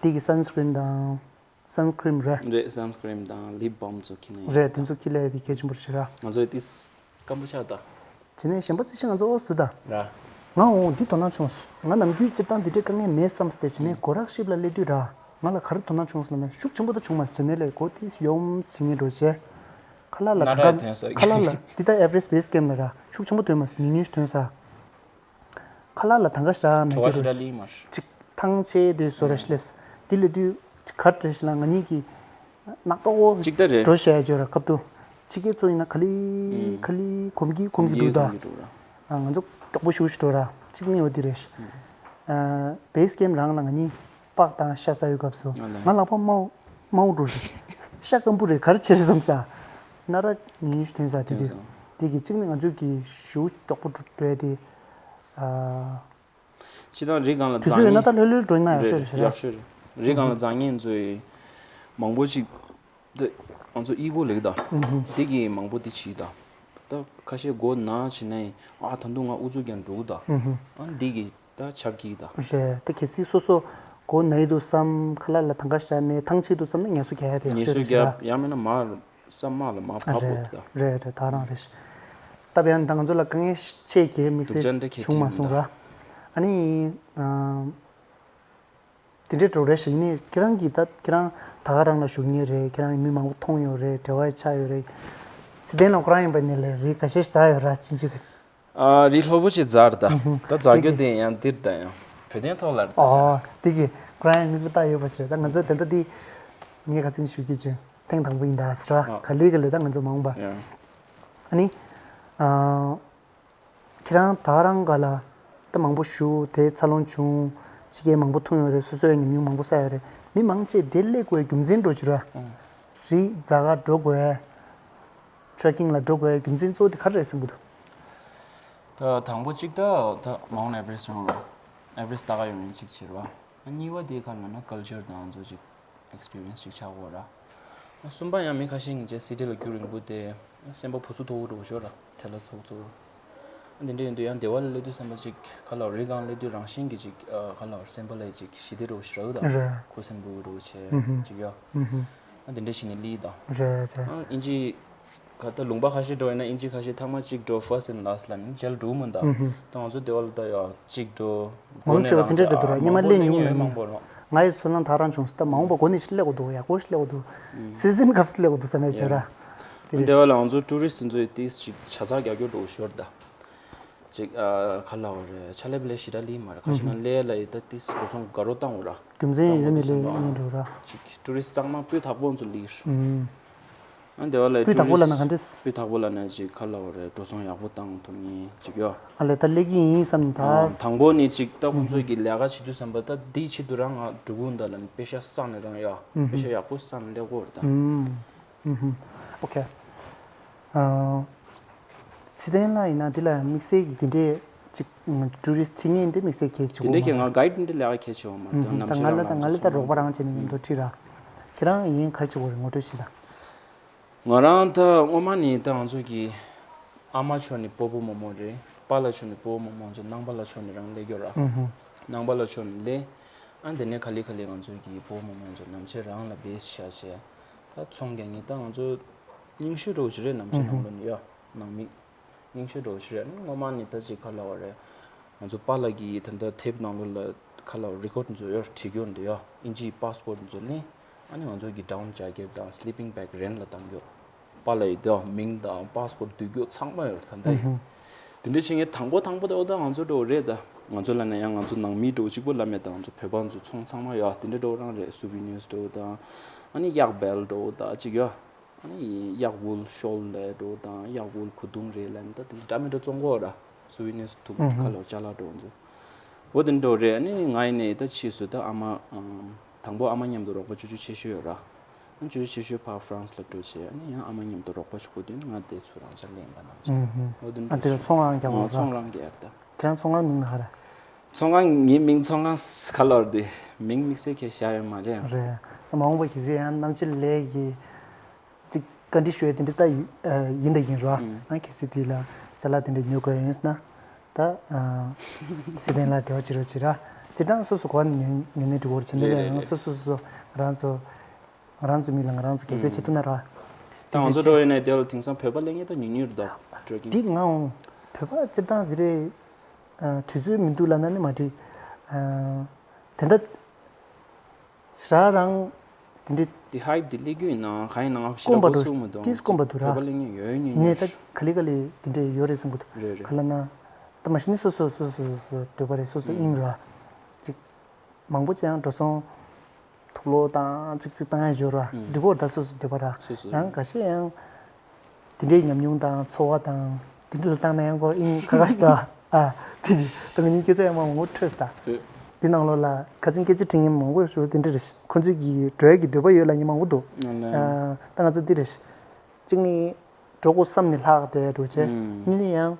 དེ་གི་སན་སི་ཀྲིན་དང་། སན་ཀྲིམ་རེད། རེད། སན་སི་ཀྲིམ་དང་ལིབ་བམ་ཚོ་ཁྱེར་ན་ཡག་རེད། དེ་ཚོ་ཁྱེར་ལ་ཡག་དེ་གལ་ཆེན་པོ་རེད་ཤག་ར། ང་ཚོ་དེ་སྐམ་པོ་ཆགས་ད། བྱས་ནས་གཞན་པ་རྩི་ཤིང་ང་ཚོ་ཨོ་སུ་ད། ར། ང་འོང་འདི་དོ་སྣང་བྱུང་སོང་། ང་ནམ་རྒྱུན་སྤྱིར་བཏང་འདི་འདྲའི་དཀའ་ངལ་མེད་བསམ་སྟེ་བྱས་ནས་སྒོ་རག་ཤིབ་ལ་སླེབས་དུས་ར། ང་ལ་ག་རེ་དོ་སྣང་བྱུང་སོང་ལབ་ན་ཤུགས་ཆེན་པོ་ད་བྱུང་མ་སོང་། བྱས་ནས་ལས་སྒོ་དེ་ཡོམ་ཟིན་ངེས་འགྲོ་བྱས། ཁ་ལག་ལ་ན་ད་ར་ག་ཐོན་ས་ཁ་ལག་ལ་འདི་ད་ཨེ་ཝ་རེ་སི་བེ་སི་ཀེམ་ལ་ར་ཤུགས་ཆེན་པོ་ཐོན་མ་སོང་། ཉུང་ཉུང་ཞིག་ཐོན་ས། ཁ་ལག་ལ་དང་ག་ཤ་མེད་ཁྲོ་བ་ཀྱི་ཞིག་རོ་ལི་མར། ཅིག་ཐང་ཆད་དུས་སོ་ར་ཤི་ལེས། དེ་ལས་དུས་གར་བྲེ་ཤི་ལ་ང་གཉིས་ཀྱི་ ནག་ཏོག་པོ་གཅིག་ད་རེད། འགྲོ་བཤད་ཡ་བརྗོད་ར་སྐབས་དུ། ཕྱི་རྒྱལ་ཚོ་ཡིན་ན་ག་ལི་ག་ལི་གོམ་གི་གོམ་གི་འདུག་ད། ང་ཚོ་མགྱོགས་པོ་ཞུ་ཞུ་འགྲོ་ར་གཅིག་ནི་འོ་དེ་རེད། བེས་ཀེམ་རང་ལ་ང་གཉིས་པགས་དང་ཤ་ཟ་ཡོད་སྐབས་སུ་ང་ལག་པ་དམར་དམར་འགྲོ་རེད། ཤ་སྐམ་པོ་རེད་ག་རེ་བྱེད་རེད་བསམ་ས། ན་ར་ཉུང་ཉུང་ཞིག་ཐོན་ས་དེ་དུས་དེ་གི་གཅིག་ནི་ང་ཚོས་ཀྱི་ཞུ་མགྱོགས་པོ་འགྲོ་ཡ་དེ། ཕྱི་དང་རི་སྒང་ལ་དུས་ཚོད་ཡོད་ན་ད་ལྷོད་ལྷོད་འགྲོ་ཡིན་ན་ཡག་ཤོས་རེད་ཤག་ཡ། ཡག་ཤོས་རེད། རི་སྒང་ལ་འཛེག་མཁན་ཚོས་མང་པོ་ཅིག་ད་ང་ཚོ་ཨི་གོ་ལེགས་ད། དེ་གི་མང་པོ་དེ་བྱིས་ད། ད་ཁ་ཤས་མགོ་ན་བྱིས་ནས་ཨ་ད་དུང་ང་ཨུ་ཚུགས་ཀྱང་འགྲོ་གི་ད། ཨ་འདི་གི་ད་ཆབ་ཀྱི་ད། རེད་ད་གལ་སྲིད་སོ་སོ་མགོ་ན་ཡི་འདུག་བསམ་ཁ་ལག་ལ་ཐང་ཀ་བཞག་ནས་ཐང་ཆད་འདུག་བསམ་ན་ངལ་གསོ་རྒྱག་ཡ་དེ་ཡག་ངལ་ཤོས་གསོ་རེད་ཤག་རྒྱབ་ཡང་མིན་ན་མར་ས་དམག་ལ་མར་བབས་དགོས་ད། རེད་རེད་ད་རང་རེད། ད་བྱས་ན་ད་ང་ཚོ་ལ་དཀའ་ངལ་ཆེ་གེ་དམིགས་བསལ་བྱུང་མ་སོང་ར། ཨ་ནི། དེ་འདྲའི་འགྲོ་རེ་ཞིག་ནི་ཁྱེད་རང་གིས་ད་ཁྱེད་རང་ད་ག་རང་ལ་བཞུགས་མཁན་རེད། ཁྱེད་རང་གིས་མི་མང་པོ་མཐོང་ཡོད་རེད། འབྲེལ་བ་ཆགས་ཡོད་རེད། ཚེ་བརྟན་ལགས་ཁོ་རང་ཡིན་པ་ནི་ལས་རིགས་ཁ་ཤས་ཟ་ཡོད་ར་ཅིན་ཅི་ག་ཨ་རི་ལྷོ་པོ་ཆེ་ཛར་ད་ད་ཛར་རྒྱུ་དེ་ཡང་འདིར་ད་ཡང་བོད་དོན་ཐོག་ལ་ད་ཨོ་དེ་གི་ཁོ་རང་ཡང་མིག་པོ་ལྟ་ཡོད་པ་ཞིག་རེད། ད་ང་ཚོ་དེ་འདྲ་དེ་ངས་ག་ཚོད་ཞུ་རྒྱུ་ཅིག་ཐེངས་དང་པོ་ཡིན་ད་ཟེར་བ་ག་ལེ་ག་ལེ་ད་ང་ཚོ་མ་འོངས་པ་ཡང་ཨ་ནི་ཨ། ཁྱེད་རང་ད་རང་ག་ལ་ད་མང་པོ་ཞུ་དེ་འཚར་ལོངས་བྱུང་། ཕྱི་རྒྱལ་མང་པོ་ཐོན་ཡོད་རེད། སོ་སོའི་ཉམས་མྱོང་མང་པོ་བསགས་ཡོད་རེད། མི་མང་ཆེ་དེ་སླེབས་དགོས་རྒྱུ་མཚན་འགྲོ་བྱུང་ར། རི་ཛ་ག་འགྲོ་དགོས། ཊྲེ་ཀིང་ལ་འགྲོ་དགོས་རྒྱུ་མཚན་གཙོ་བོ་དེ་ག་རེ་རེད་བསམ་གི་འདུག་ད་དང་པོ་གཅིག་ད་ད་མའུན་ཨེ་ཝ་རེ་སི་ཡོང་ར། ཨེ་ཝ་རེ་སི་ལྟ་ག་ཡོང་ཡིན་གཅིག་བྱེད་ར། གཉིས་པ་དེ་ག་ལ་ན་ཀལ་ཅར་དང་ང་ཚོ་གཅིག་ཨེག་སི་པི་རི་ཡན་སི་ཅིག་ཆགས་ཡོད་ར། གསུམ་པ་ཡང་མི་ཁ་ཤས་ངེད་ཅག་སི་ཊི་ལ་རྒྱུན་རིང་པོ་དེ་སེམས་པ་ཕུ་སུ་མཐོ་པོ་འགྲོ་ཤོར་ར་ཁྲེ་ལ་ཚོགས་གཙོ། འདི་འདྲ་ཡིན་དུས་ཡང་སྡེ་བ་ལ་སླེབས་དུས་སེམས་པ་ཅིག་ཁ་ལ་རི་སྒང་སླེབས་དུས་རང་བཞིན་གྱི་ཅིག་ཁ་ལ་སེམས་པ་ལ་ཅིག་ཞི་བདེ་འགྲོ་ཤི་ར་གི་དང་རེད། ཁུ་སིམ་པོ་འགྲོ་བྱས་ཅིག་ཡོད། འདི་འདྲ་བྱས་ནས་སླེབས་དང་རེད་རེད། ཨིན་ཇི་ག་ད་ལུང་པ་ཁ་ཤས་འགྲོ་ཡིན་ན་ཨིན་ཇི་ཁ་ཤས་ཐ་མ་གཅིག་འགྲོ་first and last ལ་ནི་མཇལ་འགྲོ་མི་འདུག་ད་ང་ཚོ་སྡེ་བ་ལ་ད་ཡོད་གཅིག་འགྲོ། མང་ཆེ་བ་དེ་འདྲ་འདྲ་འདུག་ར་སྔོན་མ་སླེབས་མྱོང་མེད་མང་པོ་ར། ང་ཡི་ཚོར་སྣང་ད་རང་བྱུང་སོང་། ད་མ་འོངས་པ་འགོ་ནས་ཞིག་སླེབས་དགོས་འདུག་ཡག་པོ་ཞིག་སླེབས་དགོས་འདུག་སི་ཛིན་སྐབས་སུ་སླེབས་དགོས་འདུག་བསམ་ཡ་བྱོས་ར། འདི་བ་ལ་ང་ཚོ་ཊུ་རི་སི་ཊི་ཚོས་ཏིས་ཅིག་ཇ་ཚགས་རྒྱག་རྒྱུ་འགྲོ་ཤོར་ད། ཅིག་ཁ་ལ་འོ་རེད་ཆ་ལེབ་ལེ་ཞི་ར་ལི་མ་རེད་ཁ་ཤི་ན་ལེ་ལ་ཡི་ད་ཏིས་འགྲོ་སོང་དགའ་རོ་བཏང་འོ་ར། རྒྱུ་མཚན་ཡོད་ནི་ལེ་ཡིན་འགྲོ་ར། ཅིག་ཊུ་རི་སི་ཊི་གཙང་མ་སྤུས་དག་པོ་ཚོ་ལི་ར། ཨ་འདི་བ་ལ་སྤུས་དག་པོ་ལ་ན་ག་འདྲས། སྤུས་དག་པོ་ལ་ན་ཅིག་ཁ་ལ་བ་རེད་འགྲོ་སོང་ཡག་པོ་བཏང་ཐུབ་ངེས་ཅིག་ཡོད། ཨ་ལས་ད་སླེབས་ཀྱི་ཡིན་བསམ་ད། དང་པོ་ནི་ཅིག་ད་ཁོང་ཚོས་ཀྱི་ལས་ཀ་བྱེད་དུས་བསམ་པ་ད་འདིའི་ཆེད་དུ་རང་ང་འགྲོ་གུ་འདའ་ལ་ནི་པེ་ཤ་བསགས་ནས་རང་ཡོད་པེ་ཤ་ཡག་པོ་བསགས་ནས་སླེབས་དགོས་རེད་ད། ཨོ་ཁེ། ཚེ་བརྟན་ལགས་ཡིན་ན་འདི་ལ་དམིགས་བསལ་གྱི་འདི་འདྲས་ཅིག་ཊུ་རི་སི་ཊི་ཁྲིད་མཁན་འདི་དམིགས་བསལ་གལ་ཆེ་བོ་མ་རེད། འདི་འདྲས་ཀྱི་ང་གའིཌ་འདི་ལས་ཀ་གལ་ཆེ་བོ་མ་རེད་ད་ནམ་ད་ང་ལ་ད་ང་ལ་ད་རོགས་པ་རང་བྱས་ནས་ཡིན་འགྲོ་ཁྲིད་ར། ཁྱེད་རང་ཡིན་ག་རེ་བྱེད་དགོས་རེད་ངོ་སྤྲོད་བྱེད་དང་། ང་རང་ད་སྔོན་མ་ནས་ད་ང་ཚོ་གི་ཨ་མ་ཕྱོགས་ནས་སྤོ་བོ་རྨོ་མོ་རེད། པཱ་ལགས་ཕྱོགས་ནས་སྤོ་བོ་རྨོ་མོ་ཚོ་ནང་པཱ་ལགས་ཕྱོགས་ནས་རང་སླེབས་ཡོད་ར། ནང་པཱ་ལགས་ཕྱོགས་ནས་སླེབས། ཨ་འདི་ནས་ག་ལེ་ག་ལེ་ང་ཚོ་གི་སྤོ་བོ་རྨོ་མོ་ཚོ་ནམ་ཆེ་རང་ལ་བེས་བཞག་བྱས། ད་ཚོང་རྒྱག་མཁན་ད་ང་ཚོ་རྙིང་ཤོས་འདྲ་བོ་ཞིག་རེད། ནམ་ཆེ་ནང་ལོགས་ནས་ཡོད་ནང་མི་རྙིང་ཤོས་འདྲ་བོ་ཞིག་རེད། སྔོན་མ་ནས་ད་ཅིག་ག་ལབ་དགོས་རེད། ང་ཚོ་པཱ་ལགས་ཀྱིས་ད་ལྟ་ཐེབ་ནང་ལོགས་ལ་ག་ལབ་རི་ཀོཌ་ཚོ་ཡོད་བྲིས་རྒྱུ་འདི་ཡོད། ཨིན་ཇིའི་པཱ་སི་པོཊ་ཚོ་ལེན། ཨ་ནི་ང་ཚོ་གི་ཌའོན་ཇེ་ཀེཊ་དང་སི་ལི་པིང་བེག་རེན་ལ་བཏང་རྒྱུ། པཱ་ལགས་ཡི་དེ་མིང་དང་པཱ་སི་པོཊ་བསྡུ་རྒྱུ་ཚང་མ་ཡོད་རེད་ད་ལྟ་ཡི། དེ་འདྲ་བྱེད་མཁན་དང་པོ་དང་པོ་དེ་འོ་ད་ང་ཚོ་འདྲ་བོ་རེད་ད། ང་ཚོ་ལབ་ན་ཡང་ང་ཚོ་ནང་མི་འདྲ་བོ་གཅིག་པོ་ལབ་མེད་ད། ང་ཚོ་བོད་པ་ཚོ་ཚོང་ཚང་མ་ཡོད་དེ་འདྲ་འདྲ་བོ་རང་རེད། སུ་བི་ནིར་འདྲ་བོ་དང་ཨ་ནི་གཡག་བལ་འདྲ་བོ་ད་གཅིག་ཡོད། ཨ་ནི་གཡག་དབུལ་ཤོལ་ལས་འགྲོ་དང་གཡག་དབུལ་གོས་ཐུང་རེ་ལས་ནི་ད་དེ་འདྲ་མི་འདྲ་བཙོང་གོ་ར། སུ་བི་ནིར་ཐུག་ཁ་ལོ་ཅ་ལག་འགྲོ་འདུག་འོ་དེ་འདྲ་རེད། ཨ་ནི་ང་ཡིན་ནའི་ད་ཕྱིས་སུ་ད་ཨ་མ་དང་པོ་ཨ་མ་མཉམ་དུ་རོགས་པ་ཅོ་ཅོ་བྱེད་ཤོས་ཡོད་ར། ཨ་ནི་ཅོ་ཅོ་བྱེད་ཤོས་ཕར་ཧྥ་རན་སི་ལ་འགྲོ་བྱས་ཨ་ནི་ཡང་ཨ་མ་མཉམ་དུ་རོགས་པ་ཅིག་དགོས་དུས་ང་དེ་ཚུར་རང་ཅག་ལེན་པ་ནང་བཞིན་འོ་དེ་ཨ་འདྲ་དེ་ཚོང་རང་རྒྱག་གོ་ར། ཚོང་རང་རྒྱག་ད། ཁྱེད་རང་ཚོང་ཁང་མིང་ལ་ག་རེ། ཚོང་ཁང་ངའི་མིང་ཚོང་ཁང་ག་ལབ་དགོས་རེད། མིང་དམིགས་བསལ་གྱི་བཞག་ཡོད་མ་རེད། རེད། མ་འོངས་པ་གལ་སྲིད་ཡང་གནམ་ཕྱི་ལས་ཀྱི་ཅིག་བཀའ་འདྲི་ཞུ་ཡ་དེ་འདྲ་ད་ཡིན་ད་ཡིན་རོ། ཨང་གལ་སྲིད་དེ་ལ་ཅ་ལག་དེ་འདྲ་ཉོ་དགོས་ཡིན་ཟེར་ན། ད་སི་ཏན་ལ་འབྲེལ་བ་བྱེད་རོགས་བྱེད་ར། སྤྱིར་བཏང་སོ་སོ་གོ་བ་ཉན་ཉན་ནས་འགྲོ་གི་རེད། བྱས་ནས་རེད་རེད་ཡང་རེད། སོ་སོ་སོ་སོ་ང་རང་ཚོ་ང་རང་ཚོ་མི་ལ་ང་རང་ཚོ་རྒྱབ་སྐྱོར་བྱེད་ཐུབ་ན་ར། ད་ང་ཚོ་འགྲོ་ཡོད་ནས་དེ་ལ་དེང་སང་བོད་པ་ལེན་མཁན་ད་ཉུང་ཉུང་རེད་ད། འགྲོ་གིན། འགྲིག་ང་འོང་། བོད་པ་སྤྱིར་བཏང་དེ་རེད། དུས་ཚོད་མི་འདུག་ལབ་ན་ནི་མ་འགྲིག་དེ་འདྲ། ར་རང་དེ་འདྲའི་དེ་ཧའིབ་དེ་སླེབས་རྒྱུ་ཡིན་ན་གང་ཡིན་ན་ང་ཞེ་དྲག་སྐོམ་པ་འགོ་འདུག་ཚུགས་མི་འདུག་ཏིས་སྐོམ་པ་འདུག་ར། བོད་པ་ལེན་མཁན་ཡོད་ཡོད་ཉུང་ངས་ཉུང་ད་ག་ལེ་ག་ལེ་དེ་འདྲས་ཡོད་རེད་བསམ་གི་འདུག་རེད་རེད། ག་ལབ་ན་ད་མ་གཞི་ནི་སོ་སོ་སོ་སོ་སོ་སོ་འདོད་པ་རེད། སོ་སོ་ཨིན་ར། ཅིག་མང་པོ་ཅིག་ཡང་འགྲོ་སོང་། དུག་ལོག་དང་ཅིག་ཅིག་བཏང་ཡ་ཡོད་ར། ཨུམ། འགྲིག་གོ་ར། ད་སོ་སོ་འདོད་པ་ར། སོ་སོ། ཡང་འགའ་ཤས་ཡང་དེ་འདྲའི་ཉམས་མྱོང་དང་ཚོར་བ་དང་དེ་འདྲ་ལ་བཏང་ན་ཡང་ཁོ་ཨིན་ཁ་ཁ་ཞིག་ད། ཨ། དེ་འདྲ་ད་ང་གཉིས་སྐད་ཆ་ཡང་མང་པོ་འཕྲོས་ད། དེ་དེ་ནང་ལོགས་ལ་ཁ་སང་སྐད་ཆ་དྲིས་མཁན་མང་པོ་ཞིག་དེ་འདྲ་རེད། ཁོ་ཚོས་ཀྱི་འགྲོ་ཡ་གི་འདོད་པ་ཡོད་ལབ་མཁན་མང་པོ་འདུག་ཨ་ལེ། ཨ། ད་ང་ཚོ་འདི་རེད། གཅིག་ནི་འགྲོ་དགོས་བསམ་ནས་ལྷག་བསྡད་འགྲོ་བྱས། ཨུམ། གཉིས་ནི་ཡང་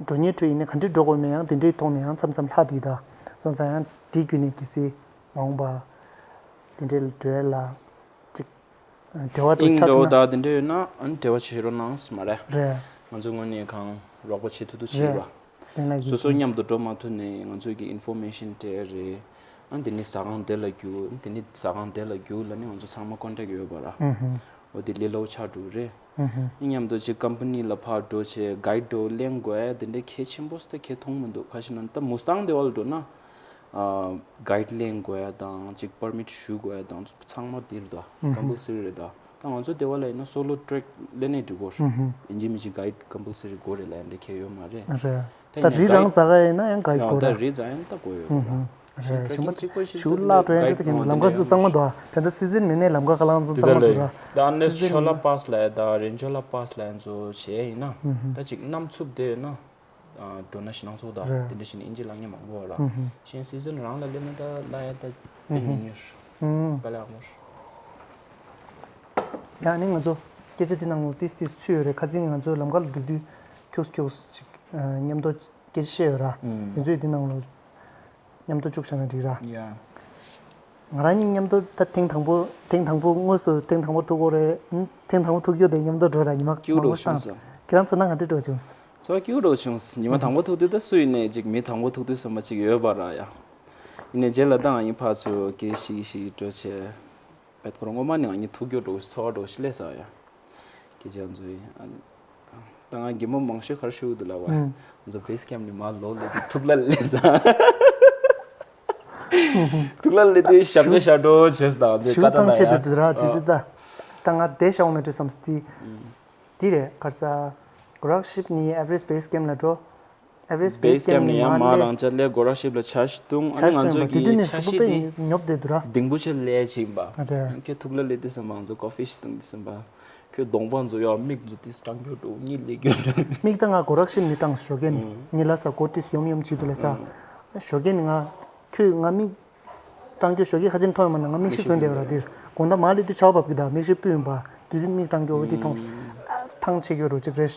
འགྲོ་མཁན་ཁྲོད་ཡིན་ན་ག་འདྲས་འགྲོ་དགོས་མིན་ཡང་དེ་འདྲའི་ཐོག་ནས་ཡང་མཚམས་མཚམས་ལྷག་བསྡད་ད། སོང་ཙང་ཡང་དེ་བརྒྱུད་ནས་གལ་སྲིད་མ་འོངས་པ་དེ་འདྲའི་འགྲོ་ཡ་ལ་གཅིག་འབྲེལ་བ་འདྲ་ཨིན་ཆགས་འདུག་ན། ད་དེ་འདྲ་ཡོད་ན་ཨ་ནི་འབྲེལ་བ་བྱེད་རོགས་གནང་ཟེར་མ་རེད། རེད། ང་ཚོའི་ངོས་ནས་གང་རོགས་པ་བྱེད་ཐུབ་ཐུབ་བྱེད་རེད། རོགས། ཚེ་བརྟན་ལགས་ཀྱིས། སོ་སོ་མཉམ་དུ་འགྲོ་མ་ཐུབ་ནས་ང་ཚོས་ཀྱི་ཨིན་ཕོར་མེ་ཤན་སྤྲད་རེད། ཨ་འདི་ནི་ཟ་ཁང་དེ་ལ་རྒྱུགས། འདི་ནི་ཟ་ཁང་དེ་ལ་རྒྱུགས་ལབ་ནས་ང་ཚོ་ཚང་མ་ཀོན་ཊེག་ཡོད་པ་ར། ཨུ་ཧུམ། འོ་དེ་ལས་སླ་པོ་ཆགས་འགྲོ་གི་རེད། ཨུ་ཧུམ། ཨ་མཉམ་དུ་ཅིག་ཀམ་པ་ནི་ལ་ཕར་འགྲོ་བྱས་གའིཌ་འགྲོ་ལེན་དགོས་ཡ་དེ་འདྲ་གལ་ཆེན་པོ་ཟེར་ད་གལ་མཐོང་མི་འདུག་ག་ཞིག་ན་ད་མུ་སི་ཏང་དེ་བ་ལ་འགྲོ་ན། ཨ་གའིཌ་ལེན་དགོས་ཡ་དང་ཅིག་པར་མིཊ་ཞུ་དགོས་ཡ་དང་ཚང་མ་དེ་རེད་ད། ཨུ་ཧུམ། ཀམ་པལ་སི་རི་རེད་ད། ད་ང་ཚོ་སྡེ་བ་ལ་ཡིན་ན་སོ་ལོ་ཊེག་ལེན་ནས་འགྲིག་གོ། ཨུ་ཧུམ། ཡིན་གཅིག་མིན་གཅིག་གའིཌ་ཀམ་པལ་སི་རི་དགོས་རེད་ལབ་ཡ་འདི་གལ་ཡོད་མ་རེད། རེད། ད་ད་ཡིན་ན་རི་གའིཌ་རང་འཛེག་ག་ཡིན་ན་ཡང་གའིཌ་ཡང་དགོས་ད་རེད། རི་འཛེག་ཡིན་ད་དགོས་ཡོད་ཨུ་གོ་ཧུམ། ར། རེད། གཞན་པ་གཅིག་པ་ཞིག་ཞུ་ལག་འགྲོ་ཡ་འདི་ད་གིན་ལམ་ཁ་ཚོ་གཙང་མ་འདུག་ད་ལྟ་སི་ཛན་མེད་ནའི་ལམ་ཁ་ག་ལ་ང་ཚོ་གཙང་མ་འདུག་ར། ད་ཨན་ལེས་ཆོ་ལ་པཱ་སི་ལབ་ཡ་ད་རེན་ཆོ་ལ་པཱ་སི་ལབ་ཡ་ཚོ་བྱས་ཡིན་ན། ཨུ་ཧུམ། ད་ཅིག་གནམ་འཚུབ་དེ་ཡོད་ན། འགྲོ་ན་ཞེད་སྣང་ཚོགས་དང་རེད། དེ་འདྲ་བྱས་ནས་ཨིན་ཇི་ལབ་མཁན་མང་པོ་ཡོད་ར། ཨུ་ཧུམ། གཞན་སི་ཛན་རང་ལ་སླེབས་ན་ད་ལབ་ཡ་ད་དཔེ་ཉུང་ཉུང་རེད། ཨུ་ཧུམ། དཀའ་ལས་ཁག་པོ་རེད། ཡང་ནི་ང་ཚོ་སྐད་ཆ་འདི་ནང་ལོགས་ཏིས་ཏིས་ཚུད་ཡོད་རེད། ཁ་སང་ང་ཚོ་ལམ་ཁ་ལ་འགྲོ་དུས་ཁྱུག་ཁྱུག་ཅིག་མཉམ་དུ་སྐད་ཆ་བཤད་ཡོད་ར། ཨུ། དེ་ཚོས་འདི་ནང་ལོགས་མཉམ་དུ་བཅུག་བཞག་ན་འགྲིག་ར། ཡ། ང་རང་གཉིས་མཉམ་དུ་ད་ཐེངས་དང་པོ་ཐེངས་དང་པོ་དངོས་སུ་ཐེངས་དང་པོ་ཐུག་གོ་རེད། ཨུམ། ཐེངས་དང་པོ་ཐུག་རྒྱུ་དེ་མཉམ་དུ་འགྲོ་ར་ཉི་མ་སྐྱིད་པོ་མང་པོ་བྱུང་སོང་། བཏང་། ཁྱེད་རང་ཚོ་ན་ག་འདྲ་འགྲོ་བྱུང་སོང་། ཚོར་སྐྱིད་པོ་བྱུང་སོང་། ཉི་མ་དང་པོ་ཐུག་དུས་ད་སུ་ཡིན་ནའི་ཅིག་མི་དང་པོ་ཐུག་དུས་བསམ་པ་ཅིག་ཡོད་པ་ར་ཡ། ཡིན་ནའི་རྗེས་ལ་ད་ང་གཉིས་ཕར་ཚུར་སྐད་ཤིག་ཤིག་འགྲོ་བྱས། བེད་ཁོ་རང་སྔོན་མ་ནས་ང་གཉིས་ཐུག་རྒྱུ་འགྲོ་ཚོར་བ་འགྲོ་ཞིག་སླེབས་ས་ཡ། སྐད་ཆ་ཚོ་ཡིན། ད་ང་རྒན་མོ་མང་ཤོས་ག་རེ་ཞུ་འདུག་ལབ་པ། ཨུམ། ང་ཚོ་བེ་སི་ཀེམ་ནས་མར་ལོག་སླེབས་དུས་ཐུག་ལ་སླེབས་ས། ཐུག་ལ་སླེབས་དུས་ཞབས་བྲོ་ཞབས་བྲོ་བྱས་སོང་ད་ང་ཚོའི་ཞུ་ཀ་ད་ཐང་ན་ཆད་ཡ། དུ་དུ་ར་དུ་དུ་ད། ད་ང་བསྡད་བཞག་འོང་མེད་འགྲོ་བསམ་སྟེ། དེ་རེད་ག་རེ་ཟ། གོ་རག་ཤིབ་ནས་ཨེ་ཝ་རེ་སི་བེ་སི་ཀེམ་ལ་འགྲོ། ཨེ་ཝ་རེ་སི་བེ་སི་ཀེམ་ནས་ཡང་མར་རང་ཅག་སླེབས་གོ་རག་ཤིབ་ལ་འཆར་གཞི་བཏིང་། ཨ་ནི་ང་ཚོ་གི་འཆར་གཞི་དེ་ཉོབ་བསྡད་འདུག་ར། ལྡིང་པོ་ཆེ་སླེབས་ཕྱིན་པ། ཨ་རེད། ཁྱོད་ཐུག་ལ་སླེབས་དུས་ཙམ་པ་ང་ཚོ་ཀོ་ཕི་ཞིག་བཏུང་དུས་ཙམ་པ། ཁྱོད་གདོང་པ་ཚོ་ཡང་མིག་ཚོ་དེ་སྐྲངས་རྒྱུ་འགྲོ་གཉིད་སླེབས་རྒྱུ་འགྲོ། མིག་ད་ང་གོ་རག་ཤིབ་ནས་བཏང་ཞོགས་ཀས་ནས། ཨུམ། ངས་ལ་ས་གོ་ཏིས་ཡོམ་ཡོམ་བྱེད་འདུག་ལ་ས། ཨུམ། ཞོགས་ཀས་ནས་ང་། ཁྱོད་ང་མིག་སྐྲངས་རྒྱུ་ཞོགས་ཀས་ཁ་ཆེམས་མཐོང་ཡོད་མ་ན་ང་མིག་ཤེལ་གོན་བསྡད་ཡོད་ར་འདིར། དགོང་དག་མ་སླེབས་དུས་ཆར་པ་བབས་ཀྱི་ད་མིག་ཤེལ་སྤུས་ཡིན་པ། དེ་དུས་མིག་སྐྲངས་རྒྱུ་འོ་དེ་མཐོང་། ཐང་ཆད་རྒྱུ་རོ་གཅིག་རེད།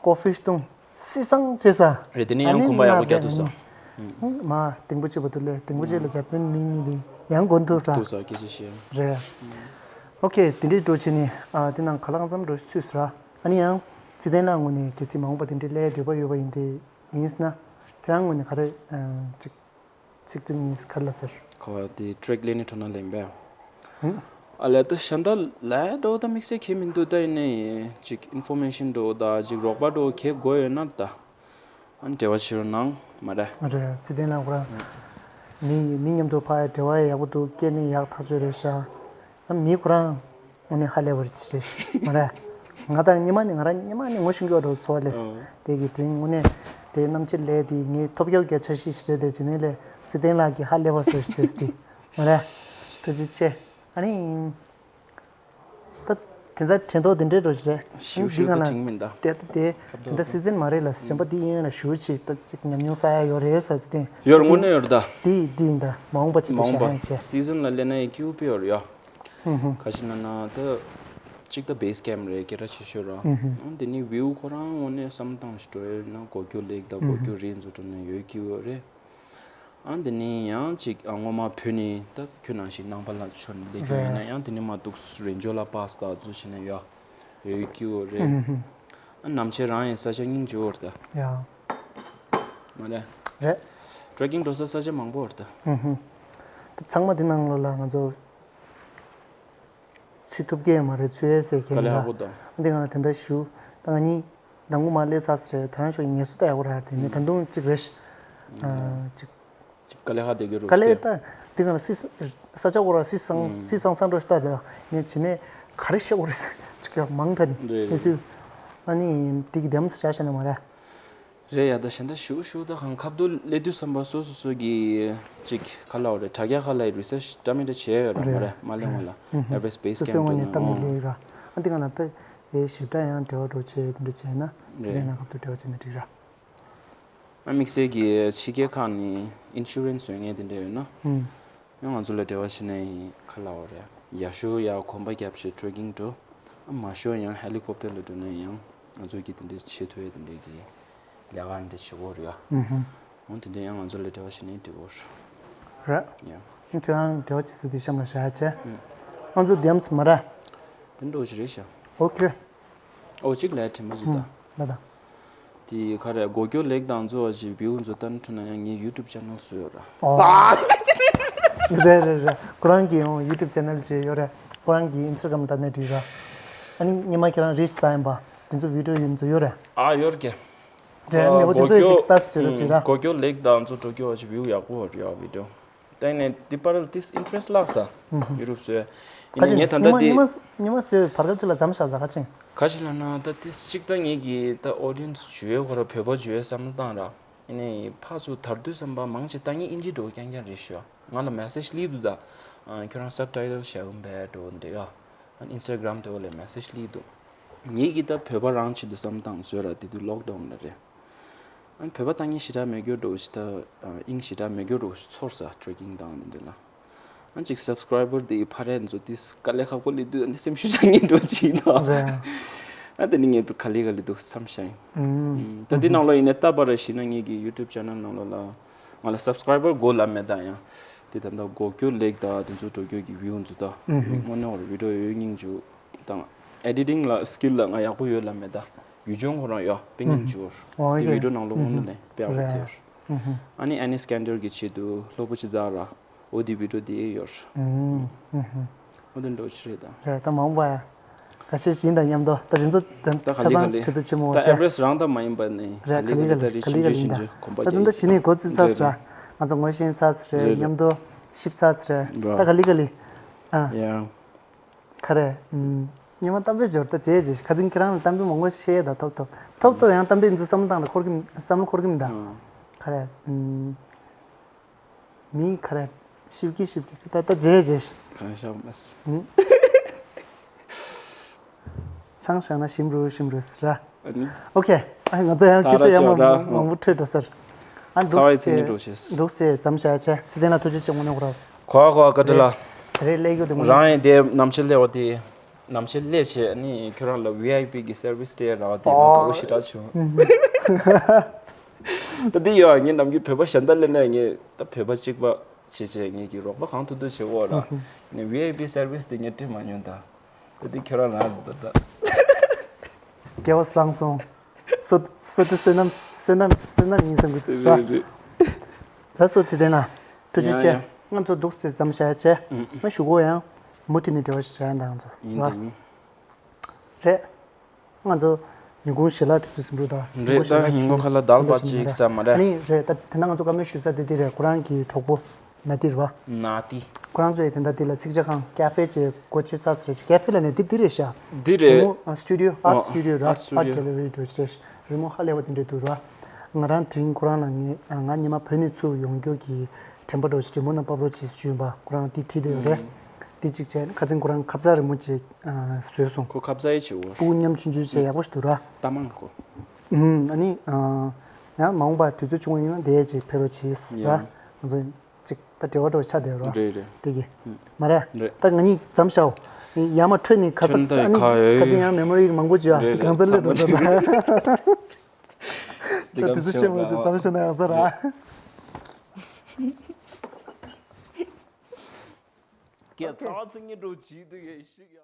ཀོ་ཕི་བཏུང་། སི་སང་བྱས་ས། རེད་དེ་ནས་ཡང་ཨ་ནི་གོམ་པ་ཡག་པོ་རྒྱག་ཐུབ་ས། ང་མ་ལྡིང་པོ་ཆེ་བ་དུ་ལས་ལྡིང་པོ་ཆེ་ལ་ཇ་པན་མིག་གཉིས་ལས་ཡང་གོན་ཐུབ་ས། ཐུབ་ས་སྐད་ཆ་བཤད། རེད། ཨོ་ཁེ་དེ་འདྲའི་འགྲོ་བྱས་ནས་ཨ་དེ་ནང་ག་ལ་གང་འཚམ་འགྲོ་ཚུད་ས་ར། ཨ་ནི་ཡང་ཚེ་བརྟན་ལགས་ངོས་ནས་གལ་སྲིད་མ་འོངས་པ་དེ་འདྲའི་ལས་འདོད་པ་ཡོད་པ་ཡིན་དེ་ཡིན་ན། ཁྱེད་རང་ངོས་ནས་ག་རེ་ཨ་ཅིག་ཚིག་གཅིག་གཉིས་ག་རེ་ལབ་ཟེར། ཁོ་དེ་ཊེག་ལེན་ནི་ཁྲོ་ན་ལེན་པས། ཧུམ། ཨ་ལས་ད་ཤ་འདའ་ལས་འགྲོ་ད་དམིགས་བསལ་གྱི་མི་འདུག་ད་ཡིན་ནའི་ཅིག་ཨིན་ཕོར་མེ་ཤན་འགྲོ་ད་ཅིག་རོགས་པ་འགྲོ་གལ་དགོས་ཡོད་ན་ད། ཨ་འབྲེལ་བ་བྱེད་རོགས་གནང་མ་རེད། རེད་ཚེ་བརྟན་ལགས་ཁོ་རང་། མི་མི་མཉམ་དུ་ཕར་འབྲེལ་བ་ཡག་པོ་འདུག་སྐད་ནི་ཡག་ཐག་ཆོད་རེད་ཤག་ཨ་མི་ཁོ་རང་། དངོས་གནས་ཧ་ལས་པར་ཅི་རེད་མ་རེད། ང་དང་སྔོན་མ་ནས་ང་རང་སྔོན་མ་ནས་ངོ་ཤེས་ཀྱི་ཡོད་འགྲོ་ཚོར་བ་ལས། ཨང་། དེ་གི་དྲིན་དངོས་གནས་དེ་རྣམ་དཔྱོད་ལས་དེ་ངས་ཐོབ་རྒྱག་གི་འཆར་གཞི་ཞིག་རེད་དེ་བྱས་ནས་ལས་ཚེ་བརྟན་ལགས་ཀྱིས་ཧ་ལས་པར་ཚོར་ཟེར་ཏེ་མ་རེད། ཐུགས་རྗེ་ཆེ། ཨ་ནི། ད་དེ་འདྲ་དྲན་ཐོག་དེ་འདྲའི་འགྲོ་ཞིག་རེད། ཞུ་ཞུ་འདི་ག་ད་ན་དྲན་མིན་ད། དེ་ད་དེ་ཁབ་དེ་འདྲ་སི་ཛན་མ་རེད་ལ་གཞན་པ་དེ་ཡིན་ན་ཞུ་ཆེ་ད་ཅིག་ཉམས་མྱོང་ས་ཡ་ཡོད་རེད་ས་ཚེ་བརྟན། ཡོད་རེད་དངོས་གནས་ཡོད་རེད་ད། དེ་དེ་ཡིན་ད་མ་འོངས་པ་ཅིག་མ་འོངས་ཤ་ཡང་པ་ཆེ། སི་ཛན་ལ་སླེབས་ན་ཡི་ཀིའུ་པི་ཡོད་རེད་ཡ། ཧུམ་ཧུམ། ག་ཞིག་ན་ན་ད། གཅིག་ད་བེ་སི་ཀེམ་རེད་སྐད་གྲགས་ཆེ་ཤོས་ར། ཧུམ་ཧུམ། ཨང་དེ་ནི་བིའུ་ཁོ་རང་དངོས་གནས་བསམ་བཏང་ཞིག་འགྲོ་ཡོད་ན་སྒོ་རྒྱུ་ལེགས་ད་སྒོ་རྒྱུ་རེད་འཛུགས་འགྲོ་ན་ཡོད་ཀྱི་ཡོད་རེད། ཨང་དེ་ནི་ཡང་གཅིག་ཨ་སྔོན་མ་བོད་ནི་ད་ཁྱོད་ནང་བཞིན་ནང་པ་ལ་ཆོ་ནི་ལེགས་ཡོད་ཡིན་ན་ཡང་དེ་ནི་མ་གཏོགས་རེན་ཇོ་ལ་པཱ་སི་ད་འཛུགས་བྱས་ན་ཡོད་ཡོད་ཀྱི་ཡོད་རེད། ཧུམ་ཧུམ། ཨ་ནམ་ཆེ་རང་ཡང་ས་ཆ་སྙིང་རྗེ་བོ་རེད་ད། ཡ། མ་རེད། རེད། ཊེག་ཀིང་འགྲོ་ས་ས་ཆ་མང་པོ་རེད་ད། ཧུམ་ཧུམ། ད་ཚང་མ་དེ་ནང་ལོགས་ལ་ང་ཚོ། ཚུད་ཐུབ་ཀྱི་ཡོད་མ་རེད་ཚུད་ཡས་ཟེར་མཁན་དཀའ་ལས་ལ། ཁག་པོ་དང་། འདི་ག་ལ་དེ་འདྲ་ཞུ། ད་ང་གཉིས་མདང་དགོང་མ་སླེབས་ཚར་ཟེར་རེད་ད་རང་ཤོག་ངལ་གསོ་ད་ཡག་པོ་རག་དེ་ནས་ད་དུང་གཅིག་རེད། ཨ་གཅིག་དཀའ་ལས་ཁག་དེ་གི་རུ་དཀའ་ལས་སྟེ། ད་འདི་ག་ལ་སི་ས་ཆ་གོ་ར་སི་སང་སི་སང་སང་འགྲོ་ཤི་ད་ད་ངས་བྱས་ནས་ག་རེ་བཤད་དགོས་རེད་ཟེར་ཅིག་ཡང་མང་དྲགས་ནི་རེད་ངས་ཚུད། ཨ་ནི་དེ་གི་དེམ་སི་བྱ་བྱས་ན་མ་རེད། རེད་ཡ། ད་གཞན་དག་ཞུ་ཞུ་ད་གང་ཁ་བརྡ་སླེབས་དུས་ཙམ་པ་སོ་སོ་སོ་གི་ཅིག་ཁ་ལ་འོ་རེད། དྲ་རྒྱ་ཁ་ལ་རི་སར་ཆི་འདྲ་མི་འདྲ་བྱས་ཡོད་ར་མ་རེད། མ་སླེབས་སྔོན་ལ་ཨེ་ཝེ་རེ་སི་སྤེ་སི་སོ་སོའི་ངོས་ནས་སྟབས་མི་ཀེམ་དུ་ལེགས་ར། ཨ་འདི་ག་ན་ད་ཨེ་ཞིབ་ཕྲ་ཡང་འབྲེལ་བ་འགྲོ་བྱས་དེ་འདྲ་བྱས་ན་དེ་རེད། ནས་ན་ཁ་བརྡ་འབྲེལ་བ་བྱས་ན་འགྲིག་ར། ཨ་དམིགས་བསལ་གྱི་ཕྱི་རྒྱལ་ཁག་ནས་ཨིན་ཤུ་རན་སི་བཟོ་མཁན་དེ་འདྲ་ཡོད་ན། ཨུམ། ཡང་ང་ཚོ་ལ་འབྲེལ་བ་བྱེད་ན་ཡིན་ཁ་ལ་འོ་རེད། ཡག་ཤོས་ཡ་གོམ་པ་རྒྱབ་བྱས་ཊེ་རེ་ཀིང་འགྲོ། ཨ་མ་ཤོས་ཡང་ཧེ་ལི་ཀོབ་ཊར་ལ་འགྲོ་ན་ཡང་ང་ཚོ་གི་དེ་འདྲའི་བྱེད་ཐུབ་ཡ་དེ་འདྲའི་གི་ལས་ཀ་འདི་བྱེད་དགོས་རེད་ཡ། ཨུམ་ཧུམ། འོ་དེ་འདྲ་ཡང་ང་ཚོ་ལ་འབྲེལ་བ་བྱེད་ན་འགྲིག་གོ་རེད། ཡ། ཁྱོད་རང་འབྲེལ་བ་བྱེད་ས་དེ་གཤམ་ལ་བཞག་བྱས། ཨུམ། ང་ཚོ་དེམ་སི་མ་ར། དེ་འདྲ་བོ་ཞིག་རེད་ཤག་ཨོ་ཁེ། ཨོ་གཅིག་ལས་དྲན་པ་ཞིག་ད། ལ་ད། དེ་ག་རེ་གོ་སྐྱོ་ལེགས་དང་ཚོ་བ་ཞིག་བིའུ་ཚོ་ལྟ་ན་ཐུག་ན་ཡང་ངའི་ཡུ་ཊུབ་ཆེ་ནལ་བཟོས་ཡོད་ར། ཨོ། རེད་རེད་རེད། ཁོ་རང་གི་ཡང་ཡུ་ཊུབ་ཆེ་ནལ་ཅིག་ཡོད་རེད། ཁོ་རང་གི་ཨིན་སི་ཊ་གྷ་རམ་ལྟ་ནས་བྲིས་ར། ཨ་ནི་ཉི་མ་ཁྱེད་རང་རིལ་སི་བཙལ་ཡིན་པ། དེ་ཚོ་བི་ཌི་ཡོ་ཡིན་ཚོ་ཡོད་རེད། ཨ་ཡོད་རེད་ཀྱེ། རེད། ཨ་ནི་འོ་དེ་གོ་ཚོ་སྐྱོ་ཅིག་ལྟ་ཟེར་ར་ཅིག་ར། གོ་སྐྱོ་ལེགས་དང་ཚོ་འགྲོ་སྐྱོ་བ་ཞིག་བིའུ་ཡག་པོ་ཡོད་རེད་ཡ་བི་ཌི་ཡོ། དེ་ནས་འདི་པར་ཏིས་ཨིན་ཊི་རེ་སི་ལགས་ས། ཡུ་ཊུབ་བཟོས། ཁ་ཡིན་ཅིག་ནས་ཉིན་མ་ཉི་མ་ཉི་མ་བཟོས་བར་སྐབས་ཅིག་ལ་མཚམས་བཞག་ས་ཁ་ཅིག་ཁ་ཅིག་ལ་ན་ད་ཏིས་གཅིག་ད་ངེད་ཀྱི་ད་ཨོ་ཌི་ཡེན་སི་བྱུས་ཡོད་ཁོ་ར་བོད་པ་བྱུས་ཡོད་བསམ་བློ་བཏང་ར། ཡིན་ནའི་ཕར་ཚུར་དར་དུས་ཙམ་པ་མང་ཆེ་ད་ངས་ཨིན་ཇི་འགྲོ་རྐྱང་རྐྱང་རེད་ཤོ། ང་ལ་མེ་སེ་ཇི་སླེབས་འདུག་ད། ཁྱོད་རང་སབ་ཊའི་ཊལ་བྱས་ཡོང་བས་འགྲོ་འདི་ཡ། ཨིན་སི་ཊ་གྷ་རམ་དེ་བ་ལས་མེ་སེ་ཇི་སླེབས་འདུག་ངེད་ཀྱི་ད་བོད་པ་རང་ཆེད་དུ་བསམ་བློ་བཏང་བཟོས་ར། དེ་དུས་ལོག་ཌའུན་ལ་རེད། ཨ་ནི་བོད་པ་ལྟ་ཉན་ཞེ་དྲག་མེད་རྒྱུ་འགྲོ་ཞིག་ད། ཨིན་ཞེ་དྲག་མེད་རྒྱུ་འགྲོ་ཞིག་ཚོར་ས་ཊེ་རེ་ཀིང་དང་འདི་འདྲ་ལ། ཨ་ཅིག་སབ་སི་ཀ་རའི་བར་དེ་ཕ་རེད་ཚོ་དེ་དཀའ་ལས་ཁག་པོ་སླེབས་དུས་ཨ་ནི་སེམས་ཤུགས་རག་ཉན་འགྲོ་ཅིག་ཡིན་ད། རེད། ཨ་དེ་ནི་ངས་དུ་ག་ལེ་ག་ལེ་འདུག་བསམ་ཤག་ཡིན། ཨུམ། ད་འདི་ནང་ལོགས་ཡིན་ནའི་ལྟ་བ་ར་ཞིག་ན་ངེད་ཀྱི་ཡུ་ཊུབ་ཆེ་ནལ་ནང་ལོགས་ལ་ང་ལ་སབ་སི་ཀ་རའི་བར་དགོས་ལབ་མེད་ད་ཡང་། དེ་ད་ལྟ་གོ་སྐྱོ་ལེགས་ད་དེ་ཚོ་འགྲོ་སྐྱོ་གི་བིའུ་ཚོ་ད་དངོས་གནས་བར་བི་ཌི་ཡོ་ཡོད་སྙིང་རྗེ། དང་ཨེ་ཌི་ཊིང་ལ་སི་ཀིལ་ལ་ང་ཡག་པོ་ཡོད་ལབ་མེད་ད། ཡུལ་ལྗོངས་ཁོ་རང་ཡོད་དཔེ་སྙིང་རྗེ་བོར། འོ་དེ་ཡེ་བི་ཌི་ཡོ་ནང་ལོགས་དངོས་གནས་ནས་དཔེ་ཡག་པོ་རེད། དེ་ཡོད། ཨ་ནི་ཨ་ནི་སི་ཀན་ཌར་གྱི་ཆེད་དུ་སློབ་བུ་ཆི་ཛ་ར། འོ་དེ་བི་ཌི་ཡོ་དེ་ཡོད། འོ་དེ་འགྲོ་ཆི་རེད་ད། རེད་ད་མང་པོ་ཡ། ཁ་ཤས་ཤིག་ཡིན་དང་མཉམ་དུ་ད་རི་ཚོ་ད་ད་ཆ་ག་ལེ་ག་ཚང་ལེ་ཁྲི་ཚོ་ཆེན་མོ་ད་ཆ། ཨེ་ཝ་རེ་སི་ཊི་རང་ད་མ་ཡིན་པ་ནི་རེད། ག་ལེ་ག་ལེ་ད་རི་ཆུང་ཆུང་ཆུང་ཆུང་གོམ་པ་ད་རྒྱག་ད་ཡིན། ད་ཞི་ནས་འགོ་ཚུགས་ཚར་རེད། ཚར་རེད། ང་ཚོ་ངོ་ཤེས་ཚར་རེད། རེད་རེད། མཉམ་དུ་ཤིབ་ཚར་རེད། ར་ད་ག་ལེ་ག་ལེ། ཨ། ཡ། ག་རེ། ཨུམ། སྙན་མ་གཏམ་དཔེ་འབྱོར་ད་བྱས་རྗེས་ཁ་ཚིག་ཁྱེད་རང་ལ་གཏམ་དཔེ་མང་པོ་བཤད་ད་ཐོབ་ཐོབ་ཐོབ་ཐོབ་ཡང་གཏམ་དཔེ་འཛུལ་བསམ་བློ་བཏང་ལ་འཁོར་གི་བསམ་བློ་འཁོར་གི་མི་འདུག་ག་རེ། ཨུམ། མི་ག་རེ། ཞིབ་ཀི་ཞིབ་ཀི་ད་ད་བྱས་རྗེས། གང་ཤ་མ་སི། ཨུམ། ཆང་བཞག་ན་ཞིམ་རུ་ཞིམ་རུ་ཟེར་ར། ཨ་ནི། ཨོ་ཁེ། ཨ་ང་ཚོ་ཡང་ད་སྐད་ཆ་ཡང་མང་མང་པོ་འཕྲོད་འགྲོ་ཟེར། ཨ་ཚ་བའི་མཚན་ཉིད་འགྲོ་ཤེས། འདུག་སེ་མཚམས་བཞག་བྱས་ཚེ་བརྟན་ལ་ཐུགས་རྗེ་ཆེ་དངོས་གནས་ཁོ་རང་། གོ་གོ་བཀའ་དྲིན་ལ། རེད་ལས་རྒྱུ་དེ་དངོས་གནས། རང་ཡིན་དེ་ནམ་ཕྱེད་ལས་བ་དེ། ནམ་ཕྱེད་ལས་བྱས་ནི་ཁྱོད་རང་ལ་ཝི་ཨའི་པི་གི་སར་བིས་སྤྲད་ར་བ་དེ་ང་དགའ་བོ་ཞེ་དྲག་བྱུང་། ད་དེ་ཡོད་ངས་ནམ་རྒྱུན་བོད་པ་གཞན་དག་ལས་ནས་ངས་ད་བོད་པ་གཅིག་པ་བྱས་བྱས་ངས་ཀྱི་རོགས་པ་གང་ཐུབ་ཐུབ་བྱེད་འོ་ར། ནས་ཝི་ཨའི་པི་སར་བིས་དེ་ངས་སྤྲད་མ་མྱོང་ད། ད་འདི་ཁྱོད་རང་རང་རེད་ད་ད། སྐལ་བ་བཟང་སོང་། སོ་སོ་དེ་བསོད་ནམས་བསོད་ནམས་བསོད་ནམས་ཡིན་བསམ་གི་རེད་རེད་རེད། ད་སོ་ཚེ་བརྟན་ལ་ཐུགས་རྗེ་ཆེ། ཡ་ཡ། ང་ཚོ་འདུག་སེ་མཚམས་བཞག་བྱས། ང་ཞུ་གོ་ཡང་མུ་མཐུད་ནས་འབྲེལ་བ་ཞིག་བྱ་ཡ་འདང་ཚོ་ཡིན་ད་ཡིན། རེད། ང་ཚོ་ཉིན་གུང་ཞལ་ལག་དུས་ཚོད་ཟིན་འགྲོ་ད། རེད་ད་ཉིན་གུང་ཁ་ལ་དལ་བ་ཅིག་ས་མ་རེད། ཨ་ནི་རེད་ད་དེ་ན་ང་ཚོ་བཀའ་མོལ་ཞུ་ས་དེ་དེ་རེད་ཁོ་རང་གི་གྲོགས་པོ། ན་ཏི་རེད་བ། ན་ཏི། ཁོ་རང་ཚོ་ཡི་དེ་འདྲ་དེ་ལ་ཚིག་ཇ་ཁང་ཀ་ཧྥེ་ཅེ་སྒོ་ཕྱེ་ས་ཟེར་ཀ་ཧྥེ་ལ་ནས་དེ་དེ་རེད་ཤག་འདི་རེད། རི་མོ་ཨ་སི་ཊུ་ཌི་ཡོ་ཨ་ཊི་སི་ཊུ་ཌི་ཡོ་ར་ཨ་ཊི་སི་ཊུ་ཌི་ཡོ་གེ་ལེ་རི་འགྲོ་ཆེ་རི་མོ་ཧ་ལས་པ་དེ་འདྲ་འདུག་ར། ང་རང་དེ་རིང་ཁོ་རང་ལ་ངས་ང་ཉི་མ་བོད་ནས་ཚུར་ཡོང་རྒྱུ་གི་དྲན་པ་འགྲོ་ཆེ་རི་མོ་ནང་པབ་རོ་ཆེ་ཞུས་པ་ཁོ་རང་དེ་བྲིས་བསྡད་ཡོད་རེད། དེ་གཅིག་བྱས་ཁ་སང་ཁོ་རང་ཁ་ཚ་རི་མོ་ཅིག་བཟོས་སོང་། ཁོ་ཁ་ཚ་ཡི་ཆེ་བོ། སྤུ་གུ་མཉམ་ཆུང་ཆུང་བྱས་ཡག་པོ་ཞིག་འདུག་ར། ལྟ་མང་ཁོ། ཨ་ནི་ཡང་མ་འོངས་པ་དུས་ཚོད་བྱུང་བ་ཡིན་ན་དེ་ཅིག་ཕེབས་རོགས་གྱིས་ར། ཡ། ང་ཚོ་ཅིག་ད་འབྲེལ་བ་འགྲོ་ཆགས་བསྡད་རོགས། རེད་རེད། དེ་གི། མ་རེད། རེད། ད་ང་གཉིས་མཚམས་བཞག་ཡར་མར་འཕྲོས་ནས་ཁ་ཚ་ཁྱོད་ད་ཨ་ནི་ག་ཡོད། ཁ་ཚ་ཡང་མེ་མོ་རི་མང་པོ་བྱོས་ཨ། རེད་རེད། གང་ཚ་ལས་འགྲོ་ས་ད། ད་དུས་ཚོད་ཤེས་མ་བྱུང་མཚམས་བཞག་ན་ཡག་ས་ར། རེད། སྐད་ཚ་བ་ཚིག་ངན་འགྲོ་བྱེད་དུ་ཡེ་ཤི་ཡ།